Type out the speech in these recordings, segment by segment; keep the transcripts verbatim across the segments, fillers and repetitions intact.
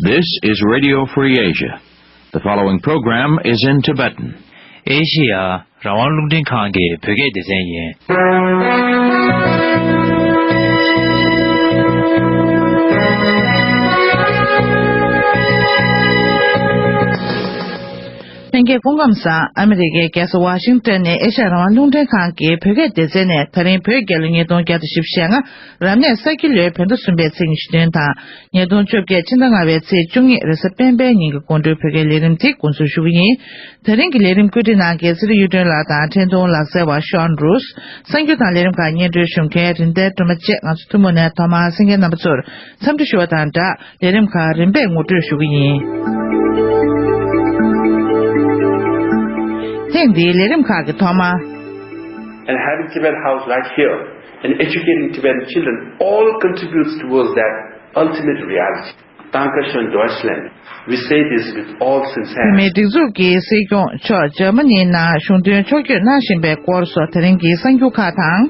This is Radio Free Asia. The following program is in Tibetan. ཨེ་ཤི་ཡ་རང་དབང་རླུང་འཕྲིན་ཁང་གི་བོད་སྐད་སྡེ་ཚན་ཡིན། ལྷན་རྒྱས་སྐུ་ཁམས་བཟང་། ཨ་མི་རི་ཀའི་རྒྱལ་ས་ཝ་ཤིང་ཏོན་ནས་ཨེ་ཤ་ཡ་རང་དབང་རླུང་འཕྲིན་ཁང་གི་བོད་སྐད་སྡེ་ཚན་ནས། ད་རིང་བོད་རྒྱལ་ལོ་ཉིས་སྟོང་བརྒྱ་དང་བཞི་བཅུ་ཞེ་ལྔ། རབ་གནས་ས་ཁྱི་ལོའི་བོད་ཟླ་གསུམ་པའི་ཚེས་ཉི་ཤུ་བདུན་དང་། ཉིས་སྟོང་བཅོ་བརྒྱད་ཕྱི་ཟླ་ལྔ་པའི་ཚེས་བཅུ་གཉིས་རེས་གཟའ་སྤེན་པའི་ཉིན་གྱི་དགོང་དྲོའི་བོད་སྐད་ལས་རིམ་དེ་འགོ་འཛུགས་ཞུ་གི་ཡིན། ད་རིང་གི་ལས་རིམ་བཀོད་སྒྲིག་གནང་མཁན་ཚེ་རིང་གཡུ་སྒྲོན་ལགས་དང་འཕྲིན་གཏོང་ལག་རྩལ་བ་ཤོན་རུས། གསར་འགྱུར་དང་ལས་རིམ་ཁག་སྙན་སྒྲོན་ཞུ་མཁན་རིན་ལྡན་སྒྲོལ་མ་བཅས། ང་ཚོ་ཐུན་མོང་ནས་ཐོག་མར་གསན་མཁན་རྣམ་པ་ཚོར་འཚམས་འདྲི་ཞུ་བ་དང་སྦྲགས། ལས་རིམ་ཁག་རིམ་པས་ངོ་སྤྲོད་ཞུ་གི་ཡིན། ཐེངས་འདིའི་ལས་རིམ་ཁག་གི་ཐོག་མ། And having Tibet House right here and educating Tibetan children all contributes towards that ultimate reality. Dankeschön, Deutschland. We say this with all sincerity. བོད་མིའི་སྒྲིག་འཛུགས་ཀྱི་སྲིད་སྐྱོང་མཆོག་འཇར་མ་ནིའི་ནང་གཞུང་དོན་ཕྱོགས་བསྐྱོད་གནང་བཞིན་པའི་སྐོར་སོགས་དེ་རིང་གི་གསར་འགྱུར་ཁག་དང་།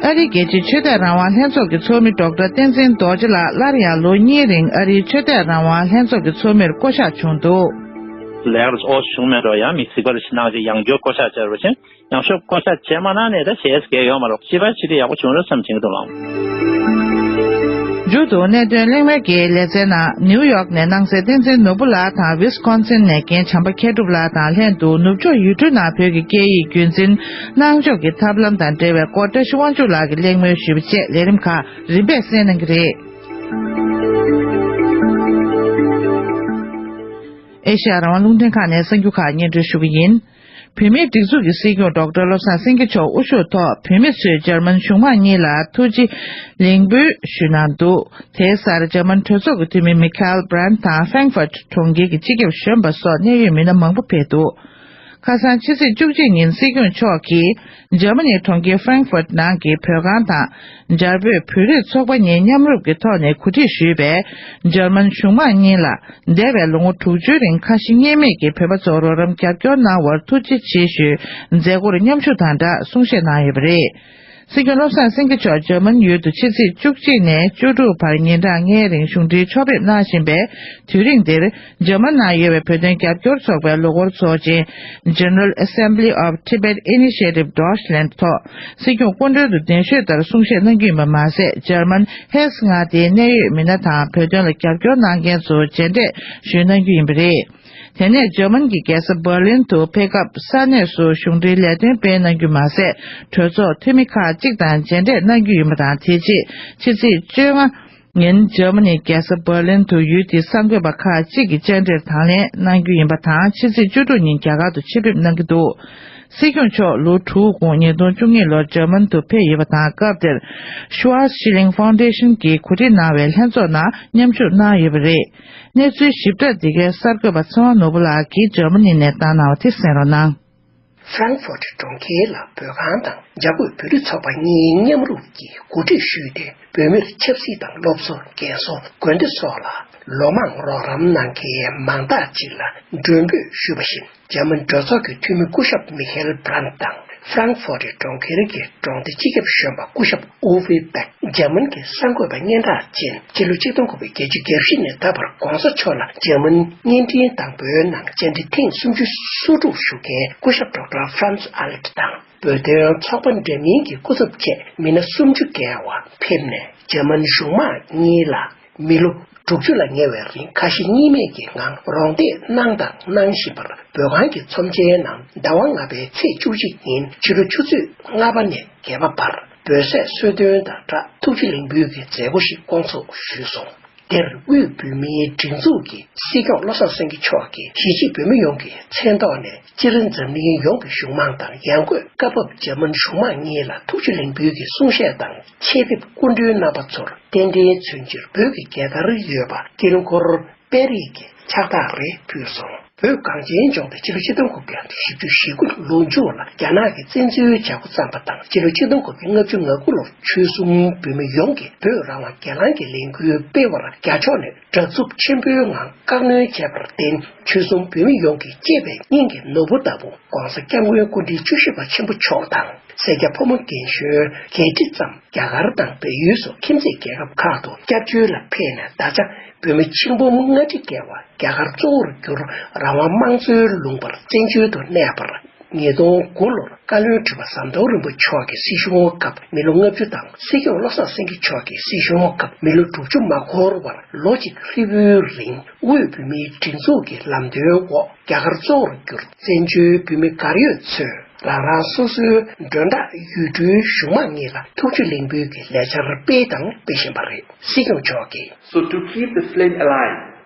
ཨ་རིའི་རྒྱལ་སྤྱིའི་ཆོས་དད་རང་དབང་ལྷན་ཚོགས་ཀྱི་ཚོགས་མི་ཌོག་ཊར་བསྟན་འཛིན་རྡོ་རྗེ་ལགས་སླར་ཡང་ལོ་གཉིས་རིང་ཨ་རིའི་ཆོས་དད་རང་དབང་ལྷན་ཚོགས་ཀྱི་ཚོགས་མིར་བསྐོ་གཞག་བྱུང་འདུག། ལས་ཀ་ཨོ་བྱུང་མེད་འགྲོ། ཡང་མི་གཟིགས་པར་ཕྱི་ནང་ཅིག་ཡང་བསྐྱར་བསྐོ་གཞག་བྱས་པ་བཞིན། ཡང་ཤོབ་བསྐོ་གཞག་བྱས་མ་གནང་ནས་ད་བྱས་ཟེར་ཡོད་མ་རེད། ཅི་བ་ཅི་དེ་ཡག་པོ་བྱུང་རེད་བསམ་བྱེད་ཀྱི་འདུག་ལགས། མཇུག་ཏུ་གནད་དོན་གླེང་མོལ་གྱི་ལེ་ཚན་ནང་ནིའུ་ཡོག་ནས་གནང་སའི་བསྟན་འཛིན་ནོར་བུ་ལགས་དང་ཝི་སི་ཀོན་སིན་ནས་རྒན་བྱམས་པ་མཁས་གྲུབ་ལགས་དང་ལྷན་དུ་ནུབ་ཕྱོགས་ཡུལ་གྲུ་ནང་བོད་ཀྱི་སྐད་ཡིག་རྒྱུན་འཛིན་གནང་ཕྱོགས་ཀྱི་ཐབས་ལམ་དང་འབྲེལ་བའི་སྐོར་བཀྲ་ཤིས་དབང་ཕྱུག་ལགས་ཀྱིས་གླེང་མོལ་ཞུས་པ་བཅས་ལས་རིམ་ཁག་རིམ་པས་གསན་གནང་གི་རེད། ཨེ་ཤ་ཡ་རང་དབང་རླུང་འཕྲིན་ཁང་ནས་གསར་འགྱུར་ཁག་སྙན་སྒྲོན་ཞུ་གི་ཡིན། བོད་མིའི་སྒྲིག་འཛུགས་ཀྱི་སྲིད་སྐྱོང་ཌོག་ཊར་བློ་བཟང་སེང་གེ་མཆོག་དབུ་བཞུགས་ཐོག་བོད་མི་ཚོས་འཇར་མན་གཞུང་མང་གཉིས་ལ་ཐུགས་རྗེ་ལེགས་འབུལ་ཞུས་གནང་འདུག། དེའི་སར་འཇར་མན་གྲོས་ཚོགས་ཀྱི་འཐུས་མི་མི་ཁེལ་བྷི་རན་ཊི་དང་ཧྥེང་ཧྥར་ཊི་གྲོང་ཁྱེར་གྱི་སྤྱི་ཁྱབ་གཞོན་པ་སོགས་གནད་ཡོད་མི་སྣ་མང་པོ་ཕེབས་འདུག། ཁ་སང་ཕྱི་ཚེས་བཅུ་གཅིག་ཉིན་སྲིད་སྐྱོང་མཆོག་གིས་འཇར་མ་ནི་གྲོང་ཁྱེར་ཧྥེང་ཧྥར་ཊི་ནང་གི་བོད་ཁང་དང་། འཇར་བོད་བོད་རིགས་ཚོགས་པ་གཉིས་མཉམ་རུབ་ཀྱི་ཐོག་ནས་གོ་སྒྲིག་ཞུས་པའི་འཇར་མན་གཞུང་མང་གཉིས་ལ་འདས་པའི་ལོ་ངོ་དྲུག་ཅུའི་རིང་ཁ་ཞེ་གཉིས་མེད་ཀྱིས་བོད་པ་ཚོར་རོགས་རམ་རྒྱབ་སྐྱོར་གནང་བར་ཐུགས་རྗེ་ཆེ་ཞུའི་མཛད་སྒོར་མཉམ་ཞུགས་དང་སྦྲགས་གསུང་བཤད་གནང་ཡོད་པ་རེད། སྲིད་སྐྱོང་བློ་བཟང་སེང་གེ་མཆོག་འཇར་མན་ཡུལ་དུ་ཕྱི་ཚེས་བཅུ་གཅིག་ནས་བཅུ་དྲུག་བར་ཉིན་གྲངས་ལྔའི་རིང་གཞུང་འབྲེལ་ཕྱོགས་ཕེབས་གནང་བཞིན་པའི་དུས་རིང་འདིར། འཇར་མན་ནང་ཡོད་པའི་བོད་དོན་རྒྱབ་སྐྱོར་ཚོགས་པའི་ལོ་འཁོར་ཚོགས་ཆེན་General Assembly of Tibet Initiative Deutschland ཐོག་སྲིད་སྐྱོང་སྐུ་མགྲོན་དུ་གདན་ཞུས་ལྟར་གསུང་བཤད་གནང་རྒྱུ་ཡིན་པ་མ་ཟད། འཇར་མན་ཧེ་སི་མངའ་སྡེའི་གནད་ཡོད་མི་སྣ་དང་བོད་དོན་ལ་རྒྱབ་སྐྱོར་གནང་མཁན་ཚོར་མཇལ་འཕྲད་ཞུས་གནང་རྒྱུ་ཡིན་པ་རེད། དེ་ནས་འཇར་མན་གྱི་རྒྱལ་ས་འབར་ལིན་དུ་ཕེབས་སྐབས་ས་གནས་སུ་གཞུང་འབྲེལ་ལས་དོན་སྤེལ་གནང་རྒྱུ་མ་ཟད། གྲོས་ཚོགས་འཐུས་མི་ཁག་ཅིག་དང་མཇལ་འཕྲད་གནང་རྒྱུ་ཡིན་པ་དང་། དེ་རྗེས་ཕྱི་ཚེས་བཅོ་ལྔ། ཉིན་འཇར་མ་ནིའི་རྒྱལ་ས་འབར་ལིན་དུ་ཡུལ་དེའི་གསར་འགོད་པ་ཁག་ཅིག་གིས་བཅར་འདྲིར་དང་ལེན་གནང་རྒྱུ་ཡིན་པ་དང་། ཕྱི་ཚེས་བཅུ་དྲུག་ཉིན་རྒྱ་གར་དུ་ཆེད་ཕེབས་གནང་གི་འདུག། སྲིད་སྐྱོང་མཆོག་ལོ་དྲུག་གོང་ཉིས་སྟོང་བཅུ་གཉིས་ལོར་འཇར་མན་དུ་ཕེབས་ཡོད་པ་དང་། སྐབས་དེར་Schwarzschilling Foundation གྱིས་གོ་སྒྲིག་གནང་བའི་ལྷན་ཚོགས་ནང་མཉམ་ཞུགས་གནང་ཡོད་པ་རེད། གནས་ཚུལ་ཞིབ་ཕྲ་འདི་གའི་གསར་འགོད་པ་ཚེ་དབང་ནོར་བུ་ལགས་ཀྱིས་འཇར་མ་ནི་ནས་བཏང་གནང་བ་དེ་གསན་རོགས་གནང་། ཧྥ་རན་ཧྥུ་ཊི་གྲོང་ཁྱེར་ལ་བོད་ཁང་དང་འཇར་བོད་བོད་རིགས་ཚོགས་པ་གཉིས་མཉམ་རུབ་ཀྱིས་གོ་སྒྲིག་ཞུས་ཏེ། བོད་མིར་ཆབ་སྲིད་དང་སློབ་གསོ། རྒན་གསོ། དགོན་སྡེ་སོགས་ལ་ལོ་མང་རོགས་རམ་གནང་མཁན་མང་དག་ཅིག་ལ་མགྲོན་འབོད་ཞུས་པ་བཞིན། འཇར་མན་གྲོས་ཚོགས་ཀྱི་འཐུས་མི་སྐུ་ཞབས་མི་ཧེལ་བྷི་རན་ཊི་དང་། ཧྥ་རན་ཧྥུ་ཊི་གྲོང་ཁྱེར་གྱི་གྲོང་སྡེ་སྤྱི་ཁྱབ་གཞོན་པ་སྐུ་ཞབས་ཨུ་ཝེ་པེག། འཇར་མན་གྱི་གསར་འགོད་པ་སྙན་གྲགས་ཅན། སྤྱི་ལོ་ཆིག་སྟོང་དགུ་བརྒྱ་བརྒྱད་ཅུ་གྱ་བཞི་ནས་ད་བར་གོང་ས་མཆོག་ལ་འཇར་མན་བརྙན་འཕྲིན་དང་པོའི་ནང་བཅར་འདྲི་ཐེངས་སུམ་ཅུ་སོ་དྲུག་ཞུ་མཁན་སྐུ་ཞབས་ཌོག་ཊར་ཧྥ་རན་ཙི་ཨ་ལེཊ་དང་། བོད་དོན་ཚོགས་པ་འདྲ་མིན་གྱི་སྐུ་ཚབ་བཅས་མི་སྣ་སུམ་ཅུ་བརྒལ་བ་ཕེབས་ནས། འཇར་མན་གཞུང་མང་གཉིས་ལ་མི་ལོ་དྲུག་ཅུ་ལ་ཉེ་བའི་རིང་ཁ་ཞེ་གཉིས་མེད་ཀྱི་ངང་རོགས་འདེགས་གནང་དང་གནང་བཞིན་པར། བོད་ཁང་གི་ཚོམས་ཆེན་ནང་ཟླ་བ་ལྔ་པའི་ཚེས་བཅུ་གཅིག་ཉིན་ཕྱི་དྲོ་ཆུ་ཚོད་ལྔ་པ་ནས་བརྒྱད་པ་བར་བོད་ཟས་གསོལ་སྟོན་དང་སྦྲགས་ཐུགས་རྗེ་ལེགས་འབུལ་གྱི་མཛད་སྒོ་ཞིག་བསྐོང་ཚོགས་ཞུས་སོང་། དེར་དབུས་བོད་མིའི་སྒྲིག་འཛུགས་ཀྱི་སྲིད་སྐྱོང་བློ་བཟང་སེང་གེ་མཆོག་གིས་གཞིས་བྱེས་བོད་མི་ཡོངས་ཀྱི་མཚན་ཐོག་ནས་སྤྱིར་འཛམ་གླིང་ཡོངས་ཀྱི་གཞུང་མང་དང་། ཡང་སྒོས་སྐབས་བབ་འཇར་མན་གཞུང་མང་གཉིས་ལ་ཐུགས་རྗེ་ལེགས་འབུལ་གྱི་གསུང་བཤད་དང་། ཆེད་ཕེབས་སྐུ་མགྲོན་རྣམ་པ་ཚོར་རྟེན་འབྲེལ་མཚོན་ཕྱིར་བོད་ཀྱི་རྒྱལ་དར་ཡོད་པ་དཀྱིལ་འཁོར་དཔལ་རིས་ཀྱི་ཕྱག་རྟགས་རེ་ཕུལ་སོང་། བོད་གངས་ཅན་ལྗོངས་དང་། སྤྱི་ལོ་ཆིག་སྟོང་དགུ་བརྒྱ་བཞི་བཅུ་ཞེ་དགུ་ལོ་མཇུག་ལ་རྒྱ་ནག་གིས་བཙན་འཛུལ་བྱ་འགོ་བརྩམས་པ་དང་། སྤྱི་ལོ་ཆིག་སྟོང་དགུ་བརྒྱ་ལྔ་བཅུ་ང་དགུ་ལོར་ཆོལ་གསུམ་བོད་མི་ཡོངས་ཀྱིས་བོད་རང་དབང་སྒེར་ལངས་ཀྱི་ལས་འགུལ་སྤེལ་བར་རྒྱ་ཕྱོགས་ནས་དྲག་རྩུབ་ཆེན་པོའི་ངང་བཀག་སྣོན་བྱས་པར་བརྟེན། ཆོལ་གསུམ་བོད་མི་ཡོངས་ཀྱིས་གཅེས་པའི་སྙིང་གི་ནོར་བུ་ལྟ་བུ་༸གོང་ས་༸སྐྱབས་མགོན་སྐུ་ཕྲེང་བཅུ་བཞི་པ་ཆེན་པོ་མཆོག་དང་། སེར་སྐྱ་ཕོ་མོ་རྒན་གཞོན་བརྒྱད་ཁྲི་ཙམ་རྒྱ་གར་དང་བལ་ཡུལ་སོགས་ཁྱིམ་མཚེས་རྒྱལ་ཁབ་ཁག་ཏུ་སྐྱབས་བཅོལ་ལ་ཕེབས་ནས། ད་ཆ་བོད་མི་ཆིག་འབུམ་ལྔ་ཁྲི་བརྒལ་བ་རྒྱ་གར་གཙོ་བོར་གྱུར་རང་དབང་དམངས་གཙོའི་ལུང་པར་བཙན་བྱོལ་དུ་གནས་པར། ཉིས་སྟོང་དགུ་ལོར་བཀའ་བློན་ཁྲི་པ་ཟམ་གདོང་རིན་པོ་མཆོག་གི་སྲིད་གཞུང་སྐབས་མི་ལོ་ལྔ་བཅུ་དང་། སྲིད་སྐྱོང་བློ་བཟང་སེང་གེ་མཆོག་གི་སྲིད་གཞུང་སྐབས་མི་ལོ་དྲུག་ཅུ་མ་འཁོར་བར་ལོ་གཅིག་ཧྲིལ་པོའི་རིང་དབུས་བོད་མིའི་སྒྲིག་འཛུགས་ཀྱི་ལམ་སྟོན་འོག་རྒྱ་གར་གཙོ་བོར་གྱུར་བཙན་བྱོལ་བོད་མི་གར་ཡོད་ཚོས་རང་རང་སོ་སོའི་མགྲོན་བདག་ཡུལ་གྲུའི་གཞུང་མང་གཉིས་ལ་ཐུགས་རྗེ་ལེགས་འབུལ་གྱི་ལས་འཆར་སྤེལ་དང་སྤེལ་བཞིན་པ་རེད། སྲིད་སྐྱོང་མཆོག་གིས། So to keep the flame alive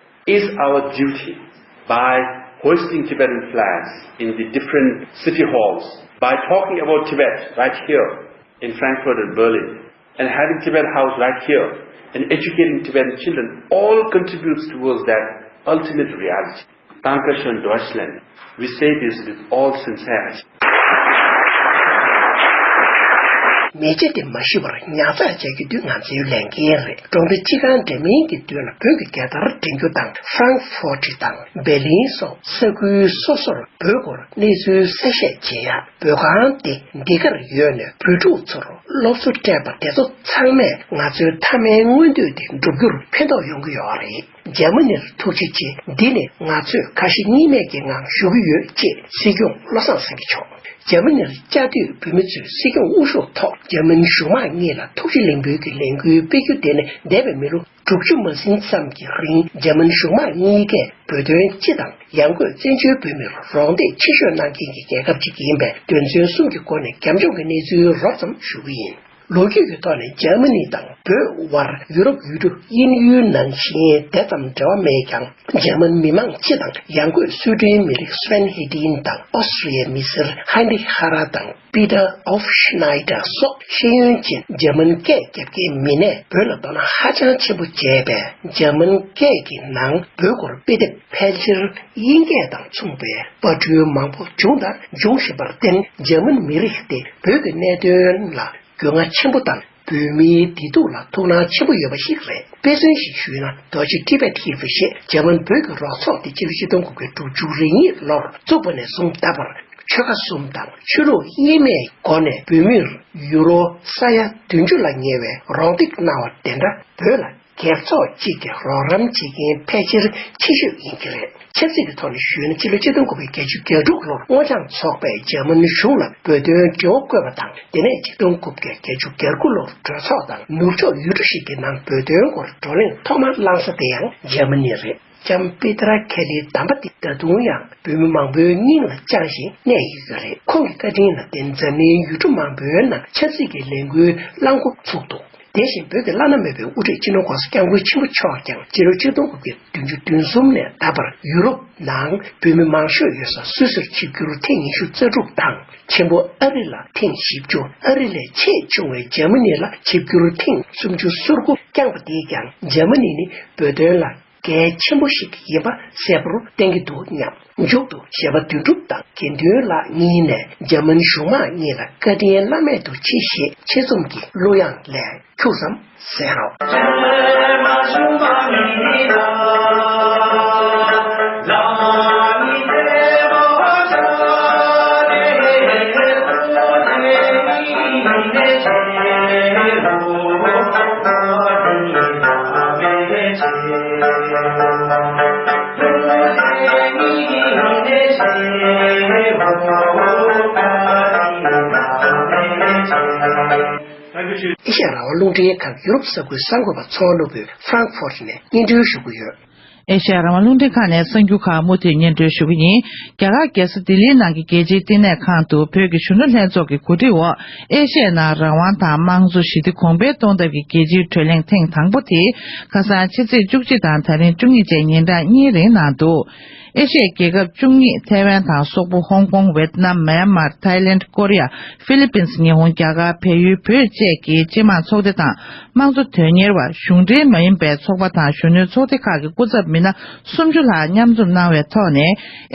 is our duty by hoisting Tibetan flags in the different city halls, by talking about Tibet right here in Frankfurt and Berlin, and having Tibet House right here, and educating Tibetan children all contributes towards that ultimate reality. Danke schön, Deutschland. We say this with all sincerity. མེ་ལྕེ་དེ་མ་ཤི་བར་ཉར་ཚགས་བྱ་རྒྱུ་དེ་ང་ཚོའི་ལས་འགན་རེད། གྲོང་སྡེ་སྤྱི་ཁང་འདྲ་མིན་གྱི་མདུན་ལ་བོད་ཀྱི་རྒྱལ་དར་སྒྲེང་རྒྱུ་དང་། ཧྥ་རང་ཧྥོ་ཊི་དང་བེར་ལིན་སོགས་ས་ཁུལ་སོ་སོར་བོད་སྐོར་གནས་ཚུལ་གསལ་བཤད་བྱེད་ཡ། བོད་ཁང་དེ་འདི་གར་ཡོད་ནས་བོད་ཕྲུག་ཚོར་སློབ་གསོ་སྤྲད་པ་དེ་ཚོ་ཚང་མས་ང་ཚོའི་མཐའ་མའི་མངོན་འདོད་དེ་འགྲུབ་རྒྱུར་ཕན་ཐོགས་ཡོང་གི་ཡོད་རེད། འཇར་མ་ནིར་ཐུགས་རྗེ་ཆེ། འདི་ནི་ང་ཚོས་ཁ་ཞེ་གཉིས་མེད་ཀྱི་ངང་ཞུ་གི་ཡོད། ཅེས་སྲིད་སྐྱོང་བློ་བཟང་སེང་གེ་མཆོག་འཇར་མ་ནིར་བཅའ་སྡོད་བོད་མི་ཚོས་སྲིད་སྐྱོང་དབུ་བཞུགས་ཐོག་འཇར་མན་གཞུང་མང་གཉིས་ལ་ཐུགས་རྗེ་ལེགས་འབུལ་གྱི་ལས་འགུལ་སྤེལ་རྒྱུ་དེ་ནི་འདས་པའི་མི་ལོ་དྲུག་ཅུ་མ་ཟིན་ཙམ་གྱི་རིང་འཇར་མན་གཞུང་མང་གཉིས་ཀས་བོད་དོན་སྤྱི་དང་ཡང་སྒོས་བཙན་བྱོལ་བོད་མིར་རོགས་འདེགས་ཆེ་ཤོས་གནང་མཁན་གྱི་རྒྱལ་ཁབ་ཅིག་ཡིན་པས། དོན་ཚན་གསུམ་གྱི་སྒོ་ནས་རྒྱབ་ལྗོངས་ཀྱི་གནས་ཚུལ་རོབ་ཙམ་ཞུ་གི་ཡིན། ལོ་རྒྱུས་ཀྱི་ཐོག་ནས་འཇར་མ་ནི་དང་བོད་དབར་ཡུ་རོབ་ཡུལ་གྲུ་དབྱིན་ཡུལ་ནང་བཞིན་དེ་ཙམ་འབྲེལ་བ་མེད་ཀྱང་། འཇར་མན་མི་མང་སྤྱི་དང་ཡང་སྒོས་སུའེ་ཏེན་མི་རིགས་སུ་ཝན་ཧེ་ཏིན་དང་ཨོ་སི་ཀྲི་ཡའི་མི་སེར་ཧན་རི་ཧ་ར་དང་པི་ཏར་ཨོ་ཤི་ནའི་ཏར་སོགས་ཤེས་ཡོན་ཅན་འཇར་མན་སྐད་རྒྱབ་ཀྱི་མི་སྣས་བོད་ལ་དོ་སྣང་ཧ་ཅང་ཆེན་པོ་བྱས་པས། འཇར་མན་སྐད་ཀྱི་ནང་བོད་སྐོར་དཔེ་དེབ་ཕལ་ཆེར་དབྱིན་སྐད་དང་མཚུངས་པའི་པར་སྐྲུན་མང་པོ་བྱུང་དང་འབྱུང་བཞིན་པར་བརྟེན། འཇར་མན་མི་རིགས་དེ་བོད་ཀྱི་གནད་དོན་ལ་རྒྱུས་མངའ་ཆེན་པོ་དང་། བོད་མིའི་བདེ་སྡུག་ལ་ཐུགས་སྣང་ཆེན་པོ་ཡོད་པ་ཞིག་རེད། དཔེ་མཚོན་ཞིག་ཞུས་ན། རྡོ་རྗེ་ཊི་བེཊ་ཧི་ལ་ཞེས་འཇར་མན་བོད་ཀྱི་རོགས་ཚོགས་དེ་སྤྱི་ལོ་ཆིག་སྟོང་དགུ་བརྒྱ་དྲུག་ཅུ་རེ་གཉིས་ལོར་བཙུགས་པ་ནས་བཟུང་ད་བར་ཆོལ་ཁ་གསུམ་དང་ཆོས་ལུགས་དབྱེར་མེད་སྒོ་ནས་བོད་མིར་ཡུ་རོ་ས་ཡ་བདུན་ཅུ་ལ་ཉེ་བའི་རོགས་འདེགས་གནང་བ་དེ་འདྲ་བོད་ལ་སྒེར་ཚོགས་གཅིག་གི་རོགས་རམ་བྱེད་མཁན་ཕལ་ཆེར་ཆེ་ཤོས་ཡིན་གྱི་རེད། ཆབ་སྲིད་ཀྱི་ཐོག་ནས་ཞུས་ན། སྤྱི་ལོ་ཆིག་སྟོང་དགུ་བརྒྱ་བརྒྱད་ཅུ་གྱ་དྲུག་ལོར་སྔོ་ལྗང་ཚོགས་པས་འཇར་མན་གཞུང་ལ་བོད་དོན་འབྲེལ་བ་བཀོད་པ་དང་། དེ་ནས་ཆིག་སྟོང་དགུ་བརྒྱ་བརྒྱད་ཅུ་གྱ་དགུ་ལོར་གྲོས་ཚོགས་དང་ནུབ་ཕྱོགས་ཡུལ་གྲུ་ཞིག་གི་ནང་བོད་དོན་སྐོར་བགྲོ་གླེང་ཐོག་མར་བླངས་ས་དེ་ཡང་འཇར་མ་ནི་རེད། ལྕམ་པི་ཏྲ་ཁེ་ལིའི་གདམས་པ་འདི་ད་དུང་ཡང་བོད་མི་མང་པོའི་སྙིང་ལ་བཅངས་ཤིང་གནས་ཡོད་ཀྱི་རེད། ཁོང་གི་བཀའ་དྲིན་ལ་བརྟེན་འཛམ་གླིང་ཡུལ་གྲུ་མང་པོའི་ནང་ཆབ་སྲིད་ཀྱི་ལས་འགུལ་བསླང་འགོ་ཚུགས་འདུག་དེ་བཞིན་བོད་ཀྱི་བླ་ན་མེད་པའི་དབུ་ཁྲིད་སྤྱི་ནོར་༸གོང་ས་༸སྐྱབས་མགོན་ཆེན་པོ་མཆོག་ཀྱང་སྤྱི་ལོ་ཆིག་སྟོང་དགུ་བརྒྱ་བདུན་ཅུ་དོན་གསུམ་ནས་ད་བར་ཡུ་རོབ་ནང་བོད་མི་མང་ཤོས་ཡོད་ས་སུད་སིར་ཆིབས་བསྒྱུར་ཐེངས་ཉི་ཤུ་རྩ་དྲུག་དང་། ཆེན་པོ་ཨ་རི་ལ་ཐེངས་བཞི་བཅུ། ཨ་རི་ལས་ཆེས་ཆུང་བའི་འཇར་མ་ནི་ལ་ཆིབས་བསྒྱུར་ཐེངས་སུམ་ཅུ་སོ་དགུ་བསྐྱངས་པ་དེས་ཀྱང་འཇར་མ་ནི་ནི་བོད་དོན་ལ་གལ་ཆེན་པོ་ཞིག་ཡིན་པ་གསལ་པོར་བསྟན་གྱི་འདུག་སྙམ། མཇུག་ཏུ་གཞས་པ་དོན་གྲུབ་དང་དགེ་འདུན་ལགས་གཉིས་ནས་འཇར་མན་གཞུང་མང་གཉིས་ལ་བཀའ་དྲིན་བླ་མེད་དུ་ཆེ་ཞེས་ཆེད་རྩོམ་གྱི་གླུ་དབྱངས་ལས་ཁྱུག་ཙམ་གསན་རོགས། ཨེ་ཤ་ཡ་རང་དབང་རླུང་འཕྲིན་ཁང་ཡུ་རོབ་ས་ཁུལ་གསར་འགོད་པ་ཚོགས་སློབ་བུས་ཧྥ་རང་ཧྥོར་ནས་སྙན་སྒྲོན་ཞུ་གི་ཡོད། ཨེ་ཤ་ཡ་རང་དབང་རླུང་འཕྲིན་ཁང་ནས་གསར་འགྱུར་ཁག་མུ་མཐུད་སྙན་སྒྲོན་ཞུ་གི་ཡིན། རྒྱ་གར་རྒྱལ་ས་ལྡི་ལིའི་ནང་གི་རྒྱལ་སྤྱིའི་བསྟི་གནས་ཁང་དུ་བོད་ཀྱི་གཞོན་ནུ་ལྷན་ཚོགས་ཀྱི་གོ་སྒྲིག་འོག་ཨེ་ཤ་ཡའི་ནང་རང་དབང་དང་དམངས་གཙོ་ཞི་བདེ་གོང་འཕེལ་གཏོང་ཐབས་ཀྱི་རྒྱལ་སྤྱིའི་གྲོས་གླེང་ཐེངས་དང་པོ་དེ་ཁ་སང་ཕྱི་ཚེས་བཅུ་གཅིག་དང་ད་རིང་བཅུ་གཉིས་བཅས་ཉིན་གྲངས་གཉིས་རིང་གནང་འདུག་ཨེ་ཤི་ཡའི་རྒྱལ་ཁབ་བཅུ་གཉིས་ཐའེ་ཝན་དང་སོག་པོ་ཧོང་ཀོང་ཝེད་ནམ་མཱན་མར་ཐའི་ལེནྜ་ཀོ་རི་ཡ་ཧྥི་ལི་པིན་ཉི་ཧོང་རྒྱ་གར་བལ་ཡུལ་བོད་བཅས་ཀྱི་སྤྱི་དམངས་ཚོགས་སྡེ་དང་། དམངས་གཙོ་དོན་གཉེར་བ་གཞུང་འབྲེལ་མ་ཡིན་པའི་ཚོགས་པ་དང་གཞོན་ནུའི་ཚོགས་སྡེ་ཁག་གི་སྐུ་ཚབ་མི་སྣ་སུམ་ཅུ་ལྷག་མཉམ་འཛོམས་གནང་བའི་ཐོག་ནས།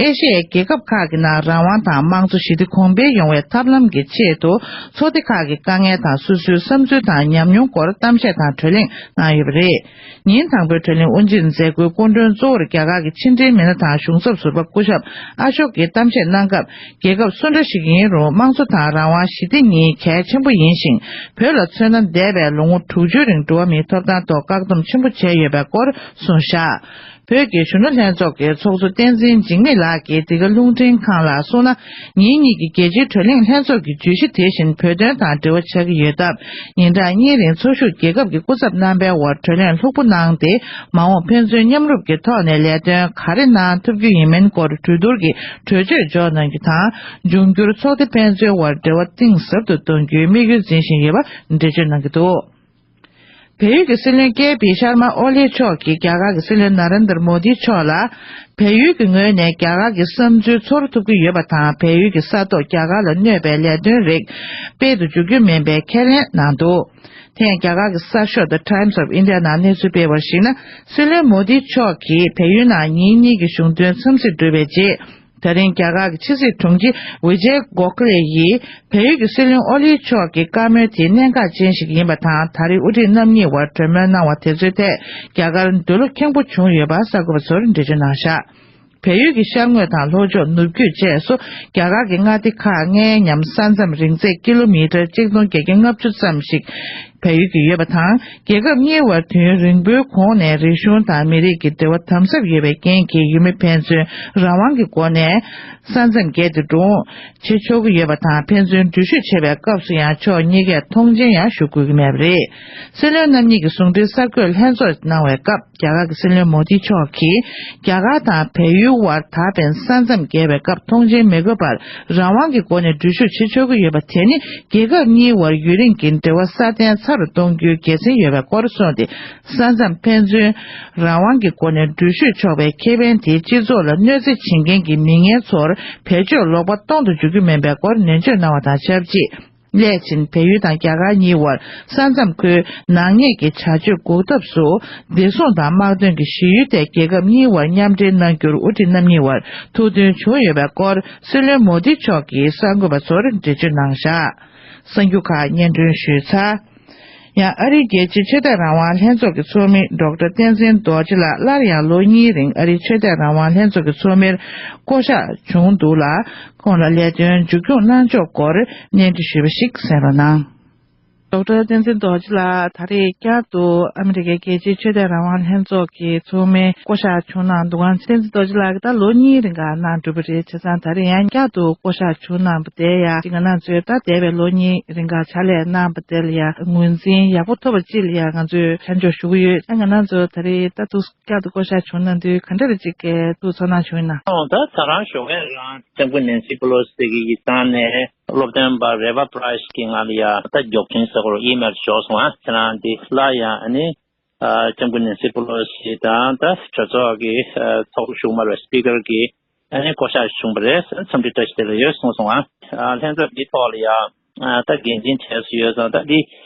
ཨེ་ཤི་ཡའི་རྒྱལ་ཁབ་ཁག་གི་ནང་རང་དབང་དང་དམངས་གཙོ་ཞི་བདེ་གོང་འཕེལ་ཡོང་བའི་ཐབས་ལམ་གྱི་ཆེད་དུ། ཚོགས་སྡེ་ཁག་གི་དཀའ་ངལ་དང་སོ་སོའི་བསམ་ཚུལ་དང་ཉམས་མྱོང་སྐོར་གཏམ་བཤད་དང་གྲོས་གླེང་གནང་ཡོད་པ་རེད། ཉིན་དང་པོའི་གྲོས་གླེང་དབུ་འབྱེད་མཛད་སྒོའི་སྐུ་མགྲོན་གཙོ་བོར་རྒྱ་གར་གྱི་ཕྱི་འབྲེལ་མི་སྣ་དང་གཞུང་ཚབ་ཟུར་པ་སྐུ་ཞབས་ཨ་ཤོག་གིས་གཏམ་བཤད་གནང་སྐབས། རྒྱལ་ཁབ་སུ་འདྲ་ཞིག་ཡིན་རུང་དམངས་གཙོ་དང་རང་དབང་ཞི་བདེ་གཉིས་གལ་ཆེན་པོ་ཡིན་ཞིང་། བོད་ལ་མཚོན་ན་འདས་པའི་ལོ་ངོ་དྲུག་ཅུའི་རིང་འགྲོ་བ་མིའི་ཐོབ་ཐང་ཐོག་བཀག་སྡོམ་ཆེན་པོ་བྱས་ཡོད་པའི་སྐོར་གསུངས་བཞག་བོད་ཀྱི་གཞོན་ནུ་ལྷན་ཚོགས་ཀྱི་ཚོགས་གཙོ་བསྟན་འཛིན་འཇིགས་མེད་ལགས་ཀྱིས་འདི་ག་རླུང་འཕྲིན་ཁང་ལ་གསུངས་ན། ཉིན་གཉིས་ཀྱི་རྒྱལ་སྤྱིའི་གྲོས་གླེང་ལྷན་ཚོགས་ཀྱི་བརྗོད་གཞི་དེ་བཞིན་བོད་དོན་དང་འབྲེལ་བ་ཆགས་ཀྱི་ཡོད་སྟབས། ཉིན་གྲངས་གཉིས་རིང་འཚོ་བཞུགས་རྒྱལ་ཁབ་ཀྱི་སྐུ་ཚབ་རྣམ་པའི་དབར་གྲོས་གླེང་ལྷུག་པོ་གནང་སྟེ། མ་འོངས་ཕན་ཚུན་མཉམ་རུབ་ཀྱི་ཐོག་ནས་ལས་དོན་ག་རེ་གནང་ཐུབ་རྒྱུ་ཡིན་མིན་སྐོར་གྲོས་བསྡུར་གྱི་གྲོས་ཆོད་འཇོག་གནང་རྒྱུ་དང་། འབྱུང་འགྱུར་ཚོགས་སྡེ་ཕན་ཚུན་དབར་འབྲེལ་བ་གཏིང་ཟབ་ཏུ་གཏོང་རྒྱུའི་དམིགས་ཡུལ་འཛིན་བཞིན་ཡོད་པ་འགྲེལ་བརྗོད་གནང་གི་འདུག་བལ་ཡུལ་གྱི་སྲིད་བློན་ཀེ་པི་ཤར་མ་ཨོ་ལི་མཆོག་གིས་རྒྱ་གར་གྱི་སྲིད་བློན་ན་རེན་དར་མོ་དི་མཆོག་ལ། བལ་ཡུལ་གྱི་ངོས་ནས་རྒྱ་གར་གྱི་བསམ་ཚུལ་ཚོར་ཐུབ་ཀྱི་ཡོད་པ་དང་། བལ་ཡུལ་གྱི་ས་ཐོག་རྒྱ་གར་ལ་གནོད་པའི་ལས་དོན་རིགས་སྤེལ་དུ་འཇུག་རྒྱུ་མིན་པའི་ཁས་ལེན་གནང་འདུག་ཐེངས་རྒྱ་གར་གྱི་གསར་ཤོག་The Times of India ནང་གནས་ཚུལ་སྤེལ་བར་གཞིགས་ན། སྲིད་བློན་མོ་དི་མཆོག་གིས་བལ་ཡུལ་ནང་ཉིན་གཉིས་ཀྱི་གཞུང་དོན་འཚམས་གཟིགས་གྲུབ་པའི་རྗེས། ད་རིང་རྒྱ་གར་གྱི་ཕྱི་སྲིད་དྲུང་ཆེ་ཝི་ཇེ་གོ་ཁ་ལེ་ཡིས། བལ་ཡུལ་གྱི་སྲིད་བློན་ཨོ་ལི་མཆོག་གི་བཀའ་མོལ་དེ་གནད་འགག་ཅན་ཞིག་ཡིན་པ་དང་། ད་རེས་དབུ་ཁྲིད་རྣམ་གཉིས་དབར་གྲོས་མོལ་གནང་བ་དེ་ཚོའི་ཐད། རྒྱ་གར་འདོད་བློ་ཁེངས་པོ་བྱུང་ཡོད་པ་གསར་འགོད་པ་ཚོར་འགྲེལ་བརྗོད་གནང་བཞག་བལ་ཡུལ་གྱི་ཤར་ངོས་དང་ལྷོ་ཕྱོགས་ནུབ་རྒྱུད་བཅས་སུ་རྒྱ་གར་གྱི་མངའ་སྡེ་ཁག་ལྔའི་ཉམས་ས་མཚམས་རིང་ཚད་ཀི་ལོ་མི་ཊར་གཅིག་སྟོང་བརྒྱད་བརྒྱ་ལྔ་བཅུ་ཙམ་ཞིག་བལ་ཡུལ་གྱི་ཡོད་པ་དང་། རྒྱལ་ཁབ་གཉིས་དབར་དུས་ཡུན་རིང་པོའི་གོང་ནས་རིག་གཞུང་དང་མི་རིགས་ཀྱི་འབྲེལ་བ་དམ་ཟབ་ཡོད་པའི་རྐྱེན་གྱིས། ཡུལ་མི་ཕན་ཚུན་རང་དབང་གི་སྒོ་ནས་ས་མཚམས་བརྒལ་ཏེ་འགྲོ་འོང་བྱེད་ཆོག་གི་ཡོད་པ་དང་། ཕན་ཚུན་འགྲུལ་བཞུད་བྱེད་པའི་སྐབས་སུ་ཡང་ཕྱོགས་གཉིས་ཀས་མཐོང་མཆན་ཡང་ཞུ་དགོས་ཀྱི་མེད་པ་རེད། སྲིད་བློན་རྣམ་གཉིས་ཀྱིས་ཟུང་འབྲེལ་གསར་འགོད་ལྷན་ཚོགས་གནང་བའི་སྐབས། རྒྱ་གར་གྱི་སྲིད་བློན་མོ་དི་མཆོག་གིས། རྒྱ་གར་དང་བལ་ཡུལ་དབར་ད་ཕན་ས་མཚམས་བརྒལ་བའི་སྐབས་མཐོང་མཆན་མི་དགོས་པར་རང་དབང་གི་སྒོ་ནས་འགྲུལ་བཞུད་བྱེད་ཆོག་གི་ཡོད་པ་དེ་ནི། རྒྱལ་ཁབ་གཉིས་དབར་ཡུན་རིང་གི་འབྲེལ་བ་སྲ་བརྟན་ཚ་རུ་གཏོང་རྒྱུའི་དགེ་མཚན་ཡོད་པའི་སྐོར་གསུངས་ཏེ། ས་མཚམས་ཕན་ཚུན་རང་དབང་གི་སྒོ་ནས་འགྲུལ་བཞུད་ཆོག་པའི་ཁེ་ཕན་དེ་སྤྱི་ཚོགས་ལ་གནོད་འཚེ་བྱེད་མཁན་གྱི་མི་ངན་ཚོར་བེད་སྤྱོད་ལོག་པ་གཏོང་དུ་འཇུག་རྒྱུ་མིན་པའི་སྐོར་ནན་བརྗོད་གནང་བ་དང་ཆབས་ཅིག་སླད་ཕྱིན་བལ་ཡུལ་དང་རྒྱ་གར་གཉིས་དབར་ས་མཚམས་ཁུལ་ནག་ཉེས་ཀྱི་བྱ་སྤྱོད་འགོག་ཐབས་སུ། བདེ་སྲུང་དང་དམག་དོན་གྱི་ཞི་ཡུལ་ཐད་རྒྱལ་ཁབ་གཉིས་དབར་མཉམ་འབྲེལ་གནང་རྒྱུར་དབུ་ཁྲིད་རྣམ་གཉིས་དབར་ཐུགས་མཐུན་བྱུང་ཡོད་པའི་སྐོར། སྲིད་བློན་མོ་དི་མཆོག་གིས་གསར་འགོད་པ་ཚོར་འགྲེལ་བརྗོད་གནང་བཞག་གསར་འགྱུར་ཁག་སྙན་སྒྲོན་ཞུས་ཚར། ཡང་ཨ་རིའི་རྒྱལ་སྤྱིའི་ཆོས་དད་རང་དབང་ལྷན་ཚོགས་ཀྱི་ཚོགས་མི་ཌོག་ཊར་བསྟན་འཛིན་རྡོ་རྗེ་ལགས་སླར་ཡང་ལོ་གཉིས་རིང་ཨ་རིའི་ཆོས་དད་རང་དབང་ལྷན་ཚོགས་ཀྱི་ཚོགས་མིར་བསྐོ་གཞག་བྱུང་འདུག་ལ། ཁོང་ལ་ལས་དོན་མཇུག་སྐྱོང་གནང་ཕྱོགས་སྐོར་གནས་འདྲི་ཞུས་པ་ཞིག་གསན་རོགས་གནང་། ཌོག་ཊར་བསྟན་འཛིན་རྡོ་རྗེ་ལགས། ད་རེས་བསྐྱར་དུ་ཨ་མི་རི་ཀའི་རྒྱལ་སྤྱིའི་ཆོས་དད་རང་དབང་ལྷན་ཚོགས་ཀྱི་ཚོགས་མི་བསྐོ་གཞག་བྱུང་གནང་འདུག་ག་བསྟན་འཛིན་རྡོ་རྗེ་ལགས་ཀྱིས་ད་ལོ་གཉིས་རིང་ག་གནང་གྲུབ་པ་རེད། བྱས་ཙང་ད་རེས་ཡང་བསྐྱར་དུ་བསྐོ་གཞག་བྱུང་གནང་བ་དེ་ཡང་ཅིག་ང་རང་ཚོས་ད་འདས་པའི་ལོ་གཉིས་རིང་ག་ཕྱག་ལས་གནང་བ་དེ་ལ་ཡང་ངོས་འཛིན་ཡག་པོ་ཐོབ་པ་ཅིག་ལ་ཡང་ང་ཚོས་ཆ་འཇོག་ཞུ་གི་ཡོད། ད་ང་རང་ཚོ་ད་རེས་ད་ཐུགས་བསྐྱར་དུ་བསྐོ་གཞག་བྱུང་གནང་དུས་ག་འདྲ་རེ་ཅིག་གི་ཐུགས་ཚོར་སྣང་བྱུང་ཡོད་ན། ཨོ་ད་ད་རང་ཞོགས་ཀས་རང་ལྕམ་སྐུ་ནེན་སི་པེ་ལོ་སི་གི་ཡིག་ཚང་ནས་སློབ་སྟོན་པ་རེ་བྷ་པྲ་ཡེ་སི་གི་ང་ལ་ཡ་ད་མགྱོགས་འཕྲིན་ཟེར་དགོས་རེད། ཨི་མེལ་ཞོག་སོང་ཨ། ཁྱེད་རང་འདི་སླར་ཡང་ཨ་ནི་ལྕམ་སྐུ་ནེན་སི་པེ་ལོ་སི་དང་ད་གྲོས་ཚོགས་ཀྱི་ཚོགས་ཞུགས་མ་རེད། སི་པི་ཀར་གྱི་ཨ་ནི་བསྐོ་གཞག་བྱུང་བ་རེད། འཚམས་འདྲི་བཀྲ་ཤིས་བདེ་ལེགས་ཡོད་གསུངས་སོང་ཨ། ལྷན་ཚོགས་འདིའི་ཐོག་ལ་ཡ་ད་འགན་འཛིན་བྱས་སུ་ཡོད་ཙང་ད་འདི་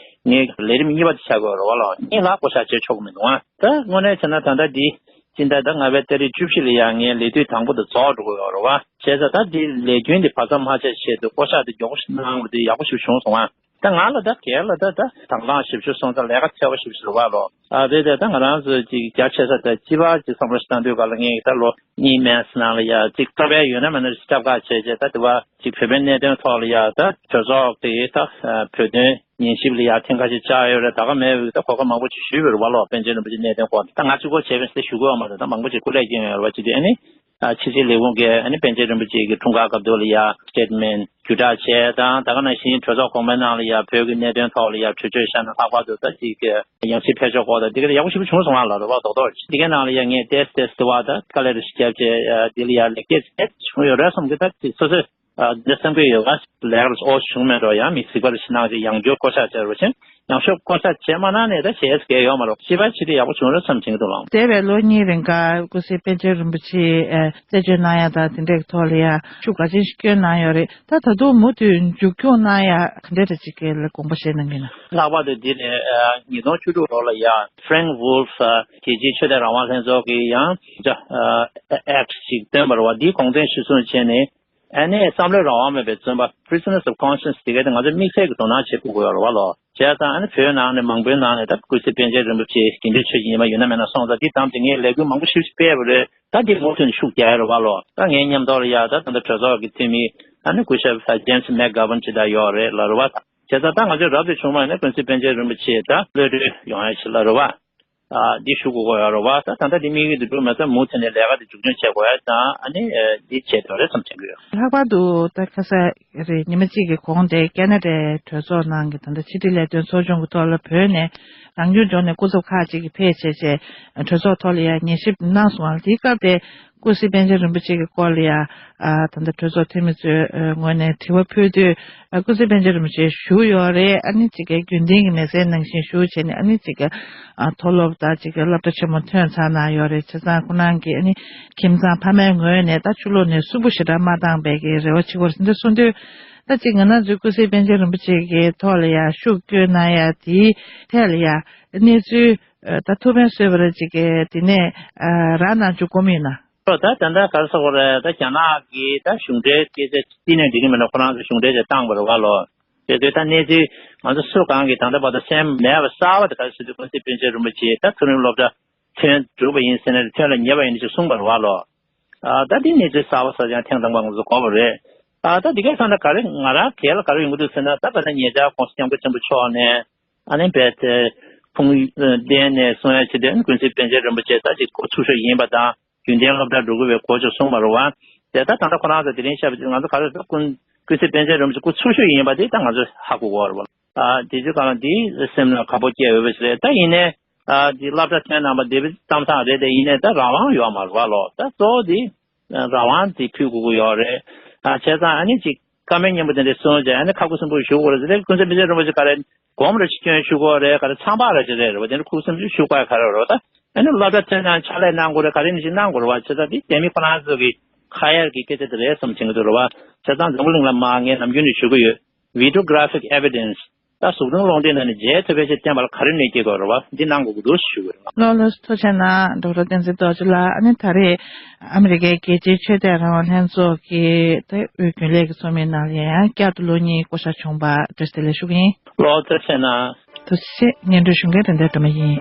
ངའི་ལས་རིམ་གཉིས་པ་དེ་ཆགས་དགོས་རེད་བ་ལོ། གཉིས་ལྷག་བསྐོ་གཞག་བྱེད་ཆོག་གི་མི་འདུག་ཨ། ད་དངོས་གནས་བྱས་ན་ད་ལྟ་འདི་སྤྱི་ཟླ་ད་ལྔ་པའི་ཏ་རིག་བཅུ་བཞི་ལ་ཡ་ངའི་ལས་དུས་དང་པོ་དེ་རྫོགས་འགྲོ་གི་ཡོད་རེད་བ། བྱས་ཙང་ད་འདི་ལས་རྒྱུན་འདི་བར་མཚམས་མ་ཆད་ཆེད་དུ་བསྐོ་གཞག་དེ་མགྱོགས་པོ་ཞིག་གནང་དགོས་དེ་ཡག་པོ་ཞིག་བྱུང་སོང་ཨ། ད་ང་ལ་ད་སྒེར་ལ་ད་ད་དང་བླངས་ཞིབ་ཞུ་སོང་ཙང་ལས་ཀ་ཚ་བ་ཞིབ་ཞུ་བ་ལོ། ཨ་རེད། ད་ད་ང་རང་ཚོ་ཅིག་རྒྱ་ཆེ་ས་ད་སྤྱི་པ་ཅིག་བསམ་བློ་ཞིག་བཏང་དུས་ག་ལ་ངས་ད་ལོ་གཉིས་མན་ནང་ལ་ཡ་ཅིག་སྐབས་ཡོད་ན་མེད་ན་སྐྱབས་ཁ་བྱས་བྱས་ད་དེ་བ་ཅིག་བོད་པའི་གནད་དོན་ཐོག་ལ་ཡ་ད་གྲོས་ཚོགས་དེ་ད་བོད་དོན་ཉན་ཞིབ་ལ་ཡ་ཐེངས་ཁ་ཅིག་བཅར་ཡོད་རེད། ད་ག་མེད་ད་གོ་སྐབས་མང་པོ་ཅིག་ཞུས་ཡོད་རེད་བ་ལོ། པཎ་ཆེན་རིན་པོ་ཆེ་གནད་དོན་སྐོར་ད་ང་གཅིག་པོ་བྱས་པའི་སྲིད་ཞུ་དགོས་བ་མ་རེད། ད་མང་པོ་ཅིག་སྐུ་ལས་བསྐྱོན་ཡོད་རེད་བ། ཅིག་དེ་ཨ་ནི། ཕྱི་སྲིད་ལས་ཁུངས་ཀྱིས་ཨ་ནི་པཎ་ཆེན་རིན་པོ་ཆེ་གི་འཁྲུངས་སྐར་སྐབས་དུ་ལ་ཡ་སི་ཊེ་ཊི་མེན་ཊི་བརྒྱུད་བསྒྲགས་བྱས་དང་། ད་ག་ནང་བཞིན་གྲོས་ཚོགས་གོང་མའི་ནང་ལ་ཡ་བོད་ཀྱི་གནད་དོན་ཐོག་ལ་ཡ་གྲོས་ཆོད་བཞག་ན་ལྷག་པར་དུ་ད་ཅིག་ཡང་སྲིད་འཕེལ་ཕྱོགས་སྐོར་དང་དེ་ག་ཡག་པོ་ཞེ་པོ་བྱུང་སོང་བ་ལ་རེད་བ། རྡོག་རྡོག་དེ་གའི་ནང་ལ་ཡ་ངས་ཏོག་ཙམ་ཏོག་ཙམ་དེ་བ་ད་དཀའ་ལས་རེ་ཞིག་བརྒྱབ་བྱས་དེ་ལ་ཡ་ལེགས་སྐྱེས་ཟེར་བྱུང་ཡོད་རེད་བསམ་གི། ད་ཅིག་སོ་སོས་ ཨ་འདི་བསམ་གྱི་ཡོད་པ། ལས་ཀ་ཨོ་བྱུང་མེད་འགྲོ། ཡང་མི་གཟིགས་པར་ཕྱི་ནང་ཅིག་ཡང་བསྐྱར་བསྐོ་བཞག་བྱས་རོ་ཆེན། ཡང་ཤོག་བསྐོ་བཞག་བྱས་མ་གནང་ནས་ད་བྱས་ཡས་གལ་ཡོད་མ་རེད། སྤྱི་པ་ཕྱི་དེ་ཡག་པོ་བྱུང་རེད་བསམ་བྱེད་ཀྱི་འདུག་ལགས། འདས་པའི་ལོ་གཉིས་རིང་ག་ཀུན་གཟིགས་པཎ་ཆེན་རིན་པོ་ཆེ་ཨ་རྩད་གཅོད་གནང་ཡ་དང་དེ་འདྲའི་ཐོག་ལ་ཡ་ཤུགས་ག་ཅན་ཞིག་བསྐྱོན་གནང་ཡོད་རེད། ད་ད་དུང་མུ་མཐུད་མཇུག་སྐྱོང་གནང་ཡ་ག་འདྲ་འདྲ་ཅིག་གི་ལ་དགོངས་པ་བཞེས་གནང་གི་ཡིན་ན། ལྷག་པར་དུ་འདི་ནས་ཨ་ཉིས་སྟོང་བཅུ་དྲུག་ལོ་ལ་ཡ་Frank Wolf ཨ་རྒྱལ་སྤྱིའི་ཆོས་དད་རང་དབང་ལྷན་ཚོགས་ཀྱིས་ཡང་ཨ་Act ཅིག་བཏོན་པ་རེད་བ། འདིའི་དགོངས་དོན་གཞིར་བཟུང་བྱས་ནས། ཨ་ནི་བསམ་བློའི་རང་དབང་མེད་པའི་བཙོན་པ། Prisoners of Conscience དེ་ག་དེ་ང་ཚོས་དམིགས་བསལ་གྱི་དོ་སྣང་བྱེད་དགོས་ཀྱི་ཡོད་རེད་བ་ལོ། བྱས་ཙང་ཨ་ནི་བོད་ནང་ནས་མང་པོའི་ནང་ནས་ད་ཀུན་གཟིགས་པཎ་ཆེན་རིན་པོ་ཆེ་དགེ་འདུན་ཆོས་ཀྱི་ཉི་མ་ཡོད་ན་མེད་ན་སོང་ཙང་འདི་དམ་དེ་ངས་ལས་འགུལ་མང་པོ་ཞིག་སྤེལ་བ་རེད། ད་འདི་མུ་མཐུད་ནས་ཤུགས་རྒྱག་ཡ་རེད་བ་ལོ། ད་ངའི་མཉམ་དུ་ལ་ཡ་ད་ད་ལྟ་གྲོས་ཚོགས་ཀྱི་འཐུས་མི་ཨ་ནི་སྐུ་ཞབས་James McGovern ཅིག་ད་ཡོད་རེད་ལ་རེད་བ། བྱས་ཙང་ད་ང་ཚོས་རབ་ཏུ་བྱུང་བ་ཡིན་ན་ཀུན་གཟིགས་པཎ་ཆེན་རིན་པོ་ཆེ་ད་གློད་གྲོལ་ཡོང་ཡ་ཞིག་ལ་རེད་བ། ཨ་འདི་ཞུ་དགོས་ཀྱི་ཡོད་རེད་བ། ད་ད་ལྟ་འདི་དམིགས་ཡུལ་དུ་གྲུབ་མེད་ཙང་མུ་མཐུད་ནས་ལས་ཀ་འདི་མཇུག་སྐྱོང་བྱེད་དགོས་ཡ་དང་ཨ་ནི་ཨ་འདི་བྱེད་དགོས་རེད་བསམ་བྱེད་ཀྱི་ཡོད། ལྷག་པར་དུ་ད་ཁ་ས་རེད། ཉི་མ་གཅིག་གི་གོང་དེ་ཁེ་ན་ཌའི་གྲོས་ཚོགས་ནང་གི་ད་ལྟ་ཕྱི་དྲིལ་ལས་དོན་ཚོགས་ཆུང་གི་ཐོག་ལ་བོད་ནས་རང་སྐྱོང་ལྗོངས་ནས་སྐུ་ཚབ་ཁག་ཅིག་གིས་ཕེབས་བྱས་བྱས་གྲོས་ཚོགས་ཐོག་ལ་ཡ་ཉན་ཞིབ་གནང་སོང་བ། དེའི་སྐབས་དེ་ཀུན་གཟིགས་པཎ་ཆེན་རིན་པོ་ཆེ་གི་སྐོར་ལ་ཡ་ཨ་ད་ལྟ་གྲོས་ཚོགས་འཐུས་མི་ཚོའི་ཨ་ངོས་ནས་དྲི་བ་ཕུལ་དུས་ཨ་ཀུན་གཟིགས་པཎ་ཆེན་རིན་པོ་ཆེ་བཞུགས་ཡོད་རེད། ཨ་ནི་ཅིག་གི་རྒྱུན་ལྡན་གྱི་མི་སེར་ནང་བཞིན་བཞུགས་བྱས་ནས་ཨ་ནི་ཅིག་གི་ཨ་མཐོ་སློབ་དང་ཅིག་གི་སློབ་གྲྭ་ཆེན་མོ་ཐོན་ཚར་གནང་ཡོད་རེད། བྱས་ཙང་ཁོ་རང་གི་ཨ་ནི་ཁྱིམ་ཚང་ཕ་མའི་ངོས་ནས་ད་ཕྱི་ལོགས་ནས་སུན་པོ་ཞེ་དྲག་མ་བཏང་པའི་གི་རེ་བ་བྱེད་དགོས་རེད་འདི་གསུངས་དུས། ད་ཅིག་ང་རང་ཚོའི་ཀུན་གཟིགས་པཎ་ཆེན་རིན་པོ་ཆེ་གི་ཐོག་ལ་ཡ་ཤུགས་བསྐྱོན་གནང་ཡ་དེའི་ཐད་ལ་ཡ་གནས་ཚུལ་ཨ་ད་ཐུགས་ཕན་གསོས་པ་རེད། ཅིག་གི་དེ་ནས་ཨ་རག་གནང་བཅུག་དགོས་མིན་ན། ད་ད་ལྟ་ག་རེ་ཟེར་དགོས་རེད། ད་རྒྱ་ནག་གིས་ད་གཞུང་འབྲེལ་སྐད་ཆ་བརྩིས་ནས་འགྲིག་གི་མིན་ན། ཁོ་རང་ཚོ་གཞུང་འབྲེལ་ཅིག་བཏང་བ་རེད་བ་ལོ། དེ་ཚོའི་ད་གནས་ཚུལ་ང་ཚོ་སུ་གང་གིས་ད་ལྟ་བར་དུ་གསན་མེད་པ་གསར་པ་དེ། ག་རེ་ཟེར་དུས་ཀུན་གཟིགས་པཎ་ཆེན་རིན་པོ་ཆེ་ད་མཐོ་རིམ་སློབ་གྲྭ་ཐོན་གྲུབ་པ་ཡིན་ཟེར་ནས་ཐོན་ལ་ཉེ་བ་ཡིན་ཅིག་གསུངས་པ་རེད་བ་ལོ། ཨ་ད་འདི་གནས་ཚུལ་གསར་པ་གསར་རྐྱང་ཐེངས་དང་པོ་ང་ཚོ་གོ་བ་རེད། ཨ་ད་འདི་གའི་ཐོག་ནས་ག་རེ་ང་རང་གལ་ལ་ག་རེ་ཡོང་གི་འདུག་ཟེར་ན། ད་བར་ན་ཉེ་ཆར་༸གོང་ས་༸སྐྱབས་མགོན་ཆེན་པོ་མཆོག་ནས་ཨ་ནི་རྦད་དེ་ཕུང་བསྟན་ནས་གསུང་ཡ་བྱས་ཏེ། ཨ་ནི་ཀུན་གཟིགས་པཎ་ཆེན་རིན་པོ་ཆེ་ད་ཅིག་སྐུ་འཚོ་བཞུགས་ཡིན་པ་དང་རྒྱུན་གཏན་སློབ་གྲྭར་འགྲོ་དགོས་པའི་སྐོར་ཅིག་གསུངས་པ་རེད་བ། དེ་ད་ད་ལྟ་ཁོ་རང་ཚོ་དེ་རིང་བཤད་པ་ཅིག་ང་ཚོ་ག་རེ་ཟེར། ཀུན་ཀུན་གཟིགས་པཎ་ཆེན་རིན་པོ་ཆེ་སྐུ་འཚོ་བཞུགས་ཡིན་པ་དེ་ད་ང་ཚོ་ཧ་གོ་གི་ཡོད་རེད་བ། ཨ་དེ་ཚོའི་སྒང་ལ་འདི་སེམས་ལ་ཁ་ཕོ་སྐྱེ་འོས་པ་ཞིག་རེད། ད་ཡིན་ནའི་ཨ་འདི་སློབ་གྲྭ་ཐོན་གནང་པ་འདི་གཏམ་བཟང་རེད་དེ། ཡིན་ནའི་ད་རང་དབང་ཡོད་མ་རེད་བ་ལོ། ད་གཙོ་བོ་འདི་རང་དབང་འདི་ཕུལ་དགོས་ཀྱི་ཡོད་རེད། ཨ་བྱས་ཙང་ཨ་ནི་ཅིག་བཀའ་མོལ་སྙན་པོ་དེ་འདྲ་གསུངས་རྗེས་ཨ་ནི་ཁ་ཁུ་སིམ་པོ་བཞུགས་དགོས་རེད་ཟེར། ཀུན་གཟིགས་པཎ་ཆེན་རིན་པོ་ཆེ་ག་རེ་སྒོམ་རེ་ཞིག་སྐྱོན་ཞུ་དགོས་རེད། ག་རེ་ཚངས་པ་རེ་ཞིག་རེད་རེད་བ། དེ་འདྲ་ཁུ་སིམ་ཞིག་ཞུ་དགོས་ཡ་ག་རེ་རེད་བ། ད་ཨ་ནི་སློབ་གྲྭ་ཐོན་ན་ཕྱག་ལས་གནང་དགོས་རེད། ག་རེ་ནས་ཞིག་གནང་དགོས་རེད་བ། བྱས་ཙང་འདི་རྒྱ་མི་ཁོ་རང་ཚོ་གི་ཁ་ཡར་གྱི་སྐད་ཆ་དེ་རེད་བསམ་བྱེད་ཀྱི་འདུག་རེད་བ། བྱས་ཙང་འཛམ་བུ་གླིང་ལ་མ་ངས་ནམ་རྒྱུན་ནས་ཞུ་གི་ཡོད། Videographic evidence ད་གཟུགས་མཐོང་གློག་འཕྲིན་ནང་ནས་མཇལ་ཐུབ་པའི་ཆེད་བསྟན་པ་ལ་ག་རེ་གནོད་སྐྱེལ་དགོས་རེད་བ། འདི་གནང་དགོས་ཀྱི་འདུག་ཞུ་གི་རེད། ལགས་ལགས་སོ། ཐུགས་རྗེ་གནང་ཌོག་ཊར་བསྟན་འཛིན་རྡོ་རྗེ་ལགས། ཨ་ནི་ད་རེས་ཨ་མི་རི་ཀའི་རྒྱལ་སྤྱིའི་ཆོས་དད་རང་དབང་ལྷན་ཚོགས་ཀྱི་ད་དབུས་རྒྱུན་ལས་ཀྱི་ཚོགས་མི་ནང་ལ་ཡང་བསྐྱར་དུ་ལོ་གཉིས་བསྐོ་བཞག་བྱུང་བར་བཀྲ་ཤིས་བདེ་ལེགས་ཞུ་གི་ཡིན། ལགས་ཐུགས་རྗེ་གནང་། ཐུགས་རྗེ་ཆེ། སྙན་སྒྲོན་ཞུ་མཁན་རིན་ལྡན་སྒྲོལ་མ་ཡིན།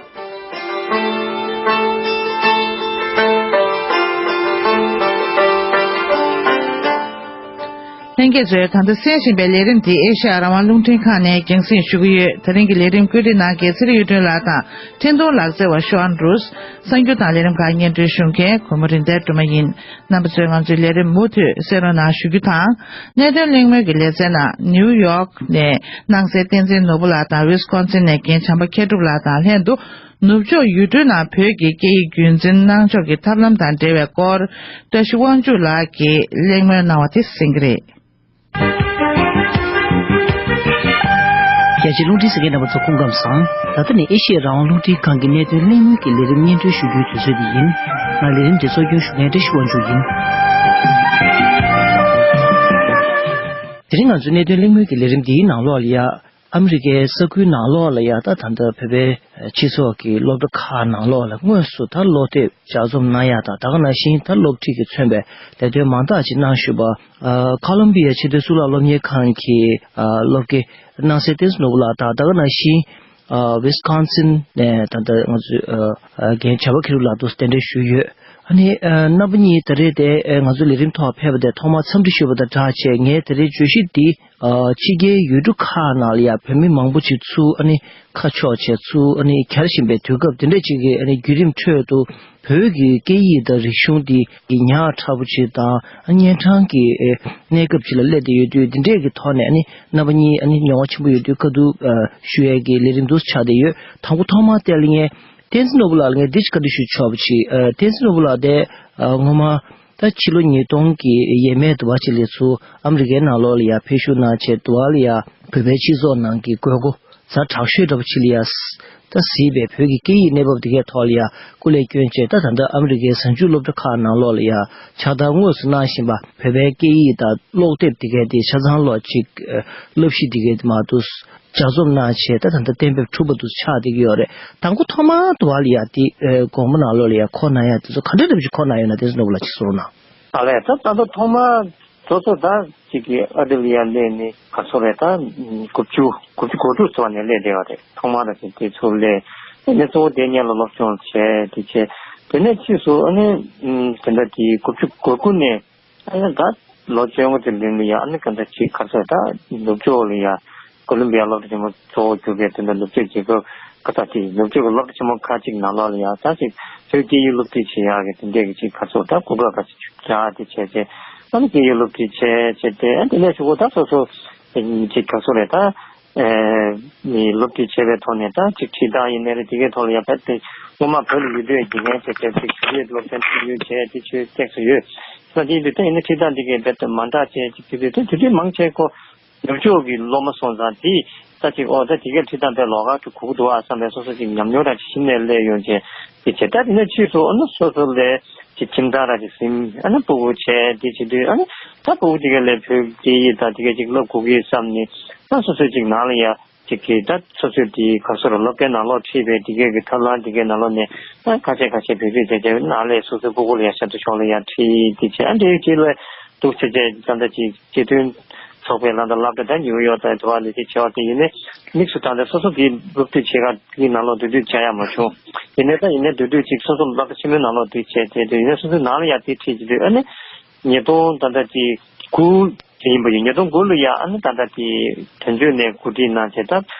ལྷན་རྒྱས་ཚོས་ད་ལྟ་གསན་བཞིན་པའི་ལས་རིམ་འདི་ཨེ་ཤ་ཡ་རང་དབང་རླུང་འཕྲིན་ཁང་ནས་རྒྱང་སྲིང་ཞུ་གི་ཡོད། ད་རིང་གི་ལས་རིམ་བཀོད་སྒྲིག་གནང་མཁན་ཚེ་རིང་གཡུ་སྒྲོན་ལགས་དང་འཕྲིན་གཏོང་ལག་རྩལ་བ་ཤོ་ཨན་རུས། གསར་འགྱུར་དང་ལས་རིམ་ཁག་སྙན་སྒྲོན་ཞུ་མཁན་གོ་མོ་རིན་ལྡན་སྒྲོལ་མ་ཡིན། རྣམ་པ་ཚོས་ང་ཚོའི་ལས་རིམ་མུ་མཐུད་གསན་རོགས་གནང་ཞུ་རྒྱུ་དང་། གནད་དོན་གླེང་མོལ་གྱི་ལེ་ཚན་ནང་ནིའུ་ཡོག་ནས་སྣང་གསལ་བསྟན་འཛིན་ནོར་བུ་ལགས་དང་ཝི་སི་ཀོན་སིན་ནས་རྒན་བྱམས་པ་མཁས་གྲུབ་ལགས་དང་ལྷན་དུ། ནུབ་ཕྱོགས་ཡུལ་གྲུའི་ནང་བོད་ཀྱི་སྐད་ཡིག་རྒྱུན་འཛིན་གནང་ཕྱོགས་ཀྱི་ཐབས་ལམ་དང་འབྲེལ་བའི་སྐོར། བཀྲ་ཤིས་དབང་ཕྱུག་ལགས་ཀྱིས་གླེང་མོལ་གནང་བ་དེ་གསན་གྱི་རེད། རྒྱ་ཆེའི་རླུང་འཕྲིན་གསན་མཁན་རྣམ་པ་ཚོ་སྐུ་ཁམས་བཟང་། ད་ལྟ་ནི་ཨེ་ཤི་ཡ་རང་དབང་རླུང་འཕྲིན་ཁང་གི་གནད་དོན་གླེང་མོལ་གྱི་ལས་རིམ་སྙན་སྒྲོན་ཞུ་རྒྱུའི་དུས་ཚོད་འདི་ཡིན། ང་ལས་རིམ་འདི་གཙོ་སྐྱོང་ཞུ་མཁན་བཀྲ་ཤིས་དབང་ཕྱུག་ཡིན། དེ་རིང་ང་ཚོའི་གནད་དོན་གླེང་མོལ་གྱི་ལས་རིམ་འདིའི་ནང་ལོགས་ལ་ཡ། ཨ་མི་རི་ཀའི་ས་ཁུལ་ནང་ལོགས་ལ་ཡ་ད་ད་ལྟ་བོད་པའི་སྤྱི་ཚོགས་ཀྱི་སློབ་གྲྭ་ཁག་ནང་ལོགས་ལ་དངོས་སུ་ད་སློབ་དེབ་ལྗགས་རྩོམ་གནང་ཡ་དང་། ད་ག་ནང་བཞིན་ད་སློབ་ཁྲིད་ཀྱིས་མཚོན་པའི་ལས་དོན་མང་དག་ཅིག་གནང་བཞིན་པ། ཨ་ཁོ་ལོམ་བི་ཡ་ཆེས་མཐོའི་གཙུག་ལག་སློབ་གཉེར་ཁང་གི་ཨ་སློབ་དགེ་སྣང་གསལ་བསྟན་འཛིན་ནོར་བུ་ལགས་དང་། ད་ག་ནང་བཞིན་ཨ་ཝི་སི་ཀོན་སིན་ནས་ད་ལྟ་ང་ཚོའི་ཨ་ཨ་རྒན་བྱམས་པ་མཁས་གྲུབ་ལགས་དང་གདན་འདྲེན་ཞུས་ཡོད། ཨ་ནི་ཨ་རྣམ་པ་གཉིས་ད་རེས་དེ་ཨ་ང་ཚོ་ལས་རིམ་ཐོག་ཕེབས་པ་དེ་ཐོག་མར་འཚམས་འདྲི་ཞུས་པ་དང་སྦྲགས་བྱས། ངས་ད་རེས་བརྗོད་གཞི་འདི་ཨ་ཕྱི་རྒྱལ་ཡུལ་གྲུ་ཁག་ནང་ལ་ཡང་བོད་མི་མང་པོ་ཅིག་ཚུར་ཨ་ནི་ཁ་ཕྱོགས་བྱས་ཚུར་ཨ་ནི་གྱར་བཞིན་པའི་དུས་སྐབས་དེ་འདྲ་ཅིག་གི་ཨ་ནི་བརྒྱུད་རིམ་ཁྲོད་དུ། བོད་ཀྱི་སྐད་ཡིག་དང་རིག་གཞུང་འདི་ཉག་ཕྲ་པོ་ཅིག་དང་གཉན་འཕྲང་གི་ཨ་གནས་སྐབས་ཅིག་ལ་སླེབས་བསྡད་ཡོད་དུས། འདི་འདྲས་ཀྱི་ཐོག་ནས་ཨ་ནི་རྣམ་པ་གཉིས་ཨ་ནི་མྱོང་བ་ཆེན་པོ་ཡོད་དུས་བཀའ་བསྡུར་ཨ་ཞུ་ཡས་ཀྱི་ལས་རིམ་འདུག་ཆགས་བསྡད་ཡོད། དང་པོ་ཐོག་མར་དེ་ལ་ངས་བསྟན་འཛིན་ནོར་བུ་ལགས་ལ་ངས་འདི་ཅིག་བཀའ་འདྲི་ཞུ་ཆོག་པ་ཅིག་ཨ་བསྟན་འཛིན་ནོར་བུ་ལགས་དེ་ཨ་སྔོན་མ། ད་ཕྱི་ལོ་ཉིས་སྟོང་གི་ཡས་མས་དུ་བ་ཅིག་ལ་ཚུར་ཨ་མི་རི་ཀའི་ནང་ལོགས་ལ་ཡ་ཕེབས་བཞུགས་གནང་བྱས། དུ་བ་ལ་ཡ་བོད་པའི་སྤྱི་ཚོགས་ནང་གི་དགོས་མཁོ་ཛ་དྲག་ཤོས་འདྲ་པོ་ཅིག་ལ་ཡ་ད་གཟིགས་པའི་བོད་ཀྱི་སྐད་ཡིག་གནས་བབ་དེ་གའི་ཐོག་ལ་ཡ་སྐུ་ལས་བསྐྱོན་བྱས། ད་ད་ལྟ་ཨ་མི་རི་ཀའི་གཟའ་མཇུག་སློབ་གྲྭ་ཁག་ནང་ལོགས་ལ་ཡ་ཕྱག་བསྟར་དངོས་སུ་གནང་བཞིན་པ། བོད་པའི་སྐད་ཡིག་དང་ཀློག་དེབ་དེ་གའི་དེ་ཆ་ཚང་ལོག་ཅིག་བསླབ་གཞི་དེ་གའི་དེ་མ་གཏོགས་ལྗགས་རྩོམ་གནང་བྱས། ད་ད་ལྟ་གཏན་འབེབས་གྲུབ་པ་དུ་ཆགས་བསྡད་ཀྱི་ཡོད་རེད། དང་པོ་ཐོག་མར་དུ་བ་ལ་ཡ་དེ་དགོང་མོ་ནང་ལོགས་ལ་ཡ་གོ་གནང་ཡ་དེ་ཚོ་ག་འདྲ་འདྲ་པོ་ཅིག་གོ་གནང་ཡོད་ན་དེ་ཚོ་ནོར་བུ་ལགས་ཅིག་གསུང་རོགས་གནང་། ཨ་ལས། ད་ད་ལྟ་ཐོག་མར་ཚོ་ཚོ་ད་ཅིག་གི་ཨ་ཏི་ལ་ཡ་སླེབས་ནས་ག་ཚོད་རེད། ད་དགུ་བཅུ་དགུ་བཅུ་གོ་དྲུག་ཚོ་ནས་སླེབས་བསྡད་པ་རེད། ཐོག་མར་ད་ཅིག་དེ་ཚོ་སླེབས་ནས་གཙོ་བོ་དེ་སྔོན་ལ་སློབ་སྦྱོང་བྱས། དེ་བྱས་དེ་ནས་ཕྱིས་སུ་ཨ་ནི་དེ་འདྲ་དེ་དགུ་བཅུ་གོ་དགུ་ནས། ཨ་ནི་ད་ལོ་བཅོ་ལྔ་དེ་ལོན་ལ་ཡ། ཨ་ནི་ག་འདྲ་ཅིག་ག་རེ་ཟེར། ད་ནུབ་ཕྱོགས་ལ་ཡ་ཀོ་ལོམ་བི་ཡ་སློབ་གྲྭ་ཆེན་མོ་གཙོ་བོ་གྱུར་པའི་དེ་འདྲ་ནུབ་ཕྱོགས་རྒྱལ་ཁབ་ཁག་ད་ཅིག་ནུབ་ཕྱོགས་ཀྱི་སློབ་གྲྭ་ཆེན་མོ་ཁག་ཅིག་ནང་ལོགས་ལ་ཡ་ད་ཅིག་བོད་སྐད་ཡིག་སློབ་ཁྲིད་བྱེད་ཡག་གི་དེ་འདྲས་ཀྱི་ཅིག་ག་རེ་ཟེར། ད་གོ་སྐབས་ག་ཅིག་རག་དེ་བྱས་བྱས། ཨ་ནི་སྐད་ཡིག་སློབ་ཁྲིད་བྱས་བྱས་ཏེ། ཨ་དེ་ནས་གཞུག་གུ་ད་སོ་སོ་ཅིག་ག་རེ་ཟེར་རེད། ད། ཨེ། མི་སློབ་ཁྲིད་བྱས་པའི་ཐོག་ནས་ད་ཅིག་ཁྲིད་སྟངས་ཡིན་ནའི་རེད། དེ་གའི་ཐོག་ལ་ཡང་རྦད་དེ་སྔོན་མ་བོད་ལ་ཡོད་དུས་དགེ་རྒན་བྱས་བྱས་ཅིག་བོད་ཡིག་སློབ་ཚན་ཁྲིད་ཡོད་བྱས་དེ་ཆོས་སྟེགས་སུ་ཡོད། ད་དེ་ཡིན་དུས་ད་ཡིན་ན་ཁྲིད་སྟངས་དེ་གའི་རྦད་དེ་མ་འདྲ་བྱས་ཅིག་དེ་དུས་ད་དེ་དུས་མང་ཆེ་ཁོ་ནུབ་ཕྱོགས་ཀྱི་སློབ་མ་སོང་ཙང་དེ་ད་ཅིག་ཨོ་ད་དེ་གའི་ཁྲིད་སྟངས་དཔེ་ལོགས་ཀ་ཅིག་གོ་གི་འདུག་ཨ་བསམ་པའི་སོ་སོ་ཅིག་ཉམས་མྱོང་ར་ཅིག་ཤི་ནས་སླེབས་ཡོང་བྱས་དེ་བྱས། ད་དེ་ནས་ཕྱིས་སུ་ཨ་ནི་སོ་སོ་ལས་ཅིག་ཁྱིམ་ཚང་ར་ཅིག་ཟིན། ཨ་ནི་སྤུ་གུ་བྱས་དེ་བྱེད་དུས་ཨ་ནི་ད་སྤུ་གུ་དེ་གའི་ལས་བོད་སྐད་ཡིག་ད་དེ་གའི་ཅིག་བསླབ་དགོས་ཀྱི་བསམ་ནས། ད་སོ་སོའི་ཅིག་ནང་ལ་ཡ་ཅིག་གིས་ད་སོ་སོའི་དེ་ག་རེ་ཟེར་སློབ་གྲྭའི་ནང་ལོགས་ཁྲིད་པའི་དེ་གའི་གི་ཐབས་ལམ་དེ་གའི་ནང་ལོགས་ནས་ཨ་ཁ་ཤས་ཁ་ཤས་བེད་སྤྱོད་བྱས་བྱས། ནང་ལས་སོ་སོའི་སྤུ་གུ་ལ་ཡ་ཤར་ཏུ་ཕྱོགས་ལ་ཡ་ཁྲིད་དེ་བྱས། ཨ་འདྲའི་ཅིག་ལ་འདུག་བྱས་བྱས། ད་ལྟ་ཅིག་སྤྱི་མཐུན་ཚོགས་པའི་ལ་ད་སློབ་གྲྭ་ད་ཉིའུ་ཡོག་ད་དུ་བ་ལས་དེ་བྱས་པ་དེ་ཡིན་ནའི་དམིགས་སུ་བཏང་སྟེ་སོ་སོ་གི་སློབ་ཁྲིད་བྱེད་ག་དེའི་ནང་ལོགས་བསྡུ་སྡུད་བྱ་ཡ་མ་བྱུང་། ཡིན་ནའི་ད་ཡིན་ནའི་བསྡུ་སྡུད་ཅིག་སོ་སོ་སློབ་གྲྭ་ཆེན་མོའི་ནང་ལོགས་བསྡུ་བྱས་བྱས་ཏེ། ཡིན་ནའི་སོ་སོའི་ནང་ལ་ཡ་དེ་ཁྲིད་བྱས་དུས་ཨ་ནི། ཉིས་སྟོང་ད་ལྟ་དེ་དགུ་དེ་ཡིན་པ་ཡིན། ཉིས་སྟོང་དགུ་ལ་ཡ་ཨ་ནི་ད་ལྟ་དེ་དོན་གཅོད་ནས་གོ་སྒྲིག་གནང་བྱས། ད་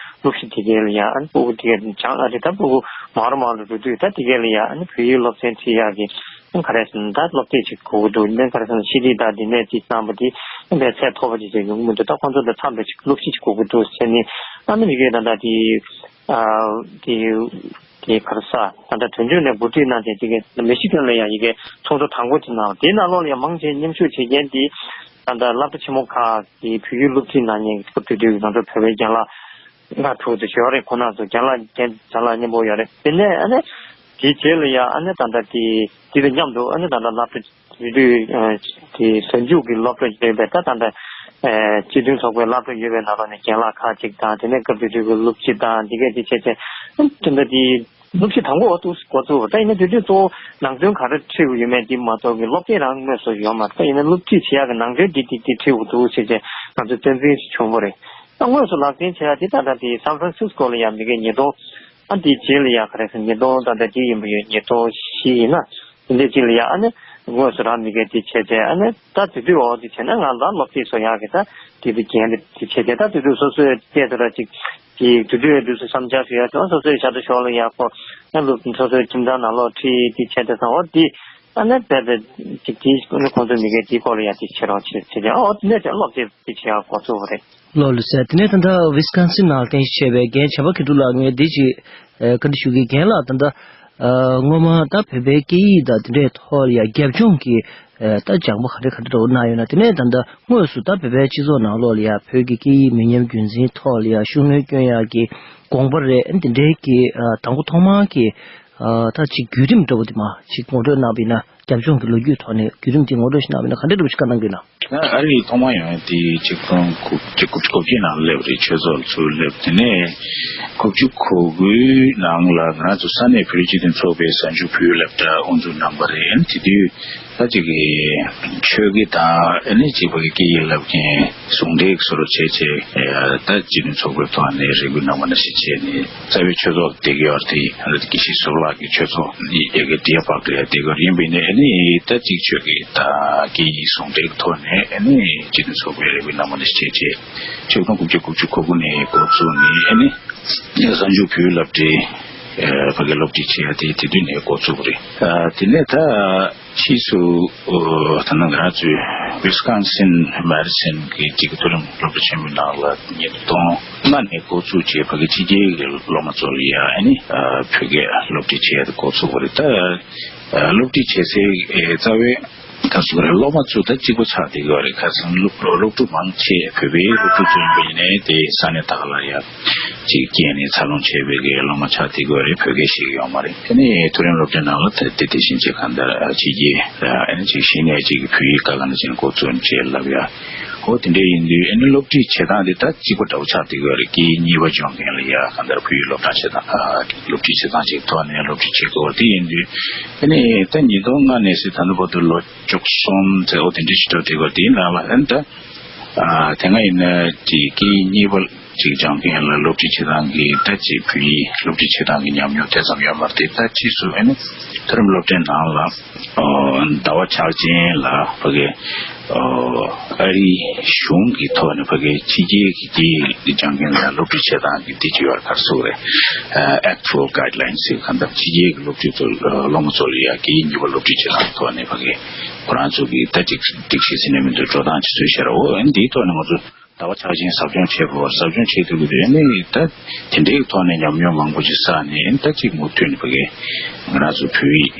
སློབ་གཞི་དེ་གའི་ལ་ཡ་ཨ་ནི་སྤུ་གུ་དེ་གའི་སྦྱངས། ཨ་རེ་ད་སྤུ་གུ་མང་རུ་མང་རུ་འགྲོ་དུས་ད་དེ་གའི་ལ་ཡ་ཨ་ནི་བོད་ཡིག་སློབ་ཚན་ཁྲིད་ཡག་གི་ཨ་ནི་ག་རེ་ཟེར་ན་ད་སློབ་དེབ་ཅིག་དགོས་ཀྱི་འདུག་ཨ་ནི་ག་རེ་ཟེར་ན་ཤེས་རིག་དང་དེ་ནས་ཅིག་བཏང་པ་དེ་ཨ་ནི་ཚད་མཐོ་པོ་ཅིག་ཅིག་ཡོང་གི་མི་འདུག་ད་ཁོང་ཚོ་དང་འཚམས་པའི་ཅིག་སློབ་གཞི་ཅིག་དགོས་ཀྱི་འདུག་ཟེར་ནས། ཨ་ནི་མི་གའི་ད་ལྟ་དེ། ཨ། དེ། དེ་ག་རེ་ཟེར། ད་ལྟ་དོན་གཅོད་ནས་གོ་སྒྲིག་གནང་བྱས་དེ་གའི་མི་ཤི་གན་ལ་ཡང་ཡི་གེ་ཚོགས་འདུ་དང་པོ་དེ་གནང་། དེའི་ནང་ལོགས་ལ་ཡང་མང་ཆེ་མཉམ་ཞུགས་བྱེད་མཁན་དེ་ད་ལྟ་སློབ་གྲྭ་ཆེན་མོ་ཁག་གི་བོད་ཡིག་སློབ་ཁྲིད་གནང་མཁན་གྱི་སྐབས་དེ་དུས་ང་ཚོ་བོད་པའི་རྒན་ལགས་ལྔ་དྲུག་དེ་ཡོད་རེད། ཁོང་རྣམ་ཚོ་རྒན་ལགས་རྒན་རྒན་ལགས་མཉམ་པོ་ཡོད་རེད། དེ་ནས་ཨ་ནི་དེའི་རྗེས་ལ་ཡང་ཨ་ནི་ད་ལྟ་དེ་དེ་དང་མཉམ་དུ་ཨ་ནི་ད་ལྟ་སློབ་གྲྭ་དེ་དུས་ཨ་དེ་གཟའ་མཇུག་གི་སློབ་གྲྭ་ཡོད་པའི་ད་ད་ལྟ་ཨ་སྤྱི་མཐུན་ཚོགས་པའི་སློབ་གྲྭ་ཡོད་པའི་ནང་ལོགས་ནས་རྒན་ལགས་ཁག་ཅིག་དང་། དེ་ནས་སྐབས་དེ་དུས་ཀྱི་སློབ་སྤྱི་དང་དེ་གས་དེ་བྱས་བྱས་ཨ་དེ་འདྲ་དེ་སློབ་སྤྱི་དང་པོ་འོ་འདུག་འགོ་བཙུགས་པ། ད་ཡིན་ན་དེ་དུས་གཙོ་བོ་ནང་དོན་ག་རེ་ཁྲིད་དགོས་ཡོད་མེད་དེ་མ་གཏོགས་ཀྱི་སློབ་དེབ་རང་དངོས་སུ་ཡོད་མ་རེད། ད་ཡིན་ན་སློབ་ཁྲིད་བྱེད་ཡག་གི་ནང་དོན་འདི་འདི་འདི་ཁྲིད་དགོས་འདུག་ཟེར་བྱས་ང་ཚོས་སྟངས་འཛིན་ཞིག་བྱུང་བ་རེད། ད་དངོས་སུ་ལག་ལེན་བྱེད་ཡག་དེ་ད་ལྟ་དེ་སན་ཧྥ་རན་སིས་ཀོ་ལ་ཡང་མི་གའི་ཉིས་སྟོང་། ཨ་འདིའི་རྗེས་ལ་ཡ་ག་རེ་ཟེར། ཉིས་སྟོང་ད་ལྟ་འདི་ཡིན་པ་ཡོད། ཉིས་སྟོང་བཞི་ཡིན་ན་འདི་འདྲའི་ཅིག་ལ་ཡ་ཨ་ནི་དངོས་སུ་རང་མི་གའི་དེ་བྱས་བྱས། ཨ་ནི་ད་དེ་དུས་འོ་དེ་བྱས་ན་ང་ལ་སློབ་དེབ་བཟོ་ཡག་གི་ད་དེ་དུས་འགན་དེ་བྱས་བྱས། ད་དེ་དུས་སོ་སོའི་སྐད་དུ་ར་ཅིག་དེ་དེ་དུས་དུས་སུ་བསམ་འཆར་ཞུ་ཡག་དེ་སོ་སོའི་ཞབས་ཏོག་ཞོར་ལ་ཡག་པོ་ཨ་སློབ་སོ་སོའི་ཁྱིམ་ཚང་ནང་ལོགས་ཁྲིད་དེ་བྱས་དེ་སང་འོ་དེ་ཨ་ནི་བས་བས་ཅིག་དེ་ཨ་ནི་ཁོང་ཚོ་མི་གའི་དེའི་སྐོར་ལ་ཡ་དེ་བྱེད་རོགས་བྱེད་བྱས་བྱས། འོ་དེ་ནས་དེ་སློབ་དེབ་དེ་བྱེད་ཡག་འགོ་བཙུགས་པ་རེད། ལགས་ལགས་སོ། དེ་ནས་ད་ལྟ་ཝི་སི་ཀོན་སིན་ནང་ལ་རྟེན་གཞི་བྱས་པའི་རྒན་བྱམས་པ་མཁས་གྲུབ་ལགས། ངས་འདི་ཅིག་ཨ་བཀའ་འདྲི་ཞུ་གི། རྒན་ལགས་ད་ལྟ་ཨ་སྔོན་མ་ད་བོད་པའི་སྐད་ཡིག་དང་དེ་འདྲའི་ཐོག་ལ་ཡ་རྒྱབ་ལྗོངས་ཀྱི་ཨ་ད་སྦྱང་པ་ག་འདྲ་ག་འདྲ་འདྲ་བོ་གནང་ཡོད་ན། དེ་ནས་ད་ལྟ་དངོས་སུ་ད་བོད་པའི་སྤྱི་ཚོགས་ནང་ལོགས་ལ་ཡ་བོད་ཀྱི་སྐད་ཡིག་མི་ཉམས་རྒྱུན་འཛིན་ཐོག་ལ་ཡ་ཤུགས་སྣོན་སྐྱོན་ཡག་གི་དགོངས་པ་རེད། དེ་འདྲའི་གི་ཨ་དང་པོ་ཐོག་མར་གྱི་ཨ་ད་ཅིག་བརྒྱུད་རིམ་འདྲ་བོ་དེ་མར་ཅིག་ངོ་སྤྲོད་གནང་བ་ཡིན་ན། རྒྱབ་ལྗོངས་ཀྱི་ལོ་རྒྱུས་ཐོག་ནས་བརྒྱུད་རིམ་དེ་ངོ་སྤྲོད་ཞིག་གནང་བ་ཡིན་ན་ག་འདྲ་འདྲ་བོ་ཞིག་བཀའ་གནང་གི་ཡོད་ན། ང་ཨ་རིའི་ཐོག་མ་ཡོང་ཡ་དེ་ཆིག་སྟོང་དགུ་བརྒྱ་དགུ་བཅུ་གོ་བརྒྱད་ནང་སླེབས་རེད། ཆོས་ཚོགས་ལ་ཚུར་སླེབས། དེ་ནས་དགུ་བཅུ་གོ་དགུའི་ནང་ལ་ང་རང་ཚོ་ས་གནས་བོད་རིགས་སྤྱི་མཐུན་ཚོགས་པའི་གཟའ་མཇུག་བོད་ཡིག་སློབ་གྲྭ་དབུ་འཛུགས་གནང་པ་རེད། དེ་དུས་ད་ཅིག་གི་ཆོས་དགེ་དང་ཨ་ནི་ཅིག་ཕ་གི་སྐད་ཡིག་བསླབ་མཁན་ཟུང་འབྲེལ་བཟོ་འདྲ་བྱས་བྱས། ད་སྤྱི་མཐུན་ཚོགས་པའི་ཐོག་ནས་རེ་སྐུལ་གནང་བ་ནང་བཞིན་བྱས་ནས། རྩ་བའི་ཆོས་ཚོགས་བསྡད་ཀྱི་ཡོད་རེད། དེ་ཡང་དགེ་བཤེས་ཟུར་ལགས་ཀྱི་ཆོས་ཚོགས་ཡ་གི་དེ་ཡ་བག་གྲོས་ཡ་བསྡད་ཀྱི་ཡོད་རེད། ཡིན་པས་ནས་ཨ་ནི་ད་ཅིག་ཆོས་དགེ་དང་སྐད་ཡིག་ཟུང་འབྲེལ་གྱི་ཐོག་ནས་ཨ་ནི་སྤྱི་མཐུན་ཚོགས་པའི་རེ་སྐུལ་གནང་བ་ནང་བཞིན་བྱས་བྱས། ཆིག་སྟོང་དགུ་བརྒྱ་དགུ་བཅུ་གོ་དགུ་ནས་འགོ་བཙུགས་ནས་ཨ་ནི་གཟའ་མཇུག་བོད་ཡིག་སློབ་གྲྭའི་ཕ་གི་སློབ་ཁྲིད་བྱེད་ཡ་དེ་དེ་དུས་ནས་འགོ་བཙུགས་པ་རེད། དེ་ནས་ད། ཕྱིས་སུ་ད་ནང་ང་ཚོའི་ཝི་སི་ཀོན་སིན་མེ་ཌི་སིན་གྱི་ཅིག་མཐོ་རིམ་སློབ་གྲྭ་ཆེན་མོའི་ནང་ལ་ཉིས་སྟོང་ལྔ་ནས་འགོ་བཙུགས་བྱས་ཕ་གི་ཕྱི་རྒྱལ་གྱི་སློབ་མ་ཚོ་ལ་ཡ་ཨ་ནི་བོད་སྐད་སློབ་ཁྲིད་བྱས་ཏེ་འགོ་ཚུགས་པ་རེད། ད་སློབ་ཁྲིད་བྱེད་སའི་རྩ་བའི་ ད་སུ་རེ་སློབ་མ་ཚོ་ད་གཅིག་པ་ཆགས་བསྡད་ཀྱི་ཡོད་རེད། ཁ་སང་སློབ་སློབ་ཕྲུག་མང་ཆེ་བོད་པའི་སློབ་ཕྲུག་ཚོ་ཡིན་པ་ཡིན་ནའི་དེ་ས་གནས་དག་ལ་ཡ་ཅིག་སྐྱེས་ནས་འཚར་ལོངས་བྱས་པའི་གི་སློབ་མ་ཆགས་བསྡད་ཀྱི་ཡོད་རེད། བོད་སྐད་ཤེས་ཀྱི་ཡོད་མ་རེད། དེ་ནས་མཐོ་རིམ་སློབ་གྲྭའི་ནང་ལ་ད་དེ་དེ་བཞིན་ཅིག་གང་ལྟར་ཕྱི་རྒྱལ་ཨ་ནི་ཅིག་གཞི་ནས་ཅིག་བོད་ཡིག་ཀ་ག་ནང་བཞིན་འགོ་བཙུགས་བྱས་ལབ་ཡ། ཨོ་དེ་འདྲ་ཡིན་དུས་ཨ་ནི་སློབ་ཁྲིད་བྱེད་སྟངས་དེ་ད་གཅིག་པ་འདྲ་བོ་ཆགས་བསྡད་ཀྱི་ཡོད་རེད། སྐད་ཡིག་གཉིས་པ་སྦྱོང་མཁན་ལ་ཡ་གང་ལྟར་བོད་ཡིག་སློབ་གྲྭ་བྱེད་སྟངས་ཨ་སློབ་ཁྲིད་བྱེད་སྟངས་ཅིག་ཐོག་ནས་སློབ་ཁྲིད་བྱེད་དགོས་པ་དེ་ཡིན་དུས། ཨ་ནི་ད་ཉིས་སྟོང་ལྔ་ནས་བཟུང་ད་ལྟ་བར་དུ་ལོ་བཅུ་གསུམ་ཙམ་འོ་དེ་འདྲ་ཞིག་འགྲོ་བསྡད་ཀྱི་ཡོད། དེའི་ནང་ལ་ཨ་ནི་ད་ཨ་དེ་སྔ་ཡིན་ན་ཅིག་སྐད་ཡིག་གཉིས་པ་ཅིག་སྦྱང་མཁན་ལ་སློབ་ཁྲིད་བྱེད་སྟངས་ཀྱི་ད་ཅིག་བོད་ཡིག་སློབ་ཁྲིད་བྱེད་སྟངས་ཀྱི་ཉམས་མྱོང་དེ་ཙམ་ཡོད་མ་རེད། དེ་ད་ཕྱིས་སུ་ཨ་ནི་མཐོ་རིམ་སློབ་གྲྭའི་ནང་ལ་ཨ་ཟླ་བ་ཆགས་ཅན་ལ་ཕ་གི་ཨ་ཨ་རིའི་གཞུང་གི་ཐོག་ནས་ཕ་གི་ཕྱི་རྒྱལ་གྱི་སྐད་ཡིག་སྦྱང་མཁན་ལ་སློབ་ཁྲིད་བྱེད་སྟངས་ཀྱི་དེ་ཅིག་ཡོད་རེད། ག་རེ་ཟེར་དགོས་རེད། ཨ་Act Four Guidelines་ཟེར་གང་ལྟར་ཕྱི་རྒྱལ་གྱི་སློབ་ཁྲིད་དུ་སློབ་མ་ཚོ་ལ་ཡ་སྐད་ཡིག་གཉིས་པ་སློབ་ཁྲིད་བྱེད་སྟངས་ཐོག་ནས་ཕ་གི་ཁོ་རང་ཚོ་གི་ད་ཅིག་སྒྲིག་གཞི་ཟིན་ནས་མི་འདུག་འགྲོ་སྟངས་ཅིག་བཟོས་བཞག་ར། འོ་ཨ་ནི་དེའི་ཐོག་ནས་ང་ཚོ་ཟླ་བ་ཆགས་ཅན་ཟབ་སྦྱོང་བྱེད་དགོས་པར་ཟབ་སྦྱོང་བྱེད་ཐུབ་ཀྱི་འདུག་ཨ་ནི་ད་དེ་འདྲའི་ཐོག་ནས་ཉམས་མྱོང་མང་པོ་ཅིག་བསགས་ནས་ཨ་ནི་ད་ཅིག་མུ་མཐུད་ནས་ཕ་གི་ང་རང་ཚོ་བོད་ཡིག་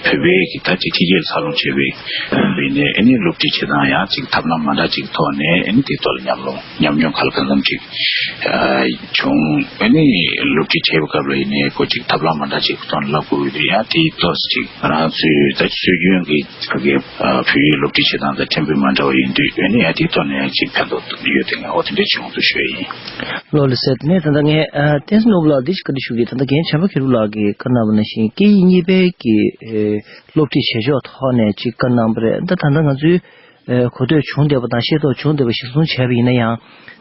བོད་པའི་གི་ད་ཅིག་ཕྱི་རྒྱལ་འཚར་ལོངས་བྱས་པའི་བོད་པའི་ནས་ཨ་ནི་སློབ་ཁྲིད་བྱེད་སྟངས་ཡང་ཅིག་ཐབས་ལམ་མ་འདྲ་ཅིག་ཐོག་ནས་ཨ་ནི་དེའི་ཐོག་ལ་ཉམས་མྱོང་ཉམས་མྱོང་ག་ལ་གང་འཚམ་ཅིག་བྱུང་། ཨ་ནི་སློབ་ཁྲིད་བྱེད་པའི་སྐབས་ལ་ཡིན་ནའི་ཁོ་ཅིག་ཐབས་ལམ་མ་འདྲ་ཅིག་ཐོག་ནས་བསླབ་དགོས་ཀྱི་འདུག་ཡང་དེའི་ཐོག་ཅིག་ང་རང་ཚོའི་ད་སྲོལ་རྒྱུན་གྱི་ཕ་གི་བོད་ཡིག་སློབ་ཁྲིད་བྱེད་སྟངས་དང་ཕྲན་བུ་མ་འདྲ་བ་ཡིན་དུས་ཨ་ནི་ཡང་དེའི་ཐོག་ནས་ཅིག་ཕན་ཐོགས་ཡོད་དེ་ངས་འོ་དེ་འདྲ་བྱུང་དུ་ཞུ་ཡ་ཡིན། ལགས་ལགས་སོ། དེ་ནས་ད་ལྟ་ངས་ཨ་བསྟན་འཛིན་ནོར་བུ་ལགས་འདི་ཞིག་བཀའ་འདྲི་ཞུ་གི། ད་ལྟ་རྒན་བྱམས་པ་མཁས་གྲུབ་ལགས་ཀྱིས་བཀའ་གནང་བ་ནང་བཞིན་སྐད་ཡིག་གཉིས་པའི་གི་ཨེ་སློབ་ཁྲིད་བྱེད་ཕྱོགས་ཐོག་ནས་ཅིག་བཀའ་གནང་བ་རེད། ད་ད་ལྟ་ང་ཚོའི་ཨེ་གོ་ཐོས་བྱུང་བསྡད་པ་དང་ཤེས་རྟོགས་བྱུང་བསྡད་པ་གཞིར་བཟུང་བྱས་པ་ཡིན་ན་ཡང་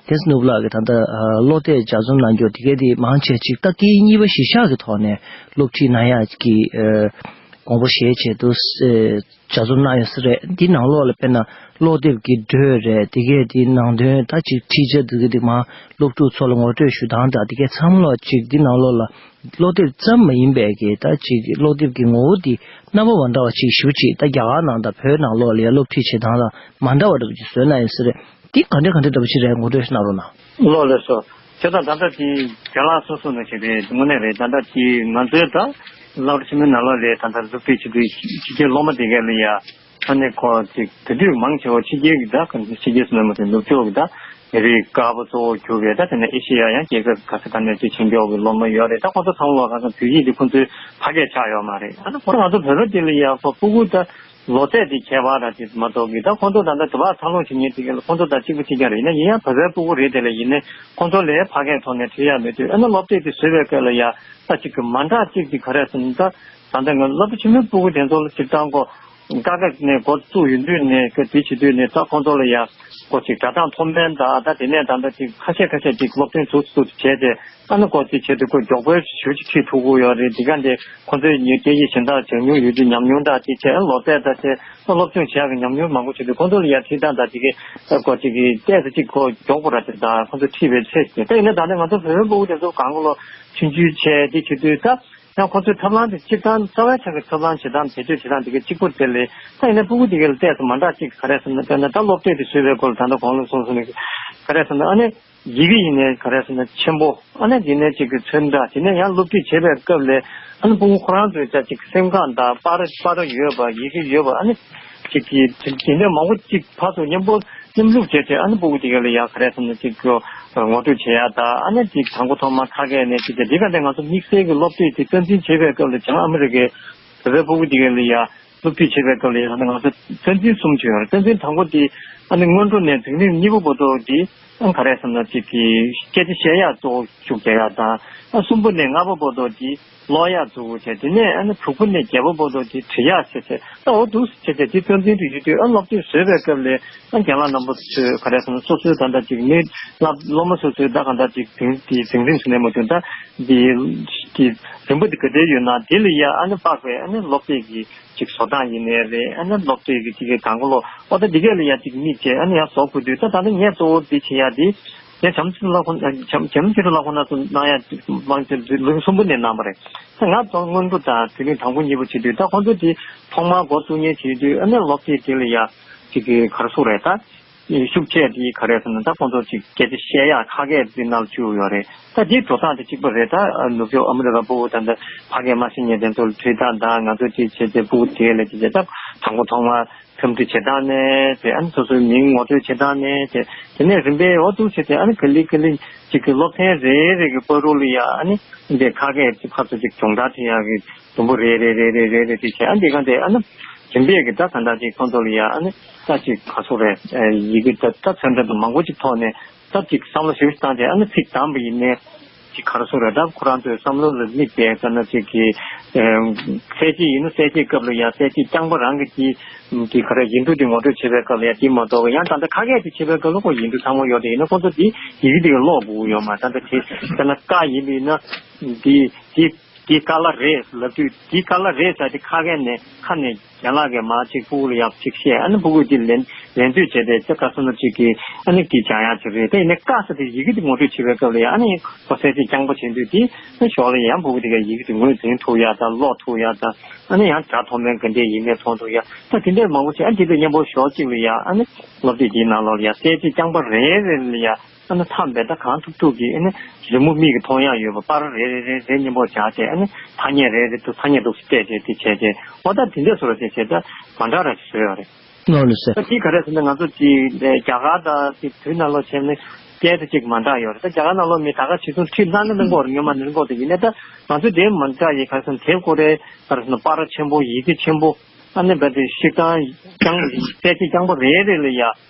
བསྟན་འཛིན་ནོར་བུ་ལགས་ཀྱིས་ད་ལྟ་ཨ་བློ་གཏད་ལྗགས་རྩོམ་གནང་རྒྱུ་དེ་གས་དེ་མང་ཆེ་ཅིག་ད་སྐད་ཡིག་གཉིས་པ་གཞིར་བཞག་གི་ཐོག་ནས་སློབ་ཁྲིད་གནང་ཡག་གི་ཨེ་དགོངས་པ་བཞེས་བྱས་འདུག་ཨེ་ལྗགས་རྩོམ་གནང་ཡོད་ས་རེད། འདི་ནང་ལོགས་ལ་དཔེར་ན་ཀློག་དེབ་ཀྱི་འགྲོས་རེད། དེ་གས་དེ་ནང་དོན་ད་ཅིག་ཁྲིད་བྱ་འདི་གས་དེ་མ་སློབ་ཕྲུག་ཚོ་ལ་ངོ་སྤྲོད་ཞུ་སྟངས་དང་དེ་གས་ཚང་མ་ལ་ཅིག་འདི་ནང་ལོགས་ལ་ཀློག་དེབ་ཙམ་མ་ཡིན་པའི་གི་ད་ཅིག་ཀློག་དེབ་ཀྱི་ངོ་བོ་འདི་རྣམ་པ་མ་འདྲ་བ་ཅིག་ཞུ་ཅིག་ད་རྒྱ་གར་ནང་དང་བོད་ནང་ལོགས་ལ་ཡ་སློབ་ཁྲིད་བྱེད་སྟངས་ལ་མ་འདྲ་བ་འདྲ་པོ་ཅིག་བཟོས་གནང་ཡོད་ས་རེད། འདི་ག་འདྲ་ག་འདྲ་འདྲ་པོ་ཅིག་རེད། ངོ་སྤྲོད་ཞིག་གནང་རོགས་གནང་། ལགས་ལགས་སོ། བྱས་ཙང་ད་ལྟ་དེ་རྒན་ལགས་སོ་སོ་ནང་བཞིན་རེད། དངོས་གནས་རེད། ད་ལྟ་དེ་ང་ཚོའི་ད་སློབ་གྲྭ་ཆེན་མོའི་ནང་ལོགས་ལ་ད་ལྟ་སློབ་ཁྲིད་བྱེད་དུས་ཕྱི་རྒྱལ་སློབ་མ་དེ་གས་ལ་ཡ་ཨ་ནི་ཁོ་ཅིག་དེ་དུས་མང་ཆེ་བ་ཕྱི་རྒྱལ་གྱི་ད་ཕྱི་རྒྱལ་སུ་ནས་མ་ཟིན་ནུབ་ཕྱོགས་ཀྱི་ད་མི་རིགས་དཀར་པོ་གཙོ་བོ་གྱུར་པའི་ད་དེ་ནས་ཨེ་ཤེ་ཡ་ཡང་རྒྱལ་ཁབ་ག་ས་ག་ནས་ཅིག་བྱེད་མཁན་གྱི་སློབ་མ་ཡོད་རེད། ད་ཁོ་ཚོ་ཚང་མ་ལ་ཁ་སང་བོད་ཡིག་དེ་ཁོ་ཚོའི་ཕ་སྐད་ཆགས་ཡོད་མ་རེད། ཨ་ནི་ཁོ་ང་ཚོ་བོད་པ་དེ་ལ་ཡ་ཁོ་སྤུ་གུ་ད་ལོ་ཚད་དེ་ཁྱད་པར་ར་དེ་མ་གཏོགས་ཀྱི་ད་ཁོང་ཚོ་ད་ལྟ་དུ་བ་འཚར་ལོངས་བྱེད་མཁན་དེ་ག་ལ་ཁོང་ཚོ་ད་གཅིག་པ་གཅིག་རྐྱང་རེད། ཡིན་ན་ཡིན་ཡང་བོད་པའི་སྤུ་གུ་རེད། དེ་ལ་ཡིན་ནའི་ཁོང་ཚོ་ལ་ཕ་སྐད་ཐོག་ནས་ཁྲིད་ཡག་མེད་དུས་ཨ་ནི་སློབ་དེབ་དེ་བཟོས་པའི་སྐབས་ལ་ཡ་ད་གཅིག་གི་མ་འདྲ་གཅིག་དེ་ག་རེ་ཟེར་ན་ད་ད་ལྟ་ང་སློབ་གྲྭ་ཆེན་མོའི་སྤུ་གུ་དེ་ཚོ་ལ་སྤྱིར་བཏང་ཁོ་དཀའ་ཁག་ནས་འགོ་བཙུགས་ཡོང་དུས་ནས་ཀ་དེ་བྱེད་དུས་ནས་ད་ཁོང་ཚོ་ལ་ཡ་ཁོ་གཅིག་སྒྲ་གདངས་མཐོ་དམན་དང་ད་དེ་ནས་ད་ལྟ་གཅིག་ཁ་ཤས་ཁ་ཤས་གཅིག་སློབ་ཚན་ཟུར་ཟུར་བྱས་ཏེ། ཨ་ནི་ཀོ་ཅི་བྱེད་དུས་ཀོ་མགྱོགས་པོའི་ཞུ་ཅིག་ཁྲིད་ཐུབ་ཀྱི་ཡོད་རེད། འདི་ག་འདི་ཁོ་ཚོའི་ཉིན་སྐད་ཡིག་གཞན་དག་སྦྱང་མྱོང་ཡོད་དུས་ཉམས་མྱོང་དང་དེ་བྱས་ཨ་ལོ་ཚད་དང་བྱས་ཨ་སློབ་སྦྱོང་བྱེད་ཡག་གི་ཉམས་མྱོང་མང་པོ་བྱེད་དུས་ཁོ་ཚོ་ལ་ཡ་ཁྲིད་སྟངས་དང་དེ་གའི་ཀོ་ཅི་གི་ཏོག་ཙམ་ཅིག་ཁོ་མགྱོགས་པོ་ར་དེ་དང་ཁོ་ཚོ་ཁྲིད་པའི་ཚད་ཅིག་ད་ཡིན་ན་ད་ནི་ང་ཚོ་བོད་པའི་སྤུ་གུ་དེ་ཚོ་གང་ག་ལོ་ཆུང་ཆུང་བྱས་དེ་བྱེད་དུས་ད་ཡང་ཁོ་ཚོའི་ཐབས་ལམ་དེ་སྤྱིར་བཏང་རྩ་བའི་ཆ་གི་ཐབས་ལམ་བྱེད་སྟངས་བེད་སྤྱོད་བྱེད་སྟངས་དེ་གའི་གཅིག་པོ་དེ་ལས་ད་ཡིན་ན་སྤུ་གུ་དེ་གའི་ལ་ཏོག་ཙམ་མ་འདྲ་ཅིག་ག་རེ་ཟེར་ན་དཔེར་ན་ད་སློབ་དེབ་དེ་བཟོས་པའི་སྐོར་ལ་ད་ལྟ་གོང་ལ་གསུངས་སོང་ནས་ག་རེ་ཟེར་ན་ཨ་ནི། ཡི་གེ་ཡིན་ནའི་ག་རེ་ཟེར་ན་ཆེན་པོ། ཨ་ནི་དེ་ནས་ཅིག་གི་ཚོན་ཁྲ། དེ་ནས་ཡང་སློབ་ཁྲིད་བྱེད་པའི་སྐབས་ལ་ཨ་ནི་སྤུ་གུ་ཁོ་རང་ཚོའི་ཅག་ཅིག་སེམས་ཁམས་དང་པར་པར་ཡོད་པ་ཡི་གེ་ཡོད་པ་ཨ་ནི་ཅིག་གི་དེ་དེ་འདྲ་མང་པོ་ཅིག་ཕར་ཚུར་མཉམ་པོ་མཉམ་བླུགས་བྱས་ཏེ་ཨ་ནི་སྤུ་གུ་དེ་ག་ལ་ཡ་ག་རེ་ཟེར་ན་ཅིག་གི་ངོ་སྤྲོད་བྱེད་ཡ་དང་ཨ་ནི་ཅིག་དང་པོ་ཐོག་མ་ཕ་སྐད་ནས་ཅིག་དེ་འདི་ག་འདྲ་ང་ཚོ་དམིགས་བསལ་གྱི་སློབ་དེབ་དེ་རྩ་འཛིན་བྱེད་པའི་སྐབས་ལ་བྱང་ཨ་མི་རི་ཀའི་བོད་པའི་སྤུ་གུ་དེ་ག་ལ་ཡ། སློབ་ཁྲིད་བྱེད་པའི་སྐབས་ལ་ཡང་ང་ཚོ་རྩ་འཛིན་གསུམ་བྱུང་ཡོད་རེད། རྩ་འཛིན་དང་པོ་དེ་ཨ་ནི་སྔོན་འགྲོ་ནས་འཛིན་རིམ་གཉིས་པ་བར་དུ་དེ་ཨ་ག་རེ་ཟེར་ན་ཅིག་གི་སྐད་ཆ་བཤད་ཡག་གཙོ་བོ་ཤུགས་རྒྱག་ཡག་དང་ཨ་གསུམ་པ་ནས་ལྔ་པ་བར་དུ་དེ་ཀློག་ཡག་གཙོ་བོ་བྱས། དེ་ནས་ཨ་ནི་དྲུག་པ་ནས་བརྒྱད་པ་བར་དུ་དེ་འབྲི་ཡག་བྱས་བྱས་ད་འོ་འདུག་སེ་བྱས་བྱས་དེ་རྩ་འཛིན་དུ་ཡོད་དུས་ཨ་སློབ་དེབ་བཟོས་པའི་སྐབས་ལ་ཨ་རྒན་ལགས་རྣམ་པ་ཚོས་ག་རེ་ཟེར་ན་སོ་སོའི་ད་ལྟ་ཅིག་ནི་སློབ་སློབ་མ་སོ་སོའི་ད་ག་འདྲ་ཅིག་འཛིན་དེ་འཛིན་རིམ་ཟེར་ནས་མ་བྱུང་ད་དེ་དེ་རིམ་པ་དེ་ག་འདྲའི་ཡོད་ན་དེ་ལ་ཡ་ཨ་ནི་དཔག་པའི་ཨ་ནི་སློབ་དེབ་ཀྱི། ཅིག་བཟོ་སྟངས་ཡིན་ནའི་རེད། ཨ་ནི་སློབ་གྲྭའི་གི་ཅིག་གི་གང་ག་ལོ་ཨོ་ད་འདི་གས་ལ་ཡ་ཅིག་དམིགས་བྱས་ཨ་ནི་ཡང་བཟོ་དགོས་དུས་ད་ད་ནི་ངས་གཙོ་བོ་འདི་བྱེད་ཡ་འདི་ངས་བྱམས་ཆེ་ལ་ཁོ་བྱམས་བྱམས་ཆེ་ལ་ཁོ་ན་ཚོ་གནང་ཡ་མང་ཆེ་ལུག་གསུམ་པོ་ནས་གནང་བ་རེད། ད་ང་ཚོ་སྔོན་འགྲོ་དང་དེ་རིང་དང་པོ་གཉིས་པོ་བྱེད་དུས་ད་ཁོ་ཚོ་འདི་ཐོག་མར་འགོ་བཙུགས་མཁན་བྱེད་དུས་ཨ་ནི་སློབ་གྲྭའི་དེ་ལ་ཡ་ཅིག་གི་ག་རེ་ཟེར་རེད་ད། ཤུགས་ཆེ་དེ་ག་རེ་ཟེར་ན། ད་ཁོང་ཚོ་ཅིག་སྐད་ཆ་བཤད་ཡག་ཁ་སྐད་དེ་ནང་བཅུག་ཡོད་རེད། ད་དེའི་འགྲོ་སྟངས་དེ་གཅིག་པ་རེད། ད་ནུབ་ཕྱོགས་ཨ་མི་རི་ཀ་ཕྲུ་གུ་ད་ལྟ་ཕ་སྐད་མ་ཤེས་མཁན་དེ་ཚོ་ལ་དྲིས་སྟངས་དང་། ང་ཚོ་ཅིག་བྱས་ཏེ་ཕྲུ་གུ་དེ་ལ་ཅིག་བྱས། ད་དང་པོ་ཐོག་མར་འཚམས་འདྲི་བྱེད་སྟངས་ནས་དེ། ཨ་ནི་སོ་སོའི་མིང་ངོ་སྤྲོད་བྱེད་སྟངས་ནས་དེ། དེ་ནས་རིམ་པས་འོ་འདུག་བྱས་ཏེ། ཨ་ནི་ག་ལེ་ག་ལེ་ཅིག་གི་སློབ་ཚན་རེ་རེ་གི་བར་དུ་ལ་ཡ། ཨ་ནི་འདི་ཁ་སྐད་ཅིག་ཕར་ཚུར་ཅིག་སྦྱོང་བརྡར་བྱེད་ཡག་གི་དུམ་བུ་རེ་རེ་རེ་རེ་རེ་རེ་དེ་བྱས། ཨ་འདི་ག་དེ། ཨ་ནི་རིམ་པས་ཀྱི་ད་ག་འདྲ་ཅིག་ཁོང་ཚོ་ལ་ཡ། ཨ་ནི་ད་ཅིག་ག་སོ་རེད། ཡི་གེ་ད་ད་ཚན་ཁྲ་དང་མང་པོ་ཅིག་ཐོག་ནས་ད་ཅིག་བསམ་བློ་ཞིབ་བཏང་སྟེ། ཨ་ནི་ཚིག་བདམས་པ་ཡིན་ནའི་ཅིག་ག་རེ་ཟེར་དགོས་རེད། ད་ཁོ་རང་ཚོའི་བསམ་བློ་ལ་དམིགས་པའི་ད་ན་ཅིག་གི་ཨེ་གསལ་བྱེད་ཡིན་ན། གསལ་བྱེད་སྐབས་ལ་ཡ་གསལ་བྱེད་རྐྱང་པ་རང་གི་དེ་དེ་ག་རེ་ཡིག་འབྲུ་དེ་ངོ་སྤྲོད་བྱེད་པའི་སྐབས་ལ་ཡ་དེ་མ་གཏོགས། ཡང་ད་ལྟ་ཁ་སྐད་དེ་བྱེད་པའི་སྐབས་ལ་ཁོ་ཡིག་འབྲུ་ཚང་མ་ཡོད་དེ། ཡིན་ན་ཁོ་ཚོ་དེ་ཡི་གེ་དེ་ག་ཀློག་དགོས་ཡོད་མ། ད་ལྟ་དེ་ད་ན་ཀ་ཡིན་པ་ཡིན་ན། དེ་དེ་དེ་ཀ་ལ་རེད་ལབ་དུས། དེ་ཀ་ལ་རེད་ཟེར་དེ་ཁ་སྐད་ནས་ཁ་ནས་རྒན་ལགས་ཀྱིས་མར་ཅིག་ཕྲུ་གུ་ལ་ཡ་ཅིག་བཤད། ཨ་ནི་ཕྲུ་གུས་དེ་ལན་ལན་འདེབས་བྱས་ཏེ། དེ་ག་ཟེར་ན་ཅིག་གི་ཨ་ནི་དེ་སྦྱང་ཡག་ཅིག་རེད། དེ་ཡིན་ནའི་ཀ་ཟེར་དེ་ཡི་གེ་དེ་ངོ་སྤྲོད་བྱེད་པའི་སྐབས་ལ་ཡ། ཨ་ནི་ཁོ་གསལ་བྱེད་རྐྱང་པ་བྱེད་དུས། དེ་ཨ་ཞོར་ལ་ཡང་ཕྲུ་གུ་དེ་ག་ཡི་གེ་དེ་ངོས་འཛིན་ཐུབ་ཡག་དང་། ཀློག་ཐུབ་ཡག་དང་། ཨ་ནི་ཡང་སྒྲ་མཐོ་དམན་ག་འདྲས་ཡིན་མིན་མཐོང་ཐུབ་ཡག། ད་དེ་འདྲས་མང་པོ་བྱས། ཨ་དེ་འདྲས་མཉམ་པོ་ཞོར་གཅིག་ལ་ཡ། ཨ་ནི་སློབ་དེབ་དེའི་ནང་ལོགས་ལ་ཡ་གསལ་བྱེད་རྐྱང་པ་རེ་རེ་ལ་ཡ། ཨ་ནི་མཐའ་མེད་ད་གང་ཐུབ་ཐུབ་ཀྱིས། ཨ་ནི་རི་མོ་མིག་གིས་མཐོང་ཡག་ཡོད་པ་པར་རེ་རེ་རེ་རེ་མཉམ་པོ་སྦྱར་ཏེ། ཨ་ནི་ཐ་སྙད་རེ་རེ་དུ་ཐ་སྙད་འདུག་སེ་སྤྲད་དེ་དེ་བྱས་ཏེ། འོ་ད་དེ་འདྲས་བཟོ་ར་བྱས་བྱས། ད་མ་འདྲ་ར་ཞིག་བཟོས་ཡོད་རེད། ལགས་ལགས་སོ། ད་དེ་ག་རེ་ཟེར་ན། ང་ཚོ་དེ་རྒྱ་གར་དང་དེ་བོད་ནང་ལོགས་བྱས་ན་སྐད་དེ་གཅིག་མ་འདྲ་ཡོད་རེད། ད་རྒྱ་གར་ནང་ལོགས་མི་ད་ག་ཇི་ཙམ་ཁྲིད་གནང་ན་གནང་གི་ཡོད་རེད། སྔོན་མ་ནས་གནང་གི་ཡོད་རེད། ཡིན་ནའི་ད་ང་ཚོ་དེ་མ་འདྲ་ཡི་ག་རེ་ཟེར་ན། དེབ་ཁོ་རེ་ག་རེ་ཟེར་ན་པར་ཆེན་པོ། ཡི་གེ་ཆེན་པོ། ཨ་ནི་རྦད་དེ་བཤེར་སྟངས་རྐྱང་། གསལ་བྱེད་རྐྱང་པ་རེ་རེ་ལ་ཡ།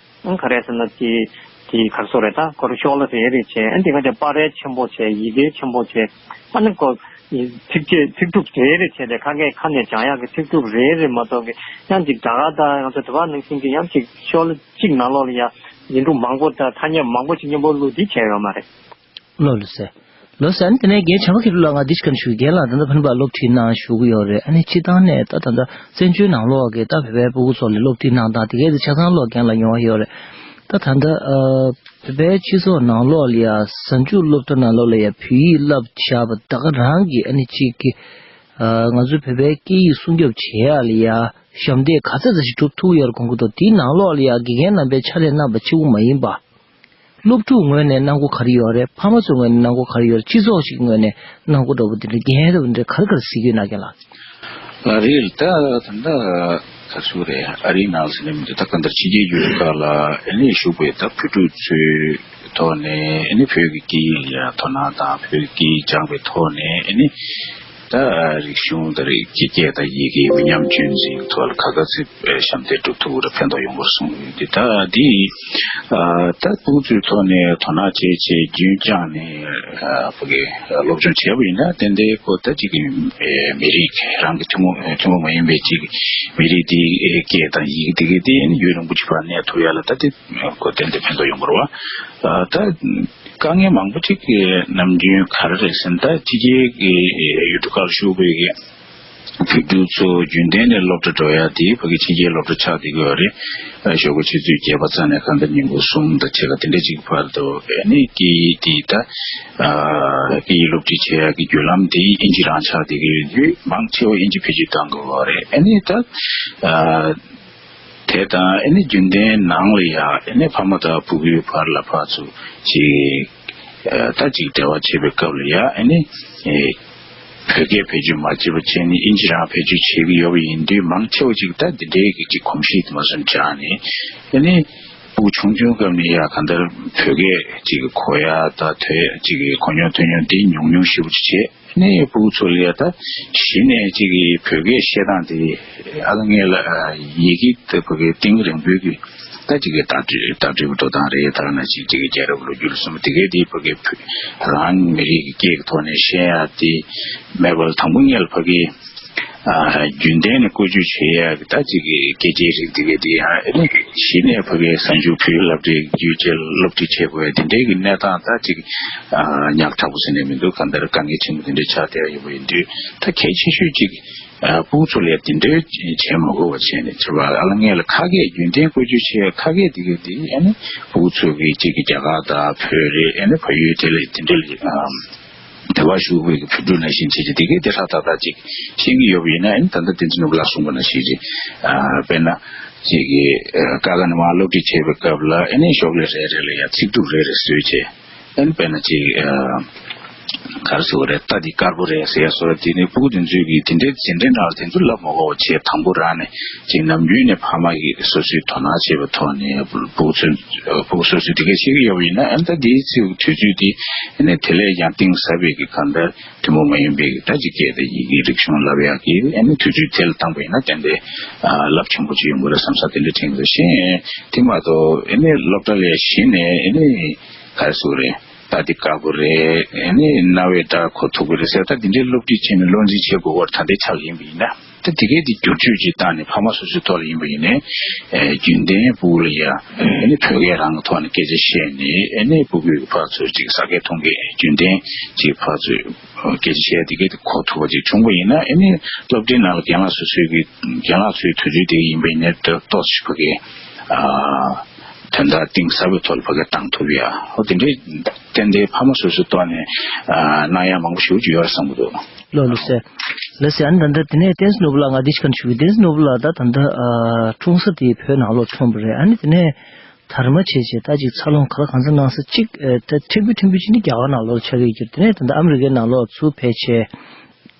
ཨང་ག་རེ་ཟེར་ན། དེ་དེ་ག་རེ་ཟེར་དགོས་རེད། ད་ཁོ་རང་ཤོག་ལྷེ་རེ་རེ་བྱས། ཨ་དེ་ག་དེ་པར་རེ་ཆེན་པོ་བྱས། ཡི་གེ་ཆེན་པོ་བྱས། ཨ་ནི་ཁོ་ཚིགས་བཅད་ཚིག་གྲུབ་རེ་རེ་བྱས་ཏེ། ཁ་སྐད་ཁ་ནས་སྦྱང་ཡག་གི་ཚིག་གྲུབ་རེ་རེ་མ་གཏོགས་ཀྱི། ཡང་ཅིག་རྒྱ་གར་དང་ང་ཚོ་དེ་བ་ནང་བཞིན་གྱི་ཡང་ཅིག་ཤོག་ལྷེ་གཅིག་ནང་ལོགས་ལ་ཡ་ཡིག་འབྲུ་མང་པོ་དང་ཐ་སྙད་མང་པོ་ཞིག་མཉམ་པོ་བླུགས། དེ་བྱས་ཡོད་མ་རེད། ལགས་ལགས་སོ། ལགས་སོ། ཨ་ནི་དེ་ནས་རྒན་བྱམས་པ་མཁས་གྲུབ་ལགས། ང་འདི་ཞིག་ག་ནས་ཞུ། རྒན་ལགས་ད་ལྟ་ཕན་པ་སློབ་ཁྲིད་གནང་བཞུགས་ཀྱི་ཡོད་རེད། ཨ་ནི་སྤྱིར་བཏང་ནས་ད་ད་ལྟ་བཙན་བྱོལ་ནང་ལོགས་ཀྱི་ད་བོད་པའི་ཕྲུ་གུ་ཚོ་ལ་སློབ་ཁྲིད་གནང་སྟངས་དེ་གའི་དེ་ཆ་ཚང་ལོག་རྒན་ལགས་མྱོང་བ་ཡོད་རེད། ད་ད་ལྟ་ཨ་བོད་པའི་སྤྱི་ཚོགས་ནང་ལོགས་ལ་ཡ། གཟའ་མཇུག་སློབ་གྲྭ་ནང་ལོགས་ལ་ཡ་བོད་ཡིག་བསླབ་བཞག་པ་ད་ག་རང་གིས། ཨ་ནི་གཅིག་གི་ཨ་ང་ཚོའི་བོད་པའི་སྐད་ཡིག་སྲུང་སྐྱོབ་བྱེད་ཡག་ལ་ཡ་ཞབས་འདེགས་ག་ཚད་ཙམ་ཞིག་སྒྲུབ་ཐུབ་ཡོད་རེད་དགོངས་ཀྱི་འདུག། དེའི་ནང་ལོགས་ལ་ཡ་དགེ་རྒན་རྣམ་པས་ཕྱག་ལས་གནང་བ་གཅིག་པུ་མ་ཡིན་པ། སློབ་ཕྲུག་ངོས་ནས་གནང་སྒོ་ག་རེ་ཡོད་རེད། ཕ་མ་ཚོའི་ངོས་ནས་གནང་སྒོ་ག་རེ་ཡོད་རེད། སྤྱི་ཚོགས་ཤིག་ངོས་ནས་གནང་སྒོ་འདྲ་པོ་དེ་འདྲ། རྒན་རབས་འདྲ་ག་རེ་ག་རེ་གཟིགས་ཀྱི་ཡོད་ན། རྒན་ལགས། ལགས་རེད། ད་ད་ལྟ་ག་ཚོད་རེད། ཨ་རིའི་ནང་ཟེར་ནས་མི་འདུག། ད་གང་ལྟར་ཕྱི་རྒྱལ་ཡུལ་ཁག་ལ་ཨ་ནི་བཞུགས་པའི་ད་བོད་ཕྲུག་ཚོའི་ཐོག་ནས་ཨ་ནི་བོད་ཀྱི་སྐད་ཡིག་ལ་ཡ་དོ་སྣང་དང་། བོད་ཀྱི་སྐད་ཡིག་སྦྱངས་པའི་ཐོག་ནས་ཨ་ནི་ད་རིག་གཞུང་དང་རིག་གི་སྐད་དང་ཡི་གེ་མི་ཉམས་རྒྱུན་འཛིན་ཐོག་ལ་ག་ག་ཚོད་ཞབས་འདེགས་སྒྲུབ་ཐུབ་རེད། ཕན་ཐོགས་ཡོང་གི་རེད་གསུངས་ཡོད་དེ། ད་འདི་ཨ་ད་ཕྲུ་གུ་ཚོའི་ཐོག་ནས་དོ་སྣང་བྱས་བྱས་རྒྱུན་བསྐྱངས་ནས་ཨ་ཕ་གི་སློབ་སྦྱོང་བྱས་པ་ཡིན་ན། ཏན་ཏན་ཁོ་ད་ཅིག་གི་མི་རིགས་རང་གི་ཐུན་མོང་ཐུན་མོང་མ་ཡིན་པའི་ཅིག་མི་རིགས་དེའི་སྐད་དང་ཡི་གེ་དེ་གའི་དེ་ཡུན་རིང་པོ་ཅིག་བར་གནས་ཐུབ་ཡག་ལ་ད་དེ་ཁོ་ཏན་ཏན་ཕན་ཐོགས་ཡོང་གི་རེད་པ། ཨ་ད་དཀའ་ངལ་མང་པོ་ཅིག་གི་ནམ་རྒྱུན་ག་རེ་རེད་ཟེར་ན། ད་ཕྱི་རྒྱལ་གྱི་ཡུལ་གྲུ་ཁག་ལ་བཞུགས་པའི་གི་བོད་ཕྲུག་ཚོ་རྒྱུན་ལྡན་ནས་སློབ་གྲྭ་འགྲོ་ཡག་དེ་ཕ་གི་ཕྱི་རྒྱལ་སློབ་གྲྭ་ཆགས་བསྡད་ཀྱི་ཡོད་རེད། ཨ་ཞོགས་པ་ཆུ་ཚོད་བརྒྱད་པ་ཙམ་ནས་གང་ལྟར་ཉིན་གུང་གསུམ་དང་ཕྱེད་ཀ་དེ་འདྲ་ཅིག་བར་དུ། ཨ་ནི་སྐད་ཡིག་དེ་ད་ཨ་སྐད་ཡིག་སློབ་ཁྲིད་བྱེད་ཡག་གི་བརྒྱུད་ལམ་དེ་ཨིན་ཇི་རང་ཆགས་བསྡད་ཀྱི་ཡོད་དུས། མང་ཆེ་བ་ཨིན་ཇི་བེད་སྤྱོད་གཏང་གི་ཡོད་རེད། ཨ་ནི་ད་ཨ་དེ་དང་། ཨ་ནི་རྒྱུན་ལྡན་ནང་ལ་ཡ། ཨ་ནི་ཕ་མ་དང་ཕྲུ་གུའི་བར་ལ་ཕར་ཚུར་ཅིག་ཨ་ད་ཅིག་འབྲེལ་བ་བྱེད་པའི་སྐབས་ལ་ཡ། ཨ་ནི་ཨེ་བོད་སྐད་བེད་སྤྱོད་མ་བྱེད་པ་བྱས་ནས་ཨིན་ཇི་རང་བེད་སྤྱོད་བྱེད་ཀྱི་ཡོད་པ་ཡིན་དུས། མང་ཆེ་བ་ཅིག་ད་འདི་འདྲའི་གི་ཅིག་གོམས་གཤིས་དེ་མ་སོན་སྦྱངས་ནས། ཨ་ནི་ཕྲུ་གུ་ཆུང་ཆུང་སྐབས་ནས་ཡ་གང་ལྟར་བོད་སྐད་ཅིག་གི་གོ་ཡག་དང་ཐོས་ཡག་ཅིག་གི་གོ་མྱོང་ཐོས་མྱོང་དེ་ཉུང་ཉུང་ཞེ་པོ་ཅིག་བྱས། ནས་ཕྲུ་གུ་ཚོ་ལ་ཡ་ད་གཞི་ནས་ཅིག་གི་བོད་སྐད་བཤད་སྟངས་དེ་ཨ་ལ་ངེས་ལ་ཡི་གེ་དེ་ཕ་གི་གཏིང་རིང་པོའི་གི་ད་ཅིག་གི་བརྡ་སྤྲོད་བརྡ་སྤྲོད་ཀྱི་འགྲོ་སྟངས་རེད། ད་ག་ནང་བཞིན་ཅིག་གི་རྒྱལ་རབས་ལོ་རྒྱུས་ལ་སོགས་པ་དེ་གའི་དེ་ཕ་གི་བོད་རང་མི་རིགས་ཀྱི་སྐད་ཀྱི་ཐོག་ནས་བཤད་ཡག་དེ་མེད་པར། དང་པོ་ཉིད་ལ་ཕ་གི་ཨ་རྒྱུན་ལྡན་ནས་བཀོལ་སྤྱོད་བྱེད་ཡག་གི་ད་ཅིག་གི་སྐད་ཆའི་རིགས་དེ་གའི་དེ་ཡང་ཨ་ནི་གཞི་ནས་ཕ་གི་གཟའ་མཇུག་བོད་ཡིག་སློབ་གྲྭའི་བརྒྱུད་བཅས་སློབ་ཁྲིད་བྱེད་དགོས་ཡ་དེ་འདྲའི་གི་གནས་སྟངས་ད་ཅིག་ཨ་ཉག་ཕྲ་པོ་ཟེར་ནས་མི་འདུག། གང་ལྟར་དཀའ་ངལ་ཆེན་པོ་དེ་འདྲ་ཆགས་བསྡད་ཡོད་པ་ཡིན་དུས། ད་གལ་ཆེ་ཤོས་ཅིག་ཨ་ཕྲུ་གུ་ཚོ་ལ་ཡ་དེ་འདྲའི་བྱེད་མ་དགོས་པ་བྱས་ནས། བྱས་པ་ཨ་ལ་ངེས་ལ་ཁ་སྐད་རྒྱུན་ལྡན་བཀོལ་སྤྱོད་བྱེད་ཡ་ཁ་སྐད་དེ་གའི་དེ་ཨ་ནི་ཕྲུ་གུ་ཚོ་གི་ཅིག་གི་རྒྱ་གར་དང་བོད་རེད། ཨ་ནི་བལ་ཡུལ་དེ་ལ་དེ་འདྲ་ལ་ཨ་དེ་བ་བཞུགས་པའི་བོད་ཕྲུག་ནང་བཞིན་བྱས་ཀྱི་དེ་གའི་དེ་ཧྲ་ཏག་ཏག་ཅིག་ཤེས་ཀྱི་ཡོད་པ་ཡིན་ན། ཨ་ནི་ད་ལྟ་བསྟན་འཛིན་ནོར་བུ་ལགས་གསུངས་པ་ནང་བཞིན་རེད། ཨ་དཔེར་ན་ ཅིག་གི་ཀ་ཁ་ནས་མར་སློབ་ཁྲིད་བྱེད་པའི་སྐབས་ལ་ཨ་ནི་ཤོག་ལྷེ་རེ་རེ་ལ་ཡང་ཚིག་གྲུབ་རེ་རེ་བཟོས་བྱས། ཨ་ནི་དཔེར་ན་ཅིག་ག་རེ་ཟེར་དགོས་རེད། རྟ་འདི་དཀར་པོ་རེད་ཟེར་ཡ་སོགས་དེ་ནི་སྤུ་གུ་དེ་ཚོས་ཀྱིས་དེ་འདྲའི་འཛིན་གྲྭའི་ནང་ལ་དེ་ཚོ་ལབ་མ་དགོས་པ་བྱས། དང་པོ་རང་ནས་ཅིག་ནམ་རྒྱུན་ནས་ཕ་མ་གིས་སོ་སོའི་དོ་སྣང་བྱེད་པའི་ཐོག་ནས་སྤུ་གུ་ཚོས་སྤུ་གུ་སོ་སོས་དེ་གས་བྱེད་ཀྱི་ཡོད་པ་ཡིན་ན། ཨ་ནི་ད་དེའི་ཚེ་དུས་ཚོད་དེ་ཨ་ནི་དེ་ལས་ཀྱང་གཏིང་ཟབ་པའི་གི་གང་ལྟར་ཐུན་མོང་མ་ཡིན་པའི་ད་ཅིག་སྐད་དང་ཡི་གེ་རིག་གཞུང་བསླབ་ཡག་གི་ཨ་ནི་དུས་ཚོད་དེ་ལ་བཏང་པ་ཡིན་ན་ཏན་ཏན་རླབས་ཆེན་པོ་ཅིག་ཡོང་གི་རེད་བསམ་ས་དེ་འདྲ་དྲན་གྱི་འདུག་གཞན་དེ་མ་གཏོགས་ཨ་ནི་སློབ་གྲྭ་ལ་གཞི་ནས་ཨ་ནི་ག་རེ་ཟེར་དགོས་རེད། རྟ་འདི་དཀར་པོ་རེད། ཨ་ནི་རྣ་བས་སྒྲ་གོ་ཐུབ་ཀྱི་རེད་ཟེར། ད་འདི་འདྲའི་སློབ་ཁྲིད་བྱས་ནས་བློ་འཛིན་བྱེད་དགོས་སྐོར་ད་ལྟའི་ཆ་ལ་ཡིན་པ་ཡིན་ན། ད་དེ་གས་དེ་བསྒྱུར་བཅོས་ཅིག་བཏང་ནས་ཕ་མ་སོ་སོའི་ཐོག་ལ་ཡིན་པ་ཡིན་ནའི། ཨེ་རྒྱུན་ལྡན་སྤུ་གུ་ལ་ཡ་ཨ་ནི་བོད་སྐད་རང་གི་ཐོག་ནས་སྐད་ཆ་བཤད་ནས། ཨ་ནི་སྤུ་གུའི་ཕར་ཚུར་ཅིག་ཟ་སྐད་འཐུང་སྐད་རྒྱུན་ལྡན་ཅིག་ཕར་ཚུར་སྐད་ཆ་བཤད། དེ་གས་དེ་གོ་ཐུབ་པ་ཅིག་བྱུང་པ་ཡིན་ན། ཨ་ནི་སློབ་གྲྭའི་ནང་ལ་རྒན་ལགས་སོ་སོའི་གི་རྒན་ལགས་ཚོའི་དུས་ཚོད་དེ་ཡིན་པ་ཡིན་ནའི་ཏོག་ཙམ་ཕ་གི་ཨ་དོན་དག་གཏིང་ཟབ་པའི་ཐོག་ལ་ཕ་གི་བཏང་ཐུབ་ཡ། ཧོ་དེ་འདྲའི་ཏན་ཏན་ཕ་མ་སོ་སོའི་ཐོག་ནས་ཨ་གནང་ཡ་མང་པོ་ཞེ་པོ་ཅིག་ཡོད་རེད་བསམ་གྱི་འདུག་ལགས་ལགས་སེ། ལགས་སེ། ཨ་ནི་ད་ལྟ་དེ་ནས་བསྟན་འཛིན་ནོར་བུ་ལགས་ང་འདི་ཞིག་ག་ཞུ་གི། བསྟན་འཛིན་ནོར་བུ་ལགས་ད་ད་ལྟ་ཨ་འཁྲུངས་ས་དེ་བོད་ནང་ལོགས་འཁྲུངས་པ་རེད། ཨ་ནི་དེ་ནས་དར་མ་བྱས་བྱས་ད་ཅིག་འཚར་ལོངས་ག་ལ་གང་འཚར་གནང་ས་ཅིག་ཨ་ད་ཕྲན་བུ་ཕྲན་བུ་ཅིག་ནི་རྒྱ་གར་ནང་ལོགས་ཆགས་ཀྱི་ཡོད་ཀྱི་རེད། དེ་ནས་ད་ལྟ་ཨ་མི་རི་ཀའི་ནང་ལོགས་ཚུར་ཕེབས་བྱས།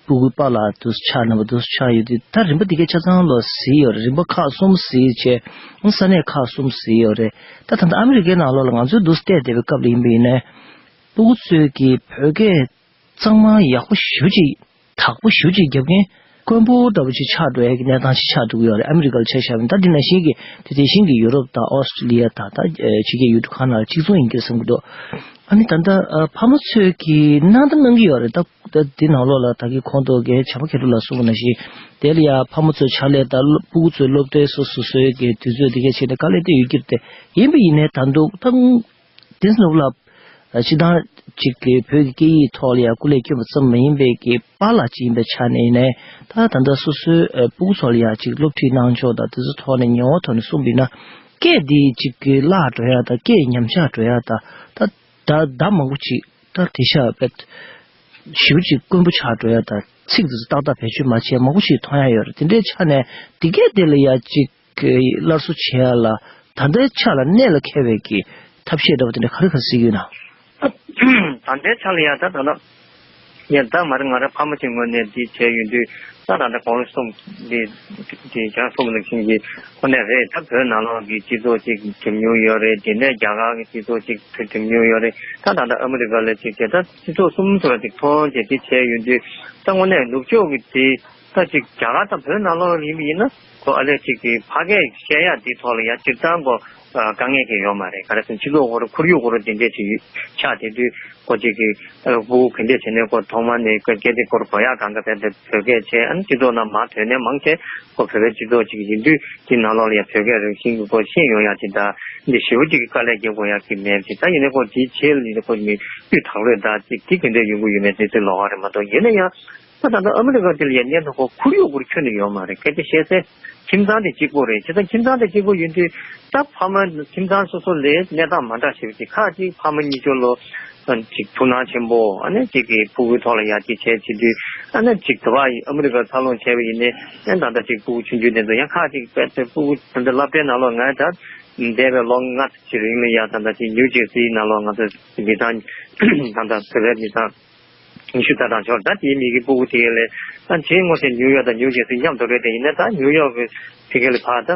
སྤུ་གུ་པཱ་ལགས་དུ་ཆགས་རྣམ་པ་དུ་ཆགས་ཡོད་དུས། ད་རིམ་པ་འདི་གའི་ཆ་ཚང་ལོ་གཟིགས་ཡོད་རེད། རིམ་པ་ཁག་གསུམ་གཟིགས་བྱས། ས་གནས་ཁག་གསུམ་གཟིགས་ཡོད་རེད། ད་ད་ལྟ་ཨ་མི་རི་ཀའི་ནང་ལོགས་ལ་ང་ཚོའི་འདུག་བལྟས་བསྡད་པའི་སྐབས་ལ་ཡིན་པ་ཡིན་ནའི། སྤུ་གུ་ཚོས་ཀྱི་བོད་སྐད་གཙང་མ་ཡག་པོ་ཞེ་པོ་ཅིག་དག་པོ་ཞེ་པོ་ཅིག་རྒྱབ་མཁན་དཀོན་པོ་འདྲ་པོ་ཅིག་ཆགས་འགྲོ་ཡ་གི་གནས་སྟངས་ཤིག་ཆགས་འགྲོ་གི་ཡོད་རེད། ཨ་མི་རི་ཀ་ལ་ཆ་བཞག་པ་ཡིན་ན། ད་འདི་ནང་བཞིན་གྱི་དེ་དེ་བཞིན་གྱི་ཡུ་རོབ་དང་ཨོ་སི་ཀྲི་ལི་ཡ་དང་ད་ཕྱི་རྒྱལ་ཡུལ་གྲུ་ཁག་ནང་ལ་གཅིག་མཚུངས་ཡིན་གྱི་རེད་བསམ་གྱི་འདུག་ཨ་ནི་ད་ལྟ་ཕ་མ་ཚོས་ཀྱི་གནང་ད་གནང་གི་ཡོད་རེད། ད་ད་འདི་ནང་ལོགས་ལ་ད་གིན་གོང་དུ་རྒན་བྱམས་པ་མཁས་གྲུབ་ལགས་གསུངས་པ་ནང་བཞིན། དེ་ལ་ཡ་ཕ་མ་ཚོའི་ཕྱག་ལས་དང་སློབ་སྤུ་གུ་ཚོའི་སློབ་གྲྭའི་སོ་སོ་སོའི་གི་དུས་ཚོད་དེ་གའི་ཆེད་དུ་དཀའ་ལས་དེ་ཡོད་ཀྱི་རེད་དེ། ཡིན་པ་ཡིན་ནའི་ད་དུང་ད་བསྟན་འཛིན་ནོར་བུ་ལགས་སྤྱིར་བཏང་གཅིག་གི་བོད་ཀྱི་སྐད་ཡིག་ཐོག་ལ་ཡ་སྐུ་ལས་བསྐྱོན་པ་ཙམ་མ་ཡིན་པའི་གི་པཱ་ལགས་ཅིག་ཡིན་པའི་ཆ་ནས་ཡིན་ནའི། ད་ད་ལྟ་སོ་སོའི་སྤུ་གུ་ཚོ་ལ་ཡ་ཅིག་སློབ་ཁྲིད་གནང་ཕྱོགས་དང་དེ་ཚོ་ཐོག་ནས་ཉེ་བའི་ཐོག་ནས་གསུངས་པ་ཡིན་ན། སྐད་འདི་ཅིག་གི་བརླག་འགྲོ་ཡ་དང་སྐད་ཉམས་ཆག་འགྲོ་ཡ་དང་ད་ད་ད་མང་པོ་ཅིག་ད་དེ་ཤ་བེད་ཞེ་པོ་ཅིག་དཀོན་པོ་ཆགས་འགྲོ་ཡ་དང་། ཚིག་དེ་ཚོ་ཏག་ཏག་བེད་སྤྱོད་མ་བྱས་མང་པོ་ཞིག་མཐོང་ཡ་ཡོད་རེད། དེ་འདྲའི་ཆ་ནས་དེ་གས་དེ་ལ་ཡ་ཅིག་སླར་གསོ་བྱེད་ཡ་ལ་ད་ལྟའི་ཆ་ལ་གནད་ལ་འཁེལ་བའི་གི་ཐབས་ཤེས་འདྲ་པོ་དེ་འདྲ་ག་རེ་ག་རེ་གཟིགས་ཡོད་ན། ད་ལྟའི་ཆ་ལ་ཡ་ད་ད་ལ་ཡ་ད་མ་རེད། ང་རང་ཕ་མ་གཅིག་ངོས་ནས་འདི་བྱས་ཡོང་དུས། ད་ད་ལྟ་གོང་ལ་གསུངས་འདི་འདི་ཅང་གསུངས་ནང་བཞིན་གྱི་ཁོ་ནས་རེད། ད་བོད་ནང་ལོགས་ཀྱི་སྤྱི་ཚོགས་ཅིག་གྲིབ་མྱོང་ཡོད་རེད། དེ་ནས་རྒྱ་གར་གྱི་སྤྱི་ཚོགས་ཅིག་གྲིབ་མྱོང་ཡོད་རེད། ད་ད་ལྟ་ཨ་མི་རི་ཀ་ལ་ཅིག་བྱས། ད་སྤྱི་ཚོགས་གསུམ་ཚོ་ལ་ཅིག་མཐོང་བྱས་དེ་བྱས་ཡོང་དུས། ད་དངོས་གནས་ནུབ་ཕྱོགས་ཀྱི་དེ་ད་ཅིག་རྒྱ་གར་དང་བོད་ནང་ལོགས་ཡིན་པ་ཡིན་ན། ཁོ་ཨ་ལས་ཅིག་གི་ཕ་སྐད་བཤད་ཡ་དེ་ཐོག་ལ་ཡ་སྤྱིར་བཏང་ཁོ་དཀའ་ངལ་གྱི་ཡོད་མ་རེད། ག་རེ་ཟེར་ན་སྤྱི་ཚོགས་སྐོར་ཁོར་ཡུག་སྐོར་དེ་འདྲས་ཅིག་ཆགས་བསྡད་དུས། ཁོ་ཅིག་གི་སྤུ་གུ་ག་འདྲས་བྱས་ནས་ཁོ་ཐོག་མ་ནས་སྐད་དེ་སྐོར་གོ་ཡག་གང་ག་བས་བོད་སྐད་བྱས། ཨ་ནི་སྤྱི་ཚོགས་ནང་མར་ཐོན་ནས་མང་ཆེ་ཁོ་བོད་པའི་སྤྱི་ཚོགས་ཅིག་ཡིན་དུས། དེ་ནང་ལོགས་ལ་ཡ་བོད་སྐད་རང་བཞིན་གྱི་ཁོ་ཤེས་ཡོང་ཡ་ཅིག་དང་། འདི་ཞེ་པོ་ཅིག་གི་དཀའ་ལས་རྒྱག་དགོས་ཡ་གི་མེད་ཅིག་ད་ཡིན་ནའི་ཁོ་དེའི་ཆེད་ལ་ཡིན་ནའི་ཁོ་མི་སྤུས་དག་རོས་དང་ཅིག་དེ་ག་འདྲས་ཡོང་གི་ཡོད་མེད་དེ་ཚོའི་ལོགས་ཀ་རེད་མ་གཏོགས། ཡིན་ན་ཡང་། ད་ད་ལྟ་ཨ་མི་རི་ཀ་དེ་ལ་ཡ་གནས་སྟངས་ཁོ་ཁོར་ཡུག་སྐོར་ཁྱོན་ནས་ཡོད་མ་རེད། སྐད་ཆ་བཤད་སའི་ཁྱིམ་ཚང་དེ་གཅིག་པོ་རེད། བྱས་ཙང་ཁྱིམ་ཚང་དེ་གཅིག་པོ་ཡིན་དུས། ད་ཕ་མ་ཁྱིམ་ཚང་སོ་སོ་ལ་གནས་སྟངས་མ་འདྲ་ཞིག་ཅིག་ཁག་ཅིག་ཕ་མ་གཉིས་ཆར་ལོ་ཅིག་ཐུགས་སྣང་ཆེན་པོ། ཨ་ནི་ཅིག་གི་སྤུ་གུའི་ཐོག་ལ་ཡ་ཅིག་བྱས་བྱེད་དུས། ཨ་ནི་ཅིག་དུ་བ་ཨ་མི་རི་ཀར་འཚར་ལོངས་བྱས་པ་ཡིན་ནའི། ཨ་ད་ལྟ་ཅིག་སྤུ་གུ་ཆུང་ཆུང་དེ་ཚོ་ཡང་ཁག་ཅིག་དཔེ་ཚོས་སྤུ་གུ་ད་ལྟ་སློབ་གྲྭའི་ནང་ལོགས་ང་ད་འདས་པའི་ལོ་ལྔ་ཅིག་རིང་ལ་ཡ་ད་ལྟ་ཅིག་ནིའུ་ཇར་སིའི་ནང་ལོགས་ང་ཚོ་མི་ཚང་ད་ལྟ་བོད་པའི་མི་ཚང་ཉི་ཤུ་ད་དང་ཞོར། ད་དེའི་མི་གི་སྤུ་གུ་དེ་ག་ལས་ད་ཆེས་སྔོན་ཆད་ནིའུ་ཡོག་དང་ནིའུ་ཇར་སི་མཉམ་དུ་རེད་དེ། ཡིན་ན་ད་ནིའུ་ཡོག་གི་དེ་ག་ལས་ཕར་ད་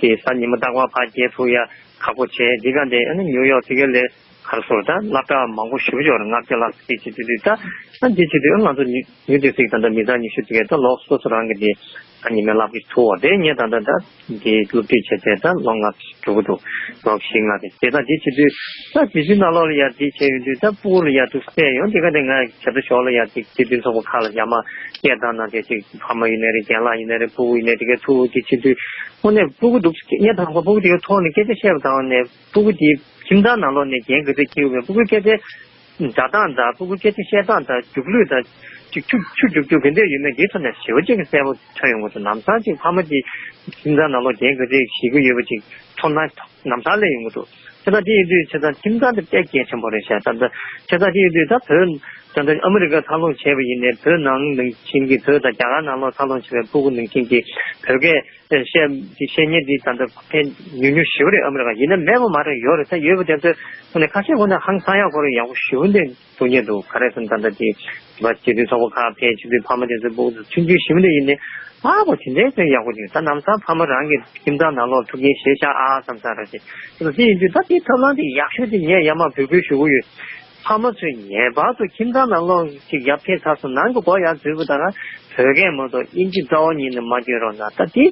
དེ་གཟའ་ཉི་མ་རྟག་པར་ཕར་བསྐྱལ་ཐུབ་ཡ་ཁག་པོ་བྱས། དེ་ག་འདི་ཨ་ནི་ནིའུ་ཡོག་དེ་ག་ལས་ག་རེ་ཟེར། ད་སློབ་གྲྭ་མང་པོ་ཞེ་པོ་ཅིག་ལྔ་བརྒྱ་ལྷག་ཙམ་ཅིག་བྱེད་དུས། ད་ད་འདི་བྱེད་དུས་ང་ཚོ་ནིའུ་ཇར་སི་ད་ལྟ་མི་ཚང་ཉི་ཤུ་དེ་ག་ད་ལོ་སོ་སོ་རང་གི་དེ་ད་ཉི་མའི་གླ་ཕོགས་ཐུབ་པ་དེ་ངས་ད་ལྟ་ད། འདི་སློབ་ཁྲིད་བྱས་ཚད་ད་ལོ་ལྔ་འགྲོ་གི་འདུག་ལོ་བཞི་ལྔ་རེད། དེ་ད་འདི་བྱེད་དུས་ད་དེ་ཚོའི་ནང་ལོགས་ལ་ཡ་འདི་བྱས་ཡོང་དུས། ད་སྤུ་གུ་ལ་ཡ་འདུག་སེ་ཡོང་དེ་ག་དེ་ང་བྱས་ད་ཞོར་ལ་ཡ་དེ་དེ་དུས་ཚོགས་པ་ཁག་ལ་ཡ་མ་སྐད་བཏང་གནང་བྱས་ཅིག་ཕ་མ་ཡིན་ནའི་རེད། རྒན་ལགས་ཡིན་ནའི་རེད། སྤུ་གུ་ཡིན་ནའི་དེ་ག་ཐུག་དེ་བྱེད་དུས་དངོས་གནས་སྤུ་གུ་འདུག་སེ་སྔ་དང་པོ་སྤུ་གུ་དེ་ག་ཐོག་ནས་སྐད་ཆ་བཤད་པ་དང་ནས་སྤུ་གུ་དེ་ཁྱིམ་ཚང་ནང་ལོགས་ནས་རྒན་ག་ཚོད་འཁྱེར་ཡོད་མེད། སྤུ་གུའི་སྐད་ཆ་འཇགས་སྟངས་དང་སྤུ་གུ་སྐད་ཆ་བཤད་སྟངས་དང་རྒྱུགས་ལོས་དང་ཅིག་ཆུ་ཆུ་རྒྱུག་རྒྱུག་ག་འདྲ་ཡོད་མེད་འདིའི་ཐོག་ནས་ཞེ་པོ་ཅིག་གསལ་པོ་ཐོན་ཡོང་གི་འདུག་ནམ་སང་ཅིག་ཕ་མ་དེ་ཁྱིམ་ཚང་ནང་ལོགས་རྒན་ག་ཚོད་ཞིག་གི་ཡོད་པ་ཅིག་ཐོན་ན་ནམ་སང་སླེབས་ཡོང་གི་འདུག་བྱས་ཙང་དེ་ཡིན་དུས་བྱས་ཙང་ཁྱིམ་ཚང་དེ་དཔེ་གལ་ཆེན་པོ་རེད་ཤག་ད་ལྟ་བྱས་ཙང་དེ་ཡིན་དུས་ད་བོད་ད་ ད་ལྟ་ཨ་མི་རི་ཀ་འཚར་ལོངས་བྱས་པ་ཡིན་ནའི་བོད་ནང་ནང་བཞིན་གྱི་བོད་དང་རྒྱ་གར་ནང་ལོགས་འཚར་ལོངས་བྱས་པའི་ཕྲུ་གུ་ནང་བཞིན་གྱི་བོད་སྐད་བཤད་བཤད་མཁན་འདི་ད་ལྟ་ཕན་ཉུང་ཉུང་ཞེ་པོ་རེད། ཨ་མི་རི་ཀ་ཡིན་ན་མེད་པ་མ་རེད། ཡོད་རེད། ད་ཡོད་པ་དེ་ཚོ་ཁོ་ནས་ཁ་ཤས་ཁོ་ནས་ཧང་སང་ཡག་ཁོ་རེ་ཡག་པོ་ཞེ་པོ་འདི་འདུག་ཉེ་འདུག་ག་རེ་ཟེར་ན་ད་ལྟ་དེ་བ་སྤྱི་འཐུས་ཚོགས་པ་ཁག་ཕན་ཆེ་དུས་ཕ་མ་དེ་ཚོའི་ཕྲུ་གུ་ཚོ་མཐུན་རྐྱེན་ཞེ་པོ་འདི་ཡིན་ནའི་ཨ་བོ་དེ་འདྲའི་ཚོ་ཡག་པོ་ཅིག་ད་ལམ་སང་ཕ་མ་རང་གི་ཁྱིམ་ཚང་ནང་ལོགས་ཐུགས་འགན་བཞེས་ཤག་ཨ་བསམ་ས་ར་ཅིག་དེ་ཡིན་དུས་ད་དེའི་ཐབས་ལམ་དེ་ཡག་ཤོས་དེ་ངས་ཡར་མར་འབོད་སྐུལ་ཞུ་གི་ཡོད། ཕ་མ་ཚོས་ངེས་པར་དུ་ཁྱིམ་ཚང་ནང་ལོགས་ཤིག་ཡར་ཕེབས་ཚར་སོང་ནང་གི་སྒོ་ཡར་འཛུལ་བ་དང་བོད་སྐད་མ་གཏོགས་དབྱིན་ཇི་རྩ་བ་ཉིད་ནས་མ་སྐྱོན་རོགས་གནང་། ད་དེ་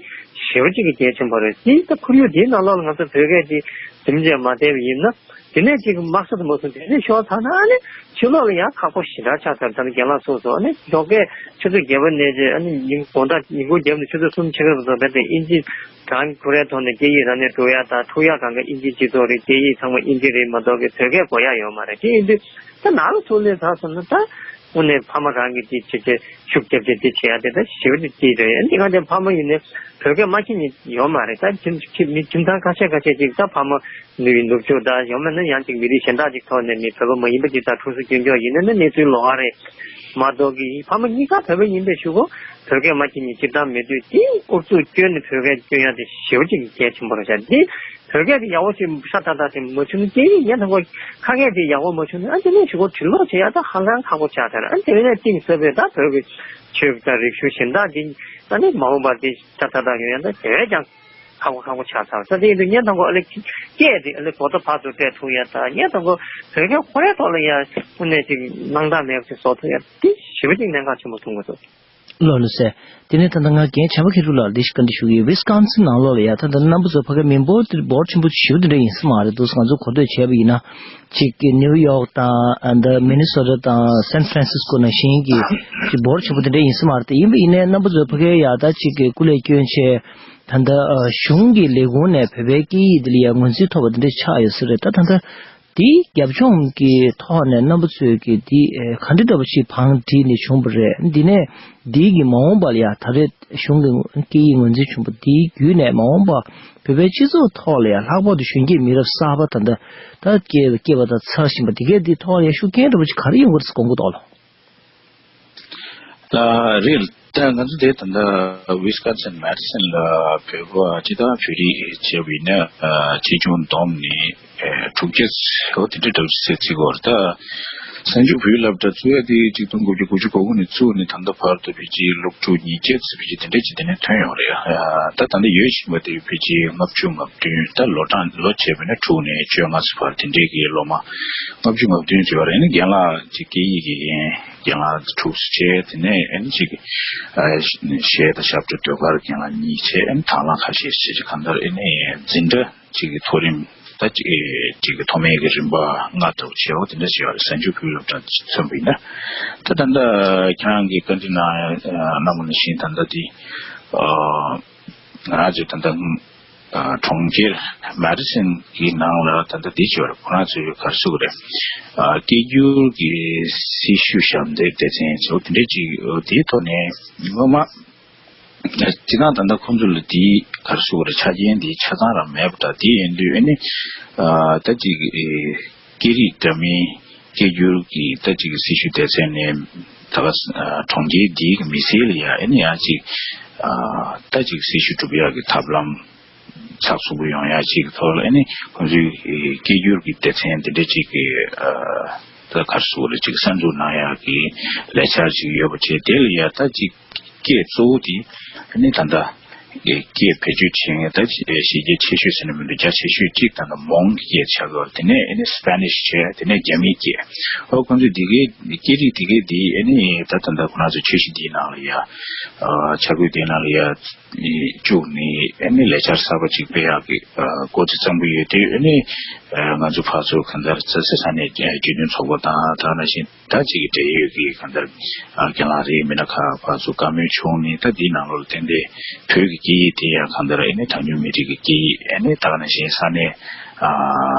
ཞེ་པོ་ཅིག་གི་གལ་ཆེན་པོ་རེད། དེ་ད་ཁོར་ཡུག་དེའི་ནང་ལོགས་ལ་ང་ཚོ་བོད་སྐད་དེ་རིམ་བྱས་མ་བསྡད་པ་ཡིན་ན་དེ་ནས་ཅིག་དམག་ས་དུ་མ་སོང་དེ་ནས་ཤོར་ཚར་ན་ཨ་ནི་ཕྱི་ལོགས་ལ་ཡང་ཁག་པོ་ཞེ་དྲག་ཆགས་ཚར། ད་ནི་རྒན་ལགས་གསུངས་སོང་། ཨ་ནི་ཞོགས་ཀས་ཆུ་ཚོད་བརྒྱད་པ་ནས་ཅིག་ཨ་ནི་ཉིན་དགོང་དག་ཉིན་གུང་རྒྱབ་ནས་ཆུ་ཚོད་གསུམ་ཕྱེད་ཀ་བར་དུ་བས་ཏེ་དབྱིན་ཇི་གང་གི་ཁོ་རའི་ཐོག་ནས་སྐད་ཡིག་རང་ནས་འགྲོ་ཡ་དང་འཁྲུག་ཡ་གང་ག་དབྱིན་ཇི་སྤྱི་ཚོགས་རེད། སྐད་ཡིག་ཚང་མ་དབྱིན་ཇི་རེད་མ་གཏོགས་གི་བོད་སྐད་གོ་ཡ་ཡོད་མ་རེད། དེ་ཡིན་དུས་ད་ནང་ལ་ཚུར་སླེབས་ཚར་སོང་ན་ད་དངོས་གནས་ཕ་མ་རང་གི་དེ་བྱེད་ཆེད་ཤུགས་རྒྱབ་ཆེད་དེ་བྱེད་ཡ་དེ་ད་ཞེ་པོ་ཅིག་སྐྱིད་རེད། འདི་ག་དེ་ཕ་མ་ཡིན་ནའི་བོད་སྐད་མ་ཤེས་མཁན་ཡོད་མ་རེད། ད་ཁྱིམ་ཁྱིམ་མི་ཁྱིམ་ཚང་ཁ་ཤས་ཁ་ཤས་ཅིག་ད་ཕ་མ་ནུ་ཡི་ནུབ་ཕྱོགས་ད་ཡང་མིན་ན་ཡང་ཅིག་མི་རིགས་གཞན་དག་ཅིག་ཐོག་ནས་མི་བོད་པ་མ་ཡིན་པ་ཅིག་ད་ཁྲུང་སུ་སྐྱོན་ཀྱོག་ཡིན་ན་ནི་གནས་ཚུལ་ལོགས་ཀ་རེད་མ་གཏོགས་གི་ཕ་མ་གཉིས་ཀ་བོད་པ་ཡིན་པའི་ཞུ་གོ་བོད་སྐད་མ་ཤེས་མཁན་སྤྱིར་བཏང་མེད་དུས་དེ་ཨུ་ཚུགས་བསྐྱོན་ནས་བོད་སྐད་སྐྱོན་ཡ་དེ་ཞེ་པོ་ཅིག་གལ་ཆེན་པོ་རེད་ཤག་འདི་བོད་སྐད་དེ་ཡག་པོ་ཞིག་ཧྲ་ཐག་ཐག་ཅིག་མ་བྱུང་ན་སྐད་ཡིག་ཉན་དང་པོ་ཁ་སྐད་དེ་ཡག་པོ་མ་བྱུང་ན་ཨ་དེ་ནས་ཞུ་གོ་དྲིལ་ལོག་བྱེད་ཡ་ད་ཧ་ལམ་ཁག་པོ་ཆགས་ཚར། ཨ་དེ་ནས་གཏིང་ཟབ་པའི་ད་བོད་ཀྱི་ཆོས་དང་རིག་གཞུང་གཞན་དག་འདི་ད་ནི་མ་འོངས་པ་འདི་ཧྲ་ཐག་ཐག་ཡོང་ཡ་ད་དེ་བས་ཀྱང་ཁག་པོ་ཁག་པོ་ཆགས་ཚར། ད་དེ་ཡིན་དུས་ཉན་དང་པོ་ཨ་ལེ་སྐད་དེ་ཨ་ལེ་གོ་བརྡ་ཕར་ཚུར་སྤྲད་ཐུབ་ཡ་ད་ཉན་དང་པོ་བོད་སྐད་ཁོ་རའི་ཐོག་ལ་ཡ་དངོས་གནས་ཅིག་སྣང་དག་མེད་པ་ཅིག་བཟོ་ཐུབ་ཡ་དེ་ཞེ་པོ་ཅིག་གནད་འགག་ཆེན་པོ་མཐོང་གི་འདུག་ལགས་ལགས་སེ། དེ་ནས་ད་ལྟ་ང་རྒན་བྱམས་པ་མཁས་གྲུབ་ལགས་ལ་འདི་ཞིག་བཀའ་འདྲི་ཞུ་གི་ཡོད། ཝི་སི་ཀོན་སིན་ནང་ལོགས་ལ་ཡ་ད་ལྟ་རྣམ་པ་ཚོ་ཕ་གི་མི་འབོར་དེ་འབོར་ཆེན་པོ་ཞེ་པོ་དེ་འདྲ་ཡིན་ས་མ་རེད་འདུག་ང་ཚོ་གོ་ཐོས་བྱས་པ་ཡིན་ན་གཅིག་གི་ནིའུ་ཡོག་དང་ཨ་ད་མི་ནི་སོ་ཊ་དང་སན་ཧྥ་རན་སིས་ཀོ་ནང་བཞིན་གྱི་གཅིག་འབོར་ཆེན་པོ་དེ་འདྲ་ཡིན་ས་མ་རེད། དེ་ཡིན་པ་ཡིན་ནའི་རྣམ་པ་ཚོ་ཕ་གི་ཡ་ད་གཅིག་གི་སྐུ་ལས་བསྐྱོན་བྱས་ད་ལྟ་ཨ་གཞུང་གི་ལས་ཁུངས་ནས་བོད་པའི་སྐད་ཡིག་འདི་ལ་ཡ་ངོས་འཛིན་ཐོབ་པ་དེ་འདྲ་ཆགས་ཡོད་ས་རེད། ད་ད་ལྟ། དེའི་རྒྱབ་ལྗོངས་ཀྱི་ཐོག་ནས་རྣམ་པ་ཚོས་ཀྱི་འདི་ཨེ་ག་འདྲ་འདྲ་པོ་ཞིག་བང་བསྒྲིགས་ནས་བྱུང་བ་རེད། འདི་ནས་འདིའི་གི་མ་འོངས་པ་ལ་ཡང་ད་རེས་གཞུང་གི་སྐད་ཡིག་ངོས་འཛིན་བྱུང་བ་འདིའི་བརྒྱུད་ནས་མ་འོངས་པ་བོད་པའི་སྤྱི་ཚོགས་ཐོག་ལ་ཡང་ལྷག་པར་དུ་གཞོན་སྐྱེས་མི་རབས་གསར་པ་ད་ལྟ་ད་སྐྱེས་སྐྱེས་པ་དང་འཚར་བཞིན་པ་འདི་གས་འདིའི་ཐོག་ལ་ཡང་ཤུགས་རྐྱེན་འདྲ་པོ་ཞིག་ག་རེ་ཡོང་གི་རེད་ཟེར་དགོངས་ཀྱི་འདུག་ལགས། ཨ་རེད། ད་ང་ཚོ་དེ་ད་ལྟ་ཝི་སི་ཀོན་སིན་མེ་ཌི་སིན་ལ་བོད་པ་སྤྱི་བཏང་བོད་རིགས་བྱས་པ་ཡིན་ན་ཨ་ཆེ་ཆུང་བསྡོམས་ནས་ཨ་དྲུག་བརྒྱ་ཨོ་དེ་འདྲ་འདྲ་ཟེར་ཚིག་གོ་རེད། ད་གཟའ་མཇུག་བོད་སློབ་གྲྭ་བཙུགས་ཡ་དེ་གཅིག་སྟོང་དགུ་བརྒྱ་དགུ་བཅུ་གོ་དགུ་ནས་བཙུགས་ནས་ད་ལྟ་བར་དུ་ཕལ་ཆེར་སློབ་ཕྲུག་ཉིས་བརྒྱ་ཙམ་ཕལ་ཆེར་དེ་འདྲ་ཅིག་དེ་ནས་ཐོན་ཡོང་རེད། ཨ་ད་ད་ལྟ་ཡོད་བཞིན་པ་དེ་ཕལ་ཆེར་ལྔ་བཅུ་ང་བདུན། ད་ལོ་གྲངས་ལོ་བྱས་པ་ཡིན་ན་དྲུག་ནས་བཅོ་ལྔ་ཙམ་བར་དེ་འདྲའི་གི་སློབ་མ་ལྔ་བཅུ་ང་བདུན་ཙམ་ཡོད་རེད། ཨ་ནི་རྒན་ལགས་ཀྱི་སྐད་ཡིག་གི་རྒན་ལགས་དྲུག་བྱས། དེ་ནས་ཨ་ནི་གཅིག་ཨ་གཞས་དང་ཞབས་བྲོ་ཟློས་གར་རྒན་ལགས་གཉིས་བྱས། ཨ་ནི་དང་བླངས་ཁ་ཤས་བྱས་ཀྱི་གང་ལྟར་ཨ་ནི་འཛིན་གྲྭ་གཅིག་གི་མཐོ་རིམ་ད་གཅིག་གཅིག་གི་མཐོ་དམན་གྱི་རིམ་པ་ལྔ་ལྟ་བུ་བྱས། འོ་དེ་འདྲ་བྱས་པ་རེད། གཟའ་མཇུག་བོད་སློབ་གྲྭ་མཚོན་པ་ཡིན་ན། ད་ད་ལྟ་ཁྱེད་རང་གིས་བཀའ་འདྲི་གནང་གནང་བ་ནང་བཞིན་ད་ལྟ་དེ་ཨ། ང་རང་ཚོའི་ད་ལྟ་ཨ་གྲོང་ཁྱེར་མེ་ཌི་སིན་གྱི་ནང་ལ་ད་ལྟ་འདི་བྱས་པ་རེད། ཁོ་རང་ཚོའི་ག་རེ་ཟེར་དགོས་རེད། ཨ་སྐད་སྒྱུར་གྱི་སྲི་ཞུ་ཞབས་འདེགས་སྡེ་ཚན་ཟེར་བ་དེ་འདྲ་ཅིག་ཡོད། དེའི་ཐོག་ནས་ངོ་མ་སྤྱིར་བཏང་ད་ལྟ་ཁོང་ཚོ་ལ་དེའི་ག་རེ་ཟེར་དགོས་རེད། ཆ་རྐྱེན་དེ་ཆ་ཚང་རང་མེད་པ་འདྲ། དེ་ཡིན་དུས་ཨ་ནི་ཨ་ད་ཅིག་ཨེ། སྐད་རིགས་འདྲ་མིན་སྐད་སྒྱུར་གྱི་ད་ཅིག་སྲི་ཞུ་སྡེ་ཚན་ནས་ད་ག་ཨ་གྲོང་ཁྱེར་འདིའི་གི་མི་སེར་ལ་ཡ་ཨ་ནི་ཡང་ཅིག་ཨ་ད་ཅིག་སྲི་ཞུ་སྒྲུབ་ཡག་གི་ཐབས་ལམ་ཚགས་ཚུད་པོ་ཡོང་ཡག་ཅིག་གི་ཐོག་ལ་ཨ་ནི་ཁོང་ཚོའི་སྐད་སྒྱུར་གྱི་སྡེ་ཚན་འདི་འདྲ་ཅིག་གི་ཨ་ད་ག་རེ་ཟེར་དགོས་རེད། ཅིག་གསར་འཛུགས་གནང་ཡག་གི་ལས་འཆར་ཅིག་ཡོད་པ་བྱས། དེ་ལ་ཡ་ད་ཅིག་སྐད་གཙོ་བོ་དེ་ཨ་ནི་ད་ལྟ་སྐད་བེད་སྤྱོད་བྱེད་མཁན་ད་གཞི་རྒྱ་ཆེ་ཤོས་ཟེར་ན་མི་འདུག་རྒྱ་ཆེ་ཤོས་གཅིག་ད་ལྟ་མོང་གི་སྐད་ཆགས་ཡོད་རེད། དེ་ནས་ཨ་ནི་སི་པེ་ནིཤ་བྱས། དེ་ནས་རྒྱ་མིའི་སྐད། ཨོ་ཁོང་ཚོས་འདི་གའི་སྐད་རིགས་དེ་གའི་དེ་ཨ་ནི་ད་ད་ལྟ་ཁོ་རང་ཚོ་ཆོས་གཞིས་འདིའི་ནང་ལ་ཡ་ཨ་བྱ་འགུལ་དེའི་ནང་ལ་ཡ་བཅུག་ནས་ཨ་ནི་ལས་འཆར་གསར་པ་གཅིག་སྤེལ་ཡག་གི་ཨ་འགོ་ཚིག་བརྩམས་ཀྱི་ཡོད་དུས་ཨ་ནི་ཨ་ང་ཚོ་ཕར་ཚུར་གང་ལྟར་རྩ་ས་ས་གནས་རྒྱུན་ལྡན་ཚོགས་པ་དང་ད་ག་ནང་བཞིན། ད་ཅིག་གི་འབྲེལ་ཡོད་ཀྱི་གང་ལྟར་ཨ་རྒན་ལགས་རེད། མི་སྣ་ཁག་ཕར་ཚུར་བཀའ་མོལ་བྱུང་ནས་ད་འདིའི་ནང་ལོགས་ལ་ཏན་ཏན་བོད་ཀྱི་སྐད་ཡིག་དེ་ཡང་གང་ལྟར་ཨ་ནི་གྲངས་ཉུང་མི་རིགས་ཀྱི་སྐད་ཡིག་ཨ་ནི་ད་ག་ནང་བཞིན་ས་གནས་ཨ་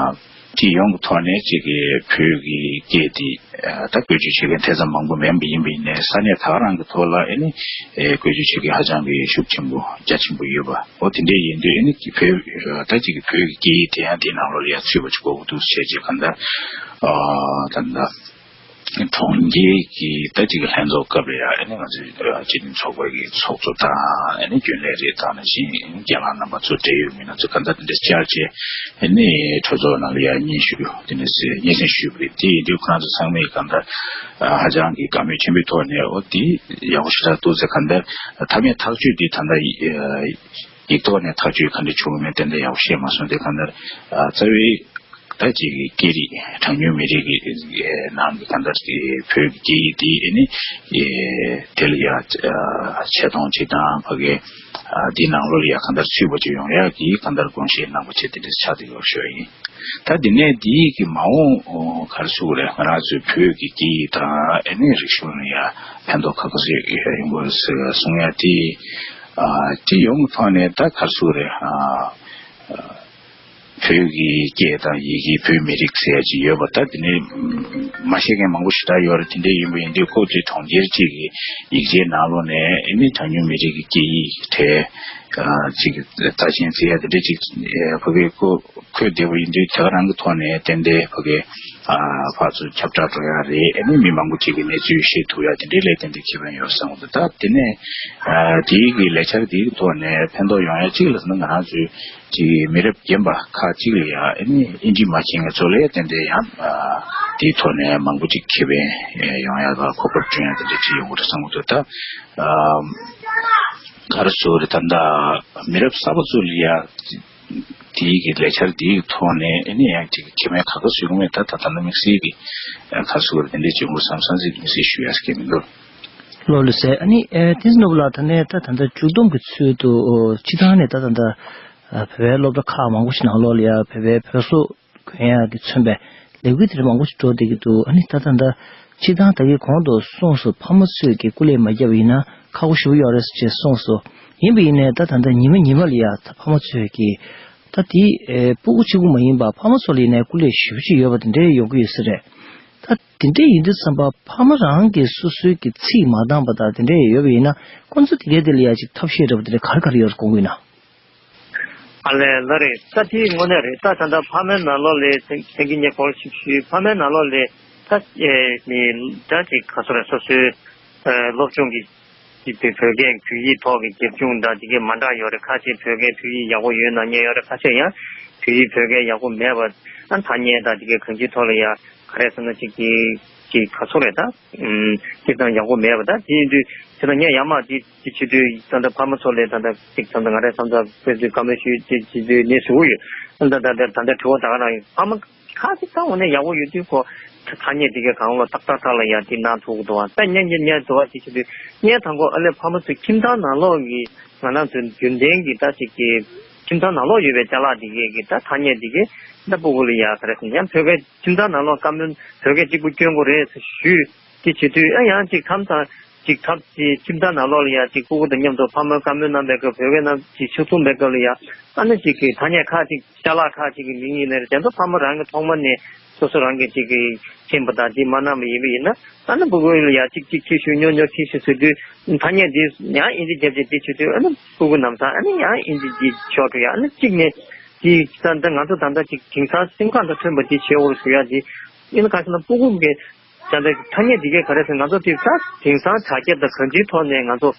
སྤྱི་ཡོངས་ཀྱི་ཐོག་ནས་ཅིག་གི་བོད་ཀྱི་སྐད་དེ་ཨ་ད་བཀོལ་སྤྱོད་བྱེད་མཁན་དེ་ཙམ་མང་པོ་མིན་པ་ཡིན་པ་ཡིན་ནའི་ས་གནས་ད་ག་རང་གི་ཐོག་ལ་ཨ་ནི་ཨེ་བཀོལ་སྤྱོད་བྱེད་མཁན་ཧ་ཅང་གི་ཤུགས་ཆེན་པོ་རྒྱ་ཆེན་པོ་ཡོད་པ། འོ་དེ་འདྲ་ཡིན་དུས་ཨ་ནི་བོད་ད་ཅིག་གི་བོད་ཀྱི་སྐད་ཡིག་དེ་ཡང་དེའི་ནང་ལོགས་ལ་ཡང་ཚུད་པ་ཅིག་དགོས་ཀྱི་འདུག་བྱས་རྗེས་གང་ལྟར་ཨ་ད་ལྟ། གྲོང་ཁྱེར་གྱི་ད་ཅིག་ལྷན་ཚོགས་སྐབས་ལ་ཡང་ཨ་ནི་ང་ཚོའི་སྤྱི་མཐུན་ཚོགས་པ་གི་ཚོགས་གཙོ་དང་ཨ་ནི་རྒྱུན་ལས་རེ་དང་ནང་བཞིན་རྒན་ལགས་རྣམ་པ་ཚོ་འབྲེལ་ཡོད་མི་སྣ་ཚོ་གང་ལྟར་དེ་འདྲ་བཅར་བྱས་ཨ་ནི་གྲོས་ཚོགས་ནང་ལ་ཡང་སྙན་ཞུ་དེ་འདྲ་སྙན་སེང་ཞུས་པ་རེད། དེ་ཡིན་དུས་ཁོ་རང་ཚོ་ཚང་མས་གང་ལྟར་ཧ་ཅང་གི་དགའ་མོས་ཆེན་པོའི་ཐོག་ནས་ཨོ་དེ་ཡག་པོ་ཞེ་དྲག་འདུག་ཟེར། གང་ལྟར་མཐའ་མའི་ཐག་གཅོད་དེ་ད་ལྟ་ཡིག་ཐོག་ནས་ཐག་གཅོད་ག་འདྲ་བྱུང་མིན་ཏན་ཏན་ཡག་པོ་ཤེས་མ་སོང་སྟེ། གང་ལྟར་རྩ་བའི་ད་ཅིག་སྐད་རིགས་གྲངས་ཉུང་མི་རིགས་ཀྱི་ནང་གི་གང་ལྟར་བོད་ཀྱི་སྐད་ཡིག་འདི་ཨ་ནི་དེ་ལ་ཡ་ཆེ་མཐོང་ཅིག་དང་ཕ་གི་འདི་ནང་ལོགས་ལ་ཡ་གང་ལྟར་ཚུད་པ་ཅིག་ཡོང་ཡ་གི་གང་ལྟར་དགོངས་བཞེས་གནང་པ་བྱས་དེ་འདྲ་ཆགས་བསྡད་ཡོད་ཞུ་ཡ་ཡིན། ད་དེ་ནས་འདི་གི་མ་འོངས་ག་རེ་ཟེར་དགོས་རེད། ང་རང་ཚོའི་བོད་ཀྱི་སྐད་ཡིག་དང་ཨ་ནི་རིག་གཞུང་ལ་ཡ་ཕན་ཐོགས་ག་ག་ཟེ་ཡོང་དགོས་ཟེར་གསུང་ཡ་དེ་དེ་ཡོང་གི་ཐོག་ནས་ད་ག་རེ་ཟེར་དགོས་རེད། བོད་ཀྱི་སྐད་དང་ཡི་གེ་བོད་མི་རིགས་ཟེར་ཡ་ཅིག་ཡོད་པ་ད་དེ་ནི་མ་ཤེས་མཁན་མང་པོ་ཞེ་དྲག་ཡོད་རེད། དེ་འདྲ་ཡིན་པ་ཡིན་དུས་ཁོ་ཚོའི་གྲོང་ཁྱེར་གཅིག་གི་ཡིག་ཆའི་ནང་ལོགས་ནས་ཨ་ནི་གྲངས་ཉུང་མི་རིགས་ཀྱི་སྐད་ཡིག་གྲས་ཅིག་ད་ཆེན་ཟེར་ཡ་དེ་འདྲ་ཅིག་ཕ་གི་ཁོ་འཁོད་བསྡད་པ་ཡིན་དུས་དེ་ག་རང་གི་ཐོག་ནས་ཏན་ཏན་ཕ་གི་ཕར་ཚུར་ཁྱབ་བསྒྲགས་འགྲོ་ཡ་རེད། ཨ་ནི་མི་མང་པོ་ཅིག་གི་གནས་ཚུལ་ཤེས་ཐུབ་ཡ་དེ་འདྲའི་ལས་ཏན་ཏན་ཁེ་ཕན་ཡོད་བསམ་གི་འདུག་ད་དེ་ནས་དེའི་གི་ལས་འཆར་དེའི་ཐོག་ནས་ཕན་ཐོགས་ཡོང་ཡ་གཅིག་ལ་ཟེར་ན་ང་རང་ཚོའི་ཅིག་མི་རབས་རྒན་པ་ཁག་ཅིག་ལ་ཡང་ཨ་ནི་ཨིན་ཇི་མ་མཁྱེན་མཁན་ཚོ་ལ་ཏན་ཏན་ཡང་དེའི་ཐོག་ནས་མང་པོ་ཅིག་ཁེ་ཕན་ཡོང་ཡ་དང་གོ་སྐབས་བསྐྲུན་ཡ་དེ་འདྲ་ཅིག་ཡོང་གི་རེད་བསམ་གི་འདུག་ད་ག་རེ་ཟེར་དགོས་རེད། ད་ལྟ་མི་རབས་གསར་པ་ཚོ་ལ་ཡ་དེའི་གི་ལས་འཆར་དེའི་ཐོག་ནས་ཨ་ནི་ཡང་ཅིག་ཁེ་ཕན་ག་ག་ཟེ་ཡོང་མེད་ད་ད་ད་ལྟ་དམིགས་བསལ་གི་ག་རེ་ཟེར་དགོས་རེད། དེ་འདྲ་ཅིག་ཡོང་གི་བསམ་བསམ་ཟིག་དམིགས་བསལ་ཞུ་ཡ་ཟེར་གི་མི་འདུག་ལོ་ལོ་ཟེར། ཨ་ནི་ཨེ་ཏིས་ནོ་བ་ལ་ད་ནས་ད་ད་ལྟ་མཇུག་བསྡོམས་ཀྱི་ཚུལ་དུ་སྤྱི་བཏང་ནས་ད་ད་ལྟ་བོད་པའི་སློབ་གྲྭ་ཁག་མང་པོ་ཞིག་ནང་ལོགས་ལ་ཡ་བོད་པའི་བོད་སོག་གོན་ཡག་གི་མཚོན་པའི་ལས་འགུལ་དེ་འདྲ་མང་པོ་ཞིག་འགྲོ་བསྡད་ཀྱི་འདུག་ཨ་ནི་ད་ད་ལྟ་སྤྱི་བཏང་ད་གི་གོང་དུ་གསུངས་སོ། ཕ་མ་ཚོས་ཀྱི་སྐུ་ལས་མ་བརྒྱབ་པ་ཡིན་ན་ཁག་པོ་ཞེ་པོ་ཡོད་རེད་ཅེས་གསུངས་སོ། ཡིན་པ་ཡིན་ནའི་ད་ད་ལྟ་ཉི་མ་ཉི་མ་ལ་ཡ་ད་ཕ་མ་ཚོས་ཀྱི་ད་དེ་ཨེ་སྤུ་གུ་གཅིག་པུ་མ་ཡིན་པ་ཕ་མ་ཚོ་ལ་ཡིན་ནའི་སྐུ་ལས་ཞེ་པོ་ཅིག་ཡོད་པ་དེ་འདྲ་ཡོང་གི་ཡོད་ས་རེད། ད་དེ་འདྲ་ཡིན་དུས་ཙམ་པ་ཕ་མ་རང་གིས་སོ་སོའི་གི་ཚིག་མ་འདང་པ་དང་དེ་འདྲ་ཡོད་པ་ཡིན་ན་ཁོང་ཚོ་དེ་གའི་དེ་ལ་ཡ་ཅིག་ཐབས་ཤེས་འདྲ་པོ་དེ་འདྲ་ག་རེ་ག་རེ་ཡོད་དགོངས་ཀྱི་ཡོད་ན། ཨ་ལས་ལ་རེད། ད་དེ་དངོས་གནས་རེད། ད་ད་ལྟ་ཕ་མའི་ནང་ལོགས་ལས་སེང་སེང་གེ་ཉེ་སྐོར་ཞིག་ཞུས། ཕ་མའི་ནང་ལོགས་ལས་ད་ཨེ་ནི་ད་ཅིག་ག་ཚོད་རེད། སོ་སོའི་ཨེ་སློབ་སྦྱོང་གི་ཅིག་དེ་བོད་སྐད་བོད་ཡིག་ཐོག་གི་རྒྱབ་ལྗོངས་དང་དེ་གའི་མ་འདྲ་ཡོད་རེད། ཁ་ཤས་བོད་སྐད་བོད་ཡིག་ཡག་པོ་ཡོད་ན་ཉན་ཡོད་རེད། ཁ་ཤས་ཡང་བོད་ཡིག་བོད་སྐད་ཡག་པོ་མེད་པ། ཨ་ཐ་སྙད་དང་དེ་གའི་གང་ཅིའི་ཐོག་ལ་ཡ་ག་རེ་ཟེར་ན་ཅིག་གི་ཅིག་ག་ཚོད་རེད་ད། ཨུམ་སྤྱིར་བཏང་ཡག་པོ་མེད་པ། ད་དེ་ཡིན་དུས་ད་ལྟ་ངས་ཡར་མར་དེ་དེ་བྱེད་དུས་ད་ལྟ་ཕ་མ་ཚོ་ལས་ད་ལྟ་ཅིག་ད་ལྟ་ང་རའི་བསམ་ཚུལ་དཔེ་མཛོད་བཀའ་མོལ་ཞུས་ཅིག་བྱེད་དུས་ནས་ཞུ་གི་ཡོད། ད་ལྟ་ད་ལྟ་ད་ལྟ་དྲི་བ་ད་ག་རང་ཡིན། ཕ་མ་ཁ་ཅིག་ད་འོ་ནས་ཡག་པོ་ཡོད་དུས་ཁོ་ཐ་སྙད་དེ་གའི་གང་ལོ་ཏག་ཏག་ཏག་ལ་ཡ་དེ་གནང་ཐུབ་ཀྱི་འདུག་བ། ད་ཉན་ཉན་ཉན་འདུག་བ་དེ་བྱེད་དུས་ངས་དང་པོ་ཨ་ལས་ཕ་མ་ཚོའི་ཁྱིམ་ཚང་ནང་ལོགས་ཀྱི་ང་རང་ཚོའི་རྒྱུན་ལྡན་གྱི་ད་ཅིག་གི་ཁྱིམ་ཚང་ནང་ལོགས་ཡོད་པའི་ཅ་ལག་དེ་གའི་གི་ད་ཐ་སྙད་དེ་གའི་ད་སྤུ་གུ་ལ་ཡ་ག་རེ་ཟེར་ན་ཡང་བོད་སྐད་ཁྱིམ་ཚང་ནང་ལོགས་བཀའ་མོལ་བོད་སྐད་གཅིག་པུ་སྐྱོན་དགོས་རེད་ཟེར་ཞུས། དེ་བྱེད་དུས་ཨ་ཡང་ཅིག་མཚམས་མཚམས་ཅིག་ཐབས་ཅིག་ཁྱིམ་ཚང་ནང་ལོགས་ལ་ཡ་ཅིག་སྤུ་གུ་དང་མཉམ་དུ་ཕ་མའི་བཀའ་མོལ་གནང་པའི་སྐབས་བོད་སྐད་ནང་ཅིག་ཕྱོགས་མཚུངས་པའི་སྐབས་ལ་ཡ་ཨ་ནི་ཅིག་གི་ཐ་སྙད་ཁག་ཅིག་ཅ་ལག་ཁག་ཅིག་གི་མིང་ཡིན་ནའི་རེད། དེ་ཚོ་ཕ་མ་རང་གི་ཐོག་མ་ནས་སོ་སོ་རང་གི་ཅིག་གི་མཁྱེན་པ་དང་དེ་མ་གནང་བ་ཡིན་པ་ཡིན་ན་ཨ་ནི་སྤུ་གུ་ལ་ཡ་ཅིག་ཅིག་ཁྱི་ཤོད་ཉོ་ཉོ་ཁྱི་ཤོད་ཟེར་དུས་ཐ་སྙད་དེ་ཡང་ཨིན་ཇི་རྒྱབ་བྱས་དེ་བྱེད་དུས་ཨ་ནི་སྤུ་གུ་ནམ་སང་ཨ་ནི་ཡང་ཨིན་ཇི་དེ་ཤོར་འགྲོ་ཡ། ཨ་ནི་གཅིག་ནས་དེ་ད་ལྟ་ང་ཚོ་ད་ལྟ་ཅིག་དེང་སང་སེམས་ཁམས་དང་མཐུན་པ་དེ་བྱེད་འོར་ཞུ་ཡ་དེ་ཨིན་ན་ག་ཟེར་ན་སྤུ་གུ་གི་ད་ལྟ་ཐ་སྙད་འདི་གས་ག་རེ་ཟེར་ང་ཚོ་དེ་ད་དེང་སང་དྲ་རྒྱ་དང་གང་ཅིའི་ཐོག་ནས་ང་ཚོ་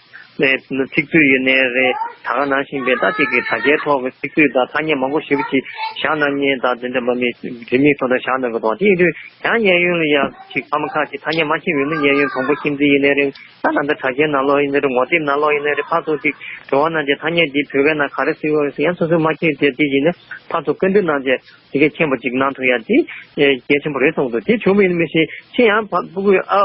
ཚིག་མཛོད་ཡོད་ནའི་རེད། ད་ག་ནང་བཞིན་པའི་ད་ཅིག་གི་དྲ་རྒྱའི་ཐོག་གི་ཚིག་མཛོད་དང་ཐ་སྙད་མང་པོ་ཞེ་པོ་ཅིག་བཞག་གནང་མཁན་དང་དེ་འདྲ་མ་མི་འབྲེལ་མིག་ཐོག་ནས་བཞག་གནང་གི་འདུག་དེ་ཡིན་དུས་ཡང་གཡས་གཡོན་ལ་ཡ་ཅིག་ཕ་མ་ཁག་ཅིག་ཐ་སྙད་མ་ཤེས་ཡོད་ན་གཡས་གཡོན་གྲོང་པ་ཁྱིམ་མཚེས་ཡིན་ནའི་རེད། ད་ད་ལྟ་དྲ་རྒྱའི་ནང་ལོགས་ཡིན་ནའི་རེད། ངོ་དེབ་ནང་ལོགས་ཡིན་ནའི་རེད། ཕར་ཚུར་ཅིག་དྲི་བ་གནང་རྗེས་ཐ་སྙད་འདི་བོད་སྐད་ནང་ག་རེ་ཟེར་བ་རེད་ཟེར་ཡང་སོ་སོས་མ་ཤེས་དེ་དེ་ཡིན་ན་ཕར་ཚུར་བཀའ་འདྲི་གནང་རྗེས། དེ་གས་མཁྱེན་པ་ཅིག་གནང་ཐུབ་ཡ་དེ་ཨེ་གལ་ཆེན་པོ་རེད་གསུངས་འདུག་དེ་བྱུང་བ་ཡིན་མི་ཤེས། ཁྱེད་ཡང་ཕ་སྤུ་གུས་ཨ་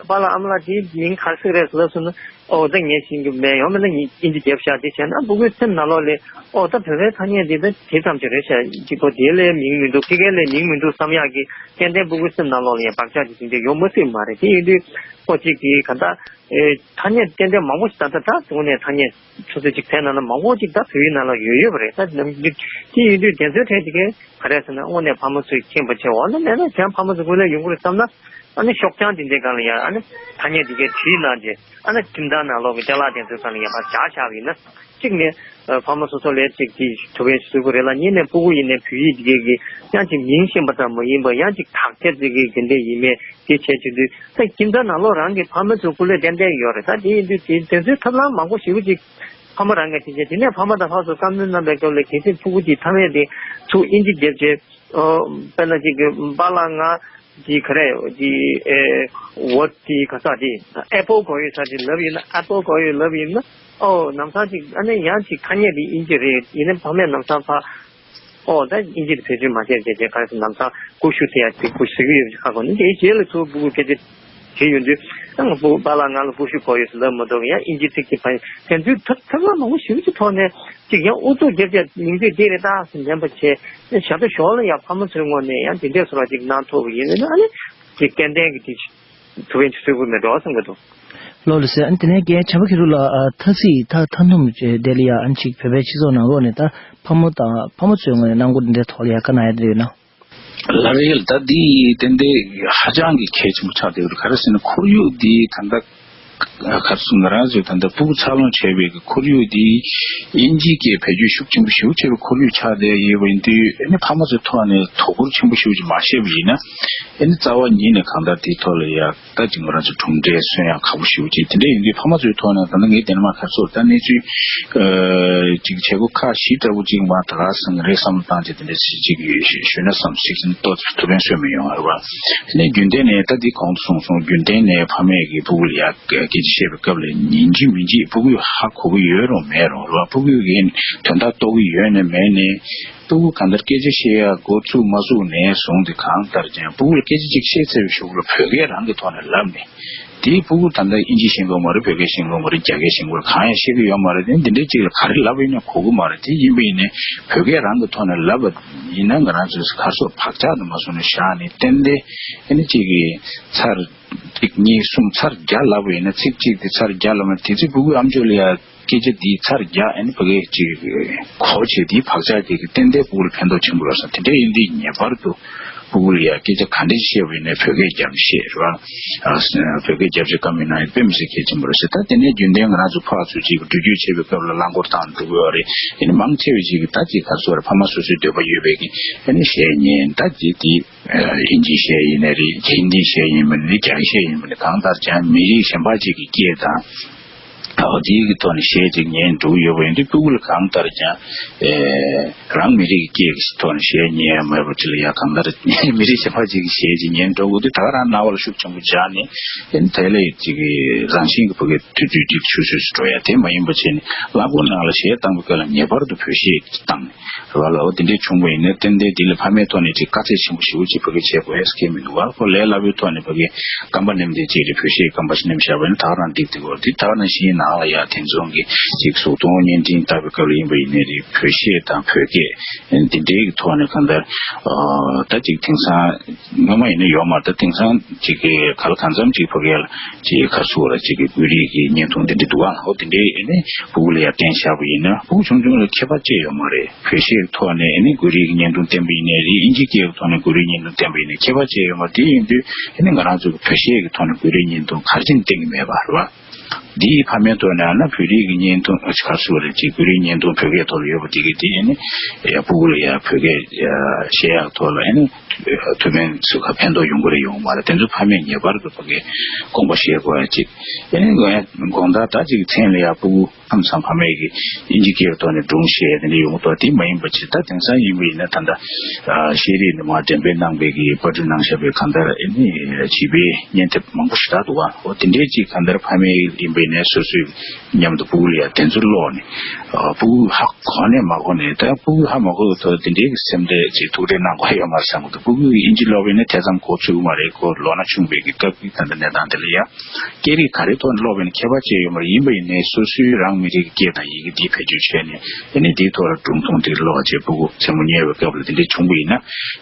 པཱ་ལགས་ཨ་མ་ལགས་དེའི་མིང་ག་རེ་ཟེར་གི་རེད་ཟེར་ལབ་སོང་ན་ཨོ་ད་ངས་ཤེས་ཀྱི་མེད། ཡང་མིན་ན་ངས་ཨིན་ཇི་རྒྱབ་ཤག་དེ་བྱས་ན་སྤུ་གུའི་སེམས་ནང་ལོགས་ལ་ཨོ་ད་བོད་པའི་ཐ་སྙད་འདི་ད་དེ་ཙམ་ཅིག་རེད་ཤག་ཅིག་པོ་དེ་ལས་མིང་མི་འདུག་ཕ་གི་ལས་མིང་མི་འདུག་བསམ་ཡག་གི་ཏན་ཏན་སྤུ་གུའི་སེམས་ནང་ལོགས་ལ་ཡང་བག་ཆགས་ཅིག་དེ་འདྲ་ཡོང་མ་སྲིད་མ་རེད། དེ་ཡིན་དུས་ཁོ་ཅིག་གིས་ག་ད། ཨེ་ཐ་སྙད་ཏན་ཏན་མང་པོ་ཞིག་ད་ལྟ་ད་དངོས་གནས་ཐ་སྙད་སོ་སོའི་ཅིག་དེ་ནང་ལ་མང་པོ་ཅིག་ད་བོད་ཡིག་ནང་ལ་ཡོད་ཡོད་པ་རེད། ད་ནམ་རྒྱུན་དེ་ཡིན་དུས་དེ་ཚོའི་གྲས་དེ་གས་ག་རེ་ཟེར་ན་དངོས་གནས་ཕ་མ་ཚོས་མཁྱེན་པ་བྱས་འོ་ན་མེད་ན་དེ་ཕ་མ་ཚོ་དངོས་གནས་ཡོང་གི་རེད་བསམ་ན་ ཨ་ནི་ཤོག་བྱང་དེ་འདྲའི་སྒང་ལ་ཡང་ཨ་ནི་ཐ་སྙད་དེ་གའི་བྲིས་གནང་རྗེས་ཨ་ནི་ཁྱིམ་ཚང་ནང་ལོགས་ཀྱི་ཅ་ལག་དེ་ཚོའི་སྒང་ལ་ཡང་ཕར་བཞག་བཞག་པ་ཡིན་ན། གཅིག་ནས་ཨ་ཕ་མ་སོ་སོ་ལ་གཅིག་གིས་ཐུགས་ཕན་གསོས་པ་རེད་ལ། གཉིས་ནས་སྤུ་གུ་ཡིན་ནའི་བོད་ཡིག་དེ་གའི་གི་ཡང་ཅིག་མིང་ཤེས་པ་ཙམ་མ་ཡིན་པར་ཡང་ཅིག་དག་ཆ་དེ་གའི་དེ་འདྲ་ཡིན་མེད་དེ་བྱས་བྱེད་དུས། ད་ཁྱིམ་ཚང་ནང་ལོགས་རང་གི་ཕ་མ་ཚོའི་སྐུ་ལས་ཏན་ཏན་ཡོད་རེད། ད་དེ་ཡིན་དུས་དེ་དེ་ཚོའི་ཐབས་ལམ་མང་པོ་ཞེ་པོ་ཅིག་ཕ་མ་རང་གིས་དེ་བྱས། དེ་ནས་ཕ་མ་དང་ལྷག་ཙམ་བཀའ་མོལ་གནང་པའི་སྐབས་ལ་གལ་སྲིད་ཕྲུ་གུ་དེ་ཐ་སྙད་དེ་ཚུར་ཨིན་ཇི་བརྒྱབ་བྱས། ཨོ། དཔེར་ན་ཅིག་གི་པ་ལགས་ང་ཅིག་ག་རེ་ཅིག་ཨེ་ཝརཌ་དེ་ག་ས་དེ་ཨེ་པལ་གོ་ཡོད་ས་དེ་ལབ་ཡིན་ན། ཨེ་པལ་གོ་ཡོད་ལབ་ཡིན་ན། ཨོ། ལམ་སང་ཅིག་ཨ་ནི་ཡང་ཅིག་ཐ་སྙད་དེ་ཨིན་ཇི་རེད། ཡིན་ནའི་ཕ་མས་ལམ་སང་ཕ། ཨོ། ད་ཨིན་ཇི་དེ་བེད་སྤྱོད་མ་བྱས་བྱས་བྱས་ག་རེ་ཟེར། ལམ་སང་ཀུ་ཤུ་ཟེར་ཡ་ཅིག་ཀུ་ཤུ་ཟེར་གི་ཡོད་པ་ཅིག་ཧ་གོ་ནས། དེའི་རྗེས་ལ་ཚུར་སྤུ་གུ་སྐད་ཆ་དྲིས་ཡོང་དུས། ཨ། ང་སྤུ་གུ་པ་ལགས་ང་ལ་ཀུ་ཤུ་གོ་ཡོད་ཟེར་ལབ་མ་གཏོགས། ཡང་ཨིན་ཇི་ཚིག་ཅིག་ཕ་ཡིན། དེ་ཚོའི་ཐབས་ཐབས་ལམ་མང་པོ་ཞེ་པོ་ཅིག་ཐོག་ནས་ཅིག་ཡང་ཨུ་ཚུགས་རྒྱབ་བྱས་མིང་ཚིག་འདི་རེད་ད་ཟེར་ལེན་པ་བྱས། ཞབས་ཏོག་ཞོར་ལ་ཡང་ཕ་མ་ཚོའི་ངོས་ནས་ཡང་དེ་འདྲས་བཟོ་འདྲ་ཅིག་གནང་ཐུབ་པ་ཡིན་ན། ཨ་ནི་ཅིག་ཏན་ཏན་གྱི་དེ་ཐུགས་ཕན་ཅིག་གསོས་ཀྱི་མེད་འགྲོ་བསམ་གྱི་འདུག། ལགས་ལགས་སེ། ཨ་ནི་དེ་ནས་རྒན་བྱམས་པ་མཁས་གྲུབ་ལགས། ཨ། ཐ་ཚིག་ཐ་ཐ་འདོམས་བྱས་དེ་ལ་ཡ་ཨ་ནི་ཅིག་བོད་པའི་སྤྱི་ཚོགས་ནང་ལོགས་ནས་ད་ཕ་མ་དང་ཕ་མ་ཚོའི་ངོས་ནས་གནང་སྒོ་འདི་འདྲའི་ཐོག་ལ་ཡ་བཀའ་གནང་ཡ་དེ་འདྲ་ཡོད་ན། ལགས་རེད། ད་འདི་ཏན་ཏན་ཧ་ཅང་གི་གལ་ཆེན་པོ་ཆགས་བསྡད་ཡོད་རེད། ག་རེ་ཟེར་ན་ཁོར་ཡུག་འདི་ད་ལྟ་ག་རེ་ཟེར། ང་རང་ཚོའི་ད་ལྟ་སྤུ་གུ་འཚར་ལོངས་བྱས་པའི་གི་ཁོར་ཡུག་འདི་དབྱིན་ཇིའི་སྐད་བེད་སྤྱོད་ཤུགས་ཆེན་པོ་ཞེ་པོ་བྱས་པའི་ཁོར་ཡུག་ཆགས་བསྡད་ཡོད་པ་ཡིན་དུས། ཨ་ནི་ཕ་མ་ཚོའི་ཐོག་ནས་དོ་ཁུར་ཆེན་པོ་ཞེ་པོ་ཅིག་མ་བྱས་པ་ཡིན་ན། ཨ་ནི་རྩ་བ་ཉིད་ནས་གང་ལྟར་དེའི་ཐོག་ལ་ཡ་ད་ཅིག་ང་རང་ཚོ་གྲུབ་འབྲས་སོན་ཡག་ཁག་པོ་ཞེ་པོ་ཅིག་དེ་འདྲ་ཡིན་དུས། ཕ་མ་ཚོའི་ཐོག་ནས་ད་ལྟ་ངས་དེ་ནས་མར་ག་རེ་ཟེར། ད་གནས་ཚུལ་ཨ་ཅིག་བྱེད་སྒོ་ཁག་བཞི་ལྟ་བུ་ཅིག་མར་ད་ག་སེ་ང་རེ་བསམ་བློ་བཏང་བྱས་དེ་འདྲ་ཞིག་ཅིག་ཞུས་ན་བསམ། ཅིག་ཏོག་ཙམ་ཐུགས་ཕན་གསོས་མི་ཡོང་བ་རེད་བ། དེ་ནས་རྒྱུན་ལྡན་ནས་ད་འདི་གོང་དུ་སོང་སོང་རྒྱུན་ལྡན་ནས་ཕ་མས་ཀྱིས་སྤུ་གུ་ལ་ཡ་སྐད་ཆ་བཤད་པའི་སྐབས་ལ་ཡིན་གཅིག་མིན་གཅིག་སྤུ་གུས་ཧ་གོ་གི་ཡོད་རུང་མེད་རུང་རེད་བ། སྤུ་གུས་ཀྱིས་དོན་དག་རྟོགས་ཀྱི་ཡོད་ནས་མེད་ནས། སྤུ་གུ་གང་ལྟར་སྐད་ཆ་བཤད་ཡག་འགོ་ཚུགས་མ་ཚུགས་ནས་བཟུང་སྟེ། གང་ལྟར་ཀྱང་སྤུ་གུ་ལ་སྐད་ཆ་གཅིག་བཤད་ཚར་བའི་གཞུག་ལ་བོད་སྐད་རང་གི་ཐོག་ནས་ལབ་ནས། དེའི་སྤུ་གུ་ད་ལྟ་ཨིན་ཇི་ཤེས་ཀྱི་ཡོད་མ་རེད། བོད་སྐད་ཤེས་ཀྱི་ཡོད་མ་རེད། རྒྱ་སྐད་ཤེས་ཀྱི་ཡོད་མ་རེད། གང་ཡང་ཤེས་ཀྱི་ཡོད་མ་རེད། དེ་འདི་འདྲའི་གཅིག་ལ་ག་རེ་ལབ་ཡིན་ན་གོ་གི་མ་རེད། དེ་ཡིན་པ་ཡིན་ནའི་བོད་སྐད་རང་གི་ཐོག་ནས་ལབ་པ་ཡིན་ན། ང་རང་ཚོས་ག་རེ་ཟེར། བག་ཆགས་དུ་མ་བཟུང་ནས་བཞག་ནས་ཏན་ཏན་ཨ་ནི་གཅིག་གི་ཚར་གཅིག་གཉིས་གསུམ་ཚར་བརྒྱ་ལབ་པ་ཡིན་ན། ཚིག་གཅིག་དེ་ཚར་བརྒྱ་ལབ་ན། དེ་ཚེ་སྤུ་གུ་ཨམ་ཅོག་ལ་ཡ་སྐད་ཆ་འདི་ཚར་བརྒྱ་ཨ་ནི་ཕ་གིར་ཅིག་གོ་བྱས། དེའི་བག་ཆགས་དེ་གིས་ཏན་ཏན་སྤུ་གུ་ལ་ཕན་ཐོགས་ཆེན་པོ་ཡོད་ས། དེ་འདྲ་ཡིན་དུས་ངེས་པར་དུ་སྤུ་གུ་ལ་ཡ་སྐད་ཆ་ག་འདྲ་ཞིག་བཤད་པ་ཡིན་ནའི་བོད་སྐད་རྒྱབ་ནས་བཤད་རེད་བ། ཨ། བོད་སྐད་རྒྱབ་བྱས་བཀའ་མོལ་གནང་ཡ་དཔེ་མི་སྲིད་གལ་ཆེན་པོ་རེད་ཟེར། ད་དེ་ནས་རྒྱུན་ལྡན་ང་རང་ཚོ་ཕར་ཚུར་ཅིག་འགྲུལ་སྐྱོད་བྱེད་པའི་སྐབས་ལ་རླངས་འཁོར་བཏང་འགྲོ་གི་ཡོད་རེད། ཡིན་ནའི་མང་ཆེ་བས་ཅིག་ད་ཅིག་ག་རེ་ཟེར། ཕ་མ་སོ་སོའི་འདོད་པ་ཡོད་པའི་གི་ཨ་ནི་བཤད་ཉན། ད་ཅིག་དེ་ཨ་ཨིན་ཇི་བཤད་ཡིན་ནའི་རེད། ཧིན་དི་བཤད་ཡིན་པ་ནི། རྒྱ་ཡིག་བཤད་ཡིན་པ་ནི། གང་ལྟར་ཀྱང་མི་རིགས་གཞན་པ་ཅིག་གི་སྐད་དང་། ཨོ། དེའི་གི་ཐོག་ནས་གཞས་ཅིག་ཉན་འགྲོ་གི་ཡོད་པ་ཡིན་དུས། སྤུ་གུ་ལ་གང་ལྟར་ཀྱང་ཨེ་རང་མི་རིགས་ཀྱི་སྐད་ཀྱི་ཐོག་ནས་གཞས་ཉན་ཡ་མེད་པ་ཅིག་ལ་ཡ། གང་ལྟར་མི་རིགས་གཞན་པ་ཅིག་གི་གཞས་ཅིག་ཉན་འགྲོ་དགོས་དུས། ད་ག་རང་རྣ་བ་ལ་ཤུགས་ཆེན་པོ་འཇགས་ནས། ཨེ་དེ་ལས་ཅིག་གི་རང་བཞིན་གྱི་ཕ་གིའི་དུས་ཚོད་ཅིག་ཆུད་ཟོས་སུ་འགྲོ་ཡ་དེ་མ་ཡིན་པ་བྱས་ནས། རླངས་འཁོར་ནང་ལ་གཞས་བཏང་པའི་སྐབས་ལ་ངེས་པར་དུ་བོད་གཞས་བཏང་ནས། རེད་བ་ལ། འོ་དེ་འདྲས་བྱུང་བ་ཡིན་ན་ཏན་ཏན་དེ་ལ་ཕ་མའི་ཐོག་ནས་ཅིག་དཀའ་ཚེགས་ཆེན་པོ་ཞེ་པོ་ཅིག་ཕ་གིར་བྱེད་དགོས་ཡ་ཟེར་མཁན་མི་འདུག་བ། ཁོ་ལས་སླ་པོའི་ཐོག་ནས་ཕ་གིར་རྐང་པ་ནེམ་བསྡད་ཅིག་རེད། བོད་གཞས་རྐང་པ་ཞིག་ནེམ་བཞག་པ་ཡིན་ན་ད་ག་རང་འགྲིག་འདུག་གོ། དེ་ད་ག་ནང་བཞིན་ནང་ལ་ཡ་དེ་ཚོ་གི་ཅིག་གཟུགས་མཐོང་བརྙན་འཕྲིན་ལྟ་བའི་སྐབས་ལ་ཡིན་པ་ཡིན་ནའི་རེད། བོད་གཞས་དང་བོད་སྐད་འདི་འདྲའི་གི་ཐོག་ནས་གང་ལྟར་ཨ་ད་ཅིག་དེང་སང་སྔོན་མ་ཡིན་ན་ཡོད་མ་རེད། ད་དེང་སང་ཅིག་གི་ག་ལ་གང་འཚམ་ཅིག་ཕ་གི་ལ་ཅིག་ག་རེ་ཟེར་དགོས་རེད། ཅིག་གི་བོད་རིགས་ཀྱི་བརྙན་ཐུང་དེ་འདྲ་འདུག་ཨ། འོ་དེ་འདྲའི་ཨ་ནི་སྤུ་གུ་ལ་ཡ་བསྟན་བཞག་པ་ཡིན་ན། སྤུ་གུ་ཆུང་ཆུང་ལ་ཁྱད་པར་ཅི་ཡོད་མ་རེད། བོད་གཞས་ཐོག་ནས་ཨ་ནི་བོད་རིགས་ཀྱི་བརྙན་ཐུང་བསྟན་པ་ཡིན་ནའི་རེད། དབྱིན་ཇིའི་སྐད་ཀྱི་ཐོག་ནས་བོད་རིགས་བརྙན་ཐུང་བསྟན་པ་ཡིན་ནའི་ཁྱད་པར་ཅི་ཡོད་མ་རེད། དེ་ཡིན་དུས་ཨ་ནི་ང་རང་ཚོ་གི་བོད་གཞས་ཀྱི་ཐོག་ནས་བོད་རིགས་བརྙན་ཐུང་ག་རེ་བྱས་ནས་བསྟན་གྱི་མེད་པ་རེད་བ། འདིའི་ཕ་མའི་ཐོག་ནས་ཨ་ན་བོད་རིགས་ཀྱི་བརྙན་ཐུང་ག་རེ་ཟེར་དགོས་རེད། ཅིག་བོད་རིགས་བརྙན་ཐུང་བོད་སྐད་ཐོག་ལ་ཡོད་པ་དེ་གི་དེ་ཨ་ནི་ཡ་སྤུ་གུ་ལ་ཡ་བོད་སྐད་བཤད་ཡག་ཐོག་ལ་ཨ་ནི་ཐུགས་ཕན་ཚུགས་ཁ་ཕན་ཐོགས་ཡོང་གི་རེད་ཡོང་མ་རེད། དེ་ཚོ་ཕ་མས་ངེས་པར་དུ་ཕ་གིར་དགོངས་པ་བཞེས་དགོས་ཡ་གཅིག་ཨ་ནི་དགོངས་དག་ད་ཅིག་མཚན་ལ་ཡ་སྤུ་གུ་མཚམས་མཚམས་ཕ་མས་ཀྱིས་དབྱིན་ཇི་སྐད་ཐོག་ནས་སྒྲུང་བཤད་དེ་འདྲ་ཡོང་གི་འདུག་དེ་མ་ཡིན་པ་ཅིག་ད་དེང་སང་ཡིན་པ་ཡིན་ན་ད་ལྟ་ཤེས་རིག་ནས་མར་འགྲེམས་སྤེལ་གནང་པའི་གི་པར་སྐྲུན་གནང་བཞག་པའི་གང་ལྟར་ཨ་ནི་བྱིས་པའི་བརྙན་དེབ་མང་པོ་ཞེ་དྲག་འདུག་ཨ། འོ་དེ་འདྲའི་ཅིག་གང་ལྟར་ཕ་མས་ཡིན་པ་ཡིན་ནའི་སོ་སོའི་མཉམ་དུ་སྤུ་གུ་ལ་ཡ་དེ་ཚོ་ཀློག་ནས། ཨ། སྤུ་གུ་ཧ་གོ་ནས་མ་གོ་ནས། ད་སྤུ་གུ་ཧ་མ་གོ་བའི་ཐོག་དེ་འདྲའི་གི་སེམས་ཁྲལ་ཅིག་ཐུགས་ཁྲལ་གནང་དགོས་ཡོད་མ་རེད་བསམ་གི་འདུག་སྤུ་གུ་ཡིས་དབྱིན་ཇི་ཀློག་པ་ཡིན་ན་དེ་ཙམ་གོ་ཚོད་ཀྱི་མ་རེད། ཁོ་ལོ་ན་ཆུང་བའི་གི་སྐབས་ཀྱི་ད་ལྟ་གནས་སྟངས་དེ་ལ་ཡ། སྐད་རིགས་ག་རེ་ཐོག་ནས་ཀློག་པ་ཡིན་ན་ཁྱད་པར་ཅི་ཡོད་མ་རེད། ཡིན་པ་ཡིན་ནའི་སོ་སོའི་རང་མི་རིགས་ཀྱི་སྐད་དང་ཡི་གེ་འདི་བེད་སྤྱོད་བྱས་ནས་ཨ་ནི་འདིའི་ཐོག་ལ་སྒྲུང་ཐུང་འདི་ཀློག་བྱས་སྤུ་གུ་མཚན་མོ་ཉལ་བའི་སྐབས་ལ་དེ་འདྲ་བྱུང་བ་ཡིན་ན།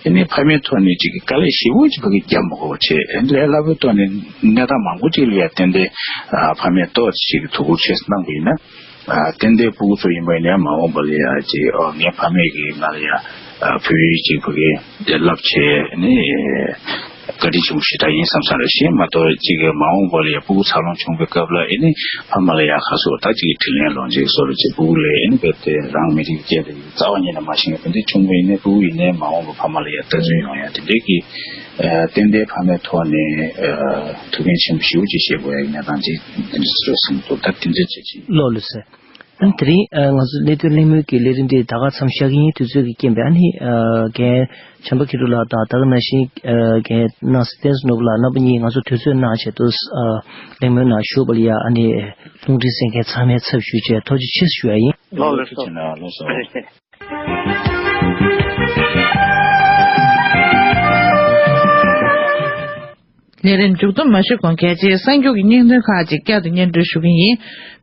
ཨ་ནི་ཕ་མའི་ཐོག་ནས་ཅིག་གི་དཀའ་ལས་ཞེ་པོ་ཅིག་ཕ་གིར་རྒྱབ་མ་དགོས་པ་བྱས། ཨ་ནི་ལས་སླ་པོའི་ཐོག་ནས་གནས་སྟངས་མང་པོ་ཅིག་ལ་ཡ་བརྟེན་ཏེ་ཨ་ཕ་མས་ཏོག་ཙམ་ཅིག་གི་དོ་ཁུར་ཆེ་ཙམ་གནང་བ་ཡིན་ན། ཨ། ཏན་ཏན་སྤུ་གུ་ཚོ་ཡིན་པ་ཡིན་ན་ཡང་མ་འོངས་པ་ལ་ཡ་ཅིག་ཨ། ངའི་ཕ་མས་ཀྱིས་ང་ལ་ཡ། ཨ། བོད་ཡིག་ཅིག་ཕ་གིར་བསླབ་བྱས་ནས། བཀའ་དྲིན་ཆེན་པོ་ཞེ་དྲག་ཡིན་བསམ་ས་རེད། གཞན་མ་གཏོགས་གཅིག་གི་མ་འོངས་པ་ལ་ཡ་སྤུ་གུ་འཚར་ལོངས་བྱུང་བའི་སྐབས་ལ་ཨེ་ནི་ཕ་མ་ལ་ཡ་ཁ་སོ་ད་གཅིག་གི་དྲིན་ལན་ལོག་འཇལ་བཟོ་འདྲ་ཅིག་སྤུ་གུ་ལ་ཨེ་ནི་རྦད་དེ་རང་མི་རིགས་སྐད་དེ་རྩ་བ་ཉིད་ནས་མ་ཤེས་མཁན་དེ་འདྲ་བྱུང་བ་ཡིན་ན་སྤུ་གུ་ཡིན་ནའི་མ་འོངས་པ་ཕ་མ་ལ་ཡ་ལྟ་ཚུལ་ཡོང་ཡ་དེ་འདྲའི་གི་ཏན་ཏན་ཕ་མའི་ཐོག་ནས་ཐུགས་འགན་ཆེན་པོ་ཞེ་པོ་ཅིག་བཞེས་དགོས་ཡ་ཡིན་ན་ད་ཅིག་དེ་འདྲ་ཟེར་བ་གསུངས་འདུག་ད་དེ་འདྲ་བྱེད་ཅིག་ལོ་ལོ་ཟེར། ཨ་ནི་དེ་རིང་ཨ་ང་ཚོ་གནས་སྡོད་གླེང་མོལ་གྱི་ལས་རིམ་འདི་ད་ག་མཚམས་བཞག་གི་ཡིན། དུས་ཚོད་ཀྱི་རྐྱེན་པས། ཨ་ནི་ཨ་རྒན་བྱམས་པ་མཁས་གྲུབ་ལགས་དང་ད་ག་ནང་བཞིན་ཨ་རྒན་སྣང་སྲིད་བསྟན་འཛིན་ནོར་བུ་ལགས་རྣམ་པ་གཉིས་ང་ཚོ་དུས་ཚོད་གནང་བྱས་དུས་ཨ་གླེང་མོལ་ནང་ཞུགས་པ་ལ་ཡ་ཨ་ནི་རླུང་འཕྲིན་གསན་མཁན་ཚང་མའི་ཚབ་ཞུས་བྱས་ཐུགས་རྗེ་ཆེ་ཞུ་ཡ་ཡིན། ལགས་ལགས་སོ། ཐུགས་རྗེ་ཆེ་གནང་། ལགས་སོ། ཐུགས་རྗེ་ཆེ། ལས་རིམ་མཇུག་བསྡོམས་མ་ཞུས་གོང་གལ་ཆེའི་གསར་འགྱུར་གྱི་སྙིང་དོན་ཁག་ཅིག་བསྐྱར་དུ་སྙན་སྒྲོན་ཞུ་གི་ཡིན།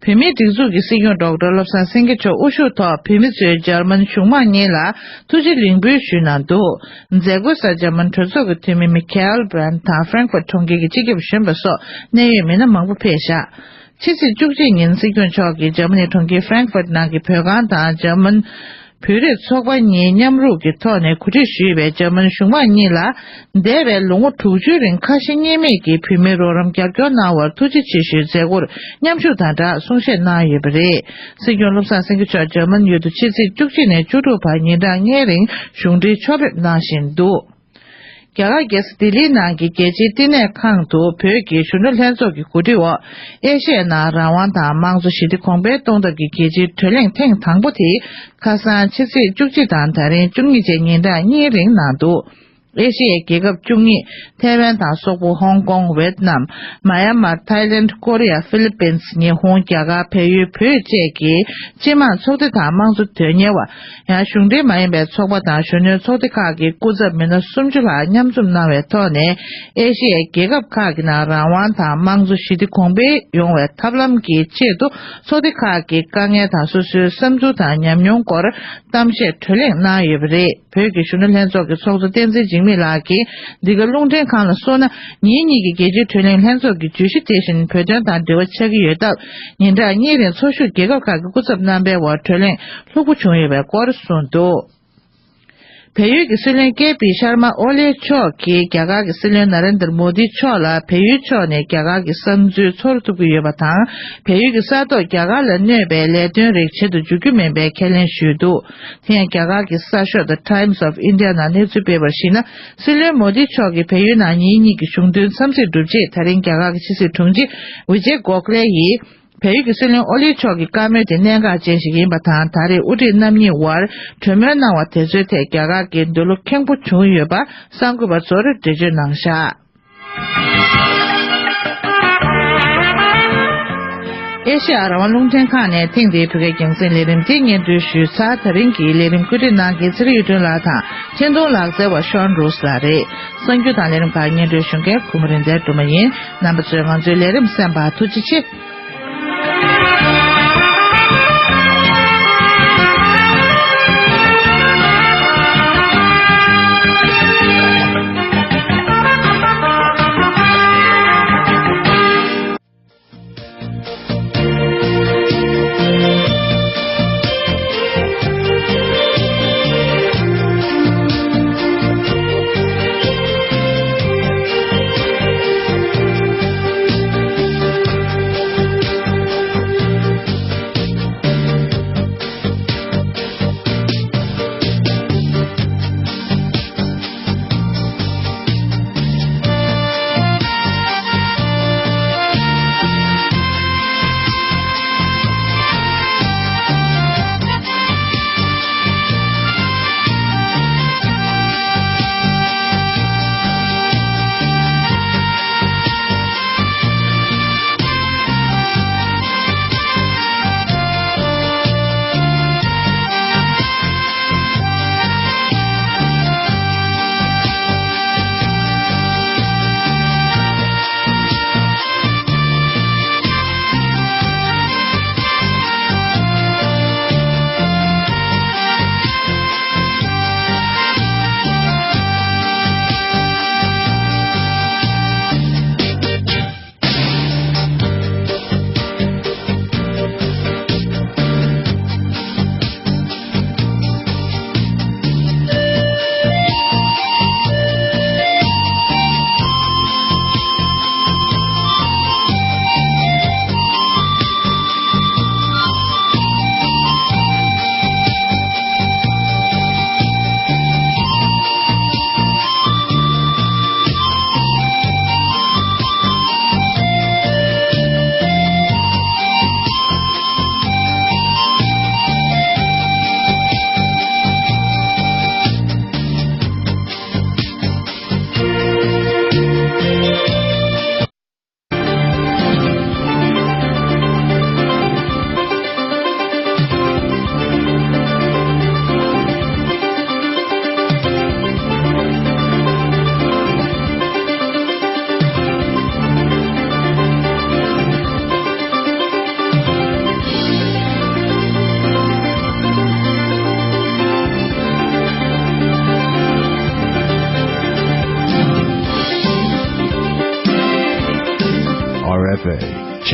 བོད་མིའི་སྒྲིག་འཛུགས་ཀྱི་སྲིད་སྐྱོང་ཌོག་ཊར་བློ་བཟང་སེང་གེ་མཆོག་དབུ་བཞུགས་ཐོག་བོད་མི་ཚོས་འཇར་མན་གཞུང་མང་གཉིས་ལ་ཐུགས་རྗེ་ལེགས་འབུལ་ཞུས་གནང་འདུག་མཛད་སྒོའི་སར་འཇར་མན་གྲོས་ཚོགས་ཀྱི་འཐུས་མི་མི་ཁེལ་བྷི་རན་དང་ཧྥ་རན་ཁ་ཕུར་གྲོང་ཁྱེར་གྱི་སྤྱི་ཁྱབ་གཞོན་པ་སོགས་གནད་ཡོད་མི་སྣ་མང་པོ་ཕེབས་བཞག་ཕྱི་ཚེས་བཅུ་གཅིག་ཉིན་སྲིད་སྐྱོང་མཆོག་གིས་འཇར་མ་ནི་གྲོང་ཁྱེར་ཧྥ་རན་ཁ་ཕུར་ནང་གི་བོད་ཁང་དང་འཇར་མན་བོད་རིགས་ཚོགས་པ་གཉིས་མཉམ་རུབ་ཀྱི་ཐོག་ནས་གོ་སྒྲིག་ཞུས་པའི་འཇར་མན་གཞུང་མང་གཉིས་ལ་འདས་པའི་ལོ་ངོ་དྲུག་ཅུའི་རིང་ཁ་ཞེ་གཉིས་མེད་ཀྱིས་བོད་མིའི་རོགས་རམ་རྒྱབ་སྐྱོར་གནང་བར་ཐུགས་རྗེ་ཆེ་ཞུའི་མཛད་སྒོར་མཉམ་ཞུགས་དང་སྦྲགས་གསུང་བཤད་གནང་ཡོད་པ་རེད། སྲིད་སྐྱོང་བློ་བཟང་སེང་གེ་མཆོག་འཇར་མན་ཡུལ་དུ་ཕྱི་ཚེས་བཅུ་གཅིག་ནས་བཅུ་དྲུག་བར་ཉིན་གྲངས་ལྔའི་རིང་གཞུང་འབྲེལ་ཕྱོགས་ཕེབས་གནང་བཞིན་འདུག་རྒྱ་གར་རྒྱལ་ས་ལྡི་ལིའི་ནང་གི་རྒྱལ་སྤྱིའི་བསྟི་གནས་ཁང་དུ་བོད་ཀྱི་གཞོན་ནུ་ལྷན་ཚོགས་ཀྱི་གོ་སྒྲིག་འོག་ཨེ་ཤི་ཡའི་ནང་རང་དབང་དང་དམངས་གཙོ་ཞི་བདེ་གོང་འཕེལ་གཏོང་ཐབས་ཀྱི་རྒྱལ་སྤྱིའི་གྲོས་གླེང་ཐེངས་དང་པོ་དེ་ཁ་སང་ཕྱི་ཚེས་བཅུ་གཅིག་དང་ད་རིང་བཅུ་གཉིས་བཅས་ཉིན་གྲངས་གཉིས་རིང་གནང་འདུག་ཨེ་ཤི་ཡའི་རྒྱལ་ཁབ་བཅུ་གཉིས་ཐའེ་ཝན་དང་སོག་པོ། ཧོང་ཀོང་། ཝེད་ནམ། མཱ་ཡན་མར། ཐའི་ལེནྜ། ཀོ་རི་ཡ། ཧྥི་ལི་པིན། ཉི་ཧོང་། རྒྱ་གར། བལ་ཡུལ། བོད་བཅས་ཀྱི་སྤྱི་དམངས་ཚོགས་སྡེ་དང་དམངས་གཙོ་དོན་གཉེར་བ། ཡང་གཞུང་འབྲེལ་མ་ཡིན་པའི་ཚོགས་པ་དང་གཞོན་ནུའི་ཚོགས་སྡེ་ཁག་གི་སྐུ་ཚབ་མི་སྣ་སུམ་ཅུ་ལྷག་མཉམ་འཛོམས་གནང་བའི་ཐོག་ནས། ཨེ་ཤི་ཡའི་རྒྱལ་ཁབ་ཁག་གི་ནང་རང་དབང་དང་དམངས་གཙོ་ཞི་བདེ་གོང་འཕེལ་ཡོང་བའི་ཐབས་ལམ་གྱི་ཆེད་དུ་ཚོགས་སྡེ་ཁག་གི་དཀའ་ངལ་དང་སོ་སོའི་བསམ་ཚུལ་དང་ཉམས་མྱོང་སྐོར་གཏམ་བཤད་གྲོས་གླེང་གནང་ཡོད་པ་རེད། བོད་ཀྱི་གཞོན་ནུ་ལྷན་ཚོགས་ཀྱི་ཚོགས་གཙོ་བསྟན་འཛིན་འཇིགས་མེད་ལགས་ཀྱིས་འདི་ག་རླུང་འཕྲིན་ཁང་ལ་གསུངས་ན། ཉིན་གཉིས་ཀྱི་རྒྱལ་སྤྱིའི་གྲོས་གླེང་ལྷན་ཚོགས་ཀྱི་བརྗོད་གཞི་དེ་བཞིན་བོད་དོན་དང་འབྲེལ་བ་ཆགས་ཀྱི་ཡོད་སྟབས། ཉིན་གྲངས་གཉིས་རིང་འཚོ་བཞུགས་རྒྱལ་ཁབ་ཁག་གི་སྐུ་ཚབ་རྣམ་པའི་དབར་གྲོས་གླེང་ལྷུག་པོ་བྱུང་ཡོད་པའི་སྐོར་གསུངས་འདུག་བལ་ཡུལ་གྱི་སྲིད་བློན་ཀེ་པི་ཤར་མ་ཨོ་ལེ་མཆོག་གིས་རྒྱ་གར་གྱི་སྲིད་བློན་ན་རེན་དར་མོ་དི་མཆོག་ལ་བལ་ཡུལ་ཕྱོགས་ནས་རྒྱ་གར་གྱི་བསམ་ཚུལ་ཚོར་ཐུབ་ཀྱི་ཡོད་པ་དང་། བལ་ཡུལ་གྱི་ས་ཐོག་རྒྱ་གར་ལ་གནོད་པའི་ལས་དོན་རིགས་བྱེད་དུ་འཇུག་རྒྱུ་མིན་པའི་ཁས་ལེན་ཞུས་འདུག་དེ་ཡང་རྒྱ་གར་གྱི་གསར་ཤོག་The Times of India ནང་གནས་ཚུལ་སྤེལ་བར་གཞིགས་ན། སྲིད་བློན་མོ་དི་མཆོག་གིས་བལ་ཡུལ་ནང་ཉིན་གཉིས་ཀྱི་གཞུང་དོན་འཚམས་གཟིགས་གྲུབ་རྗེས། ད་རིང་རྒྱ་གར་གྱི་ཕྱི་སྲིད་དྲུང་ཆེ་ཝི་ཇེ་གོ་ཁ་ལེ་ཡིས། བལ་ཡུལ་གྱི་སྲིད་བློན་ཨོ་ལི་མཆོག་གི་བཀའ་མོལ་དེ་གནད་འགག་ཅན་ཞིག་ཡིན་པ་དང་། ད་རེས་དབུ་ཁྲིད་རྣམ་གཉིས་དབར་གྲོས་མོལ་གནང་བ་དེ་ཚོའི་ཐད་རྒྱ་གར་གྱི་འདོད་བློ་ཁེངས་པོ་བྱུང་ཡོད་པ་གསར་འགོད་པ་ཚོར་འགྲེལ་བརྗོད་གནང་བཞག་ཨེ་ཤེ་ཡ་རང་དབང་རླུང་འཕྲིན་ཁང་ནས་ཐེངས་འདིའི་བོད་སྐད་རྒྱང་སྲིང་ལས་རིམ་དེ་སྙན་སྒྲོན་ཞུས་ཚར། ད་རིང་གི་ལས་རིམ་བཀོད་སྒྲིག་གནང་མཁན་ཚེ་རིང་གཡུ་སྒྲོན་ལགས་དང་འཕྲིན་གཏོང་ལག་རྩལ་བ་ཤོན་རུས་ལགས་རེད། གསར་འགྱུར་དང་ལས་རིམ་ཁག་སྙན་སྒྲོན་ཞུ་མཁན་གུ་མ་རིན་ལྡན་སྒྲོལ་མ་ཡིན། རྣམ་པ་ཚོས་ང་ཚོའི་ལས་རིམ་གསན་པར་ཐུགས་རྗེ་ཆེ།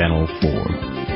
Channel four.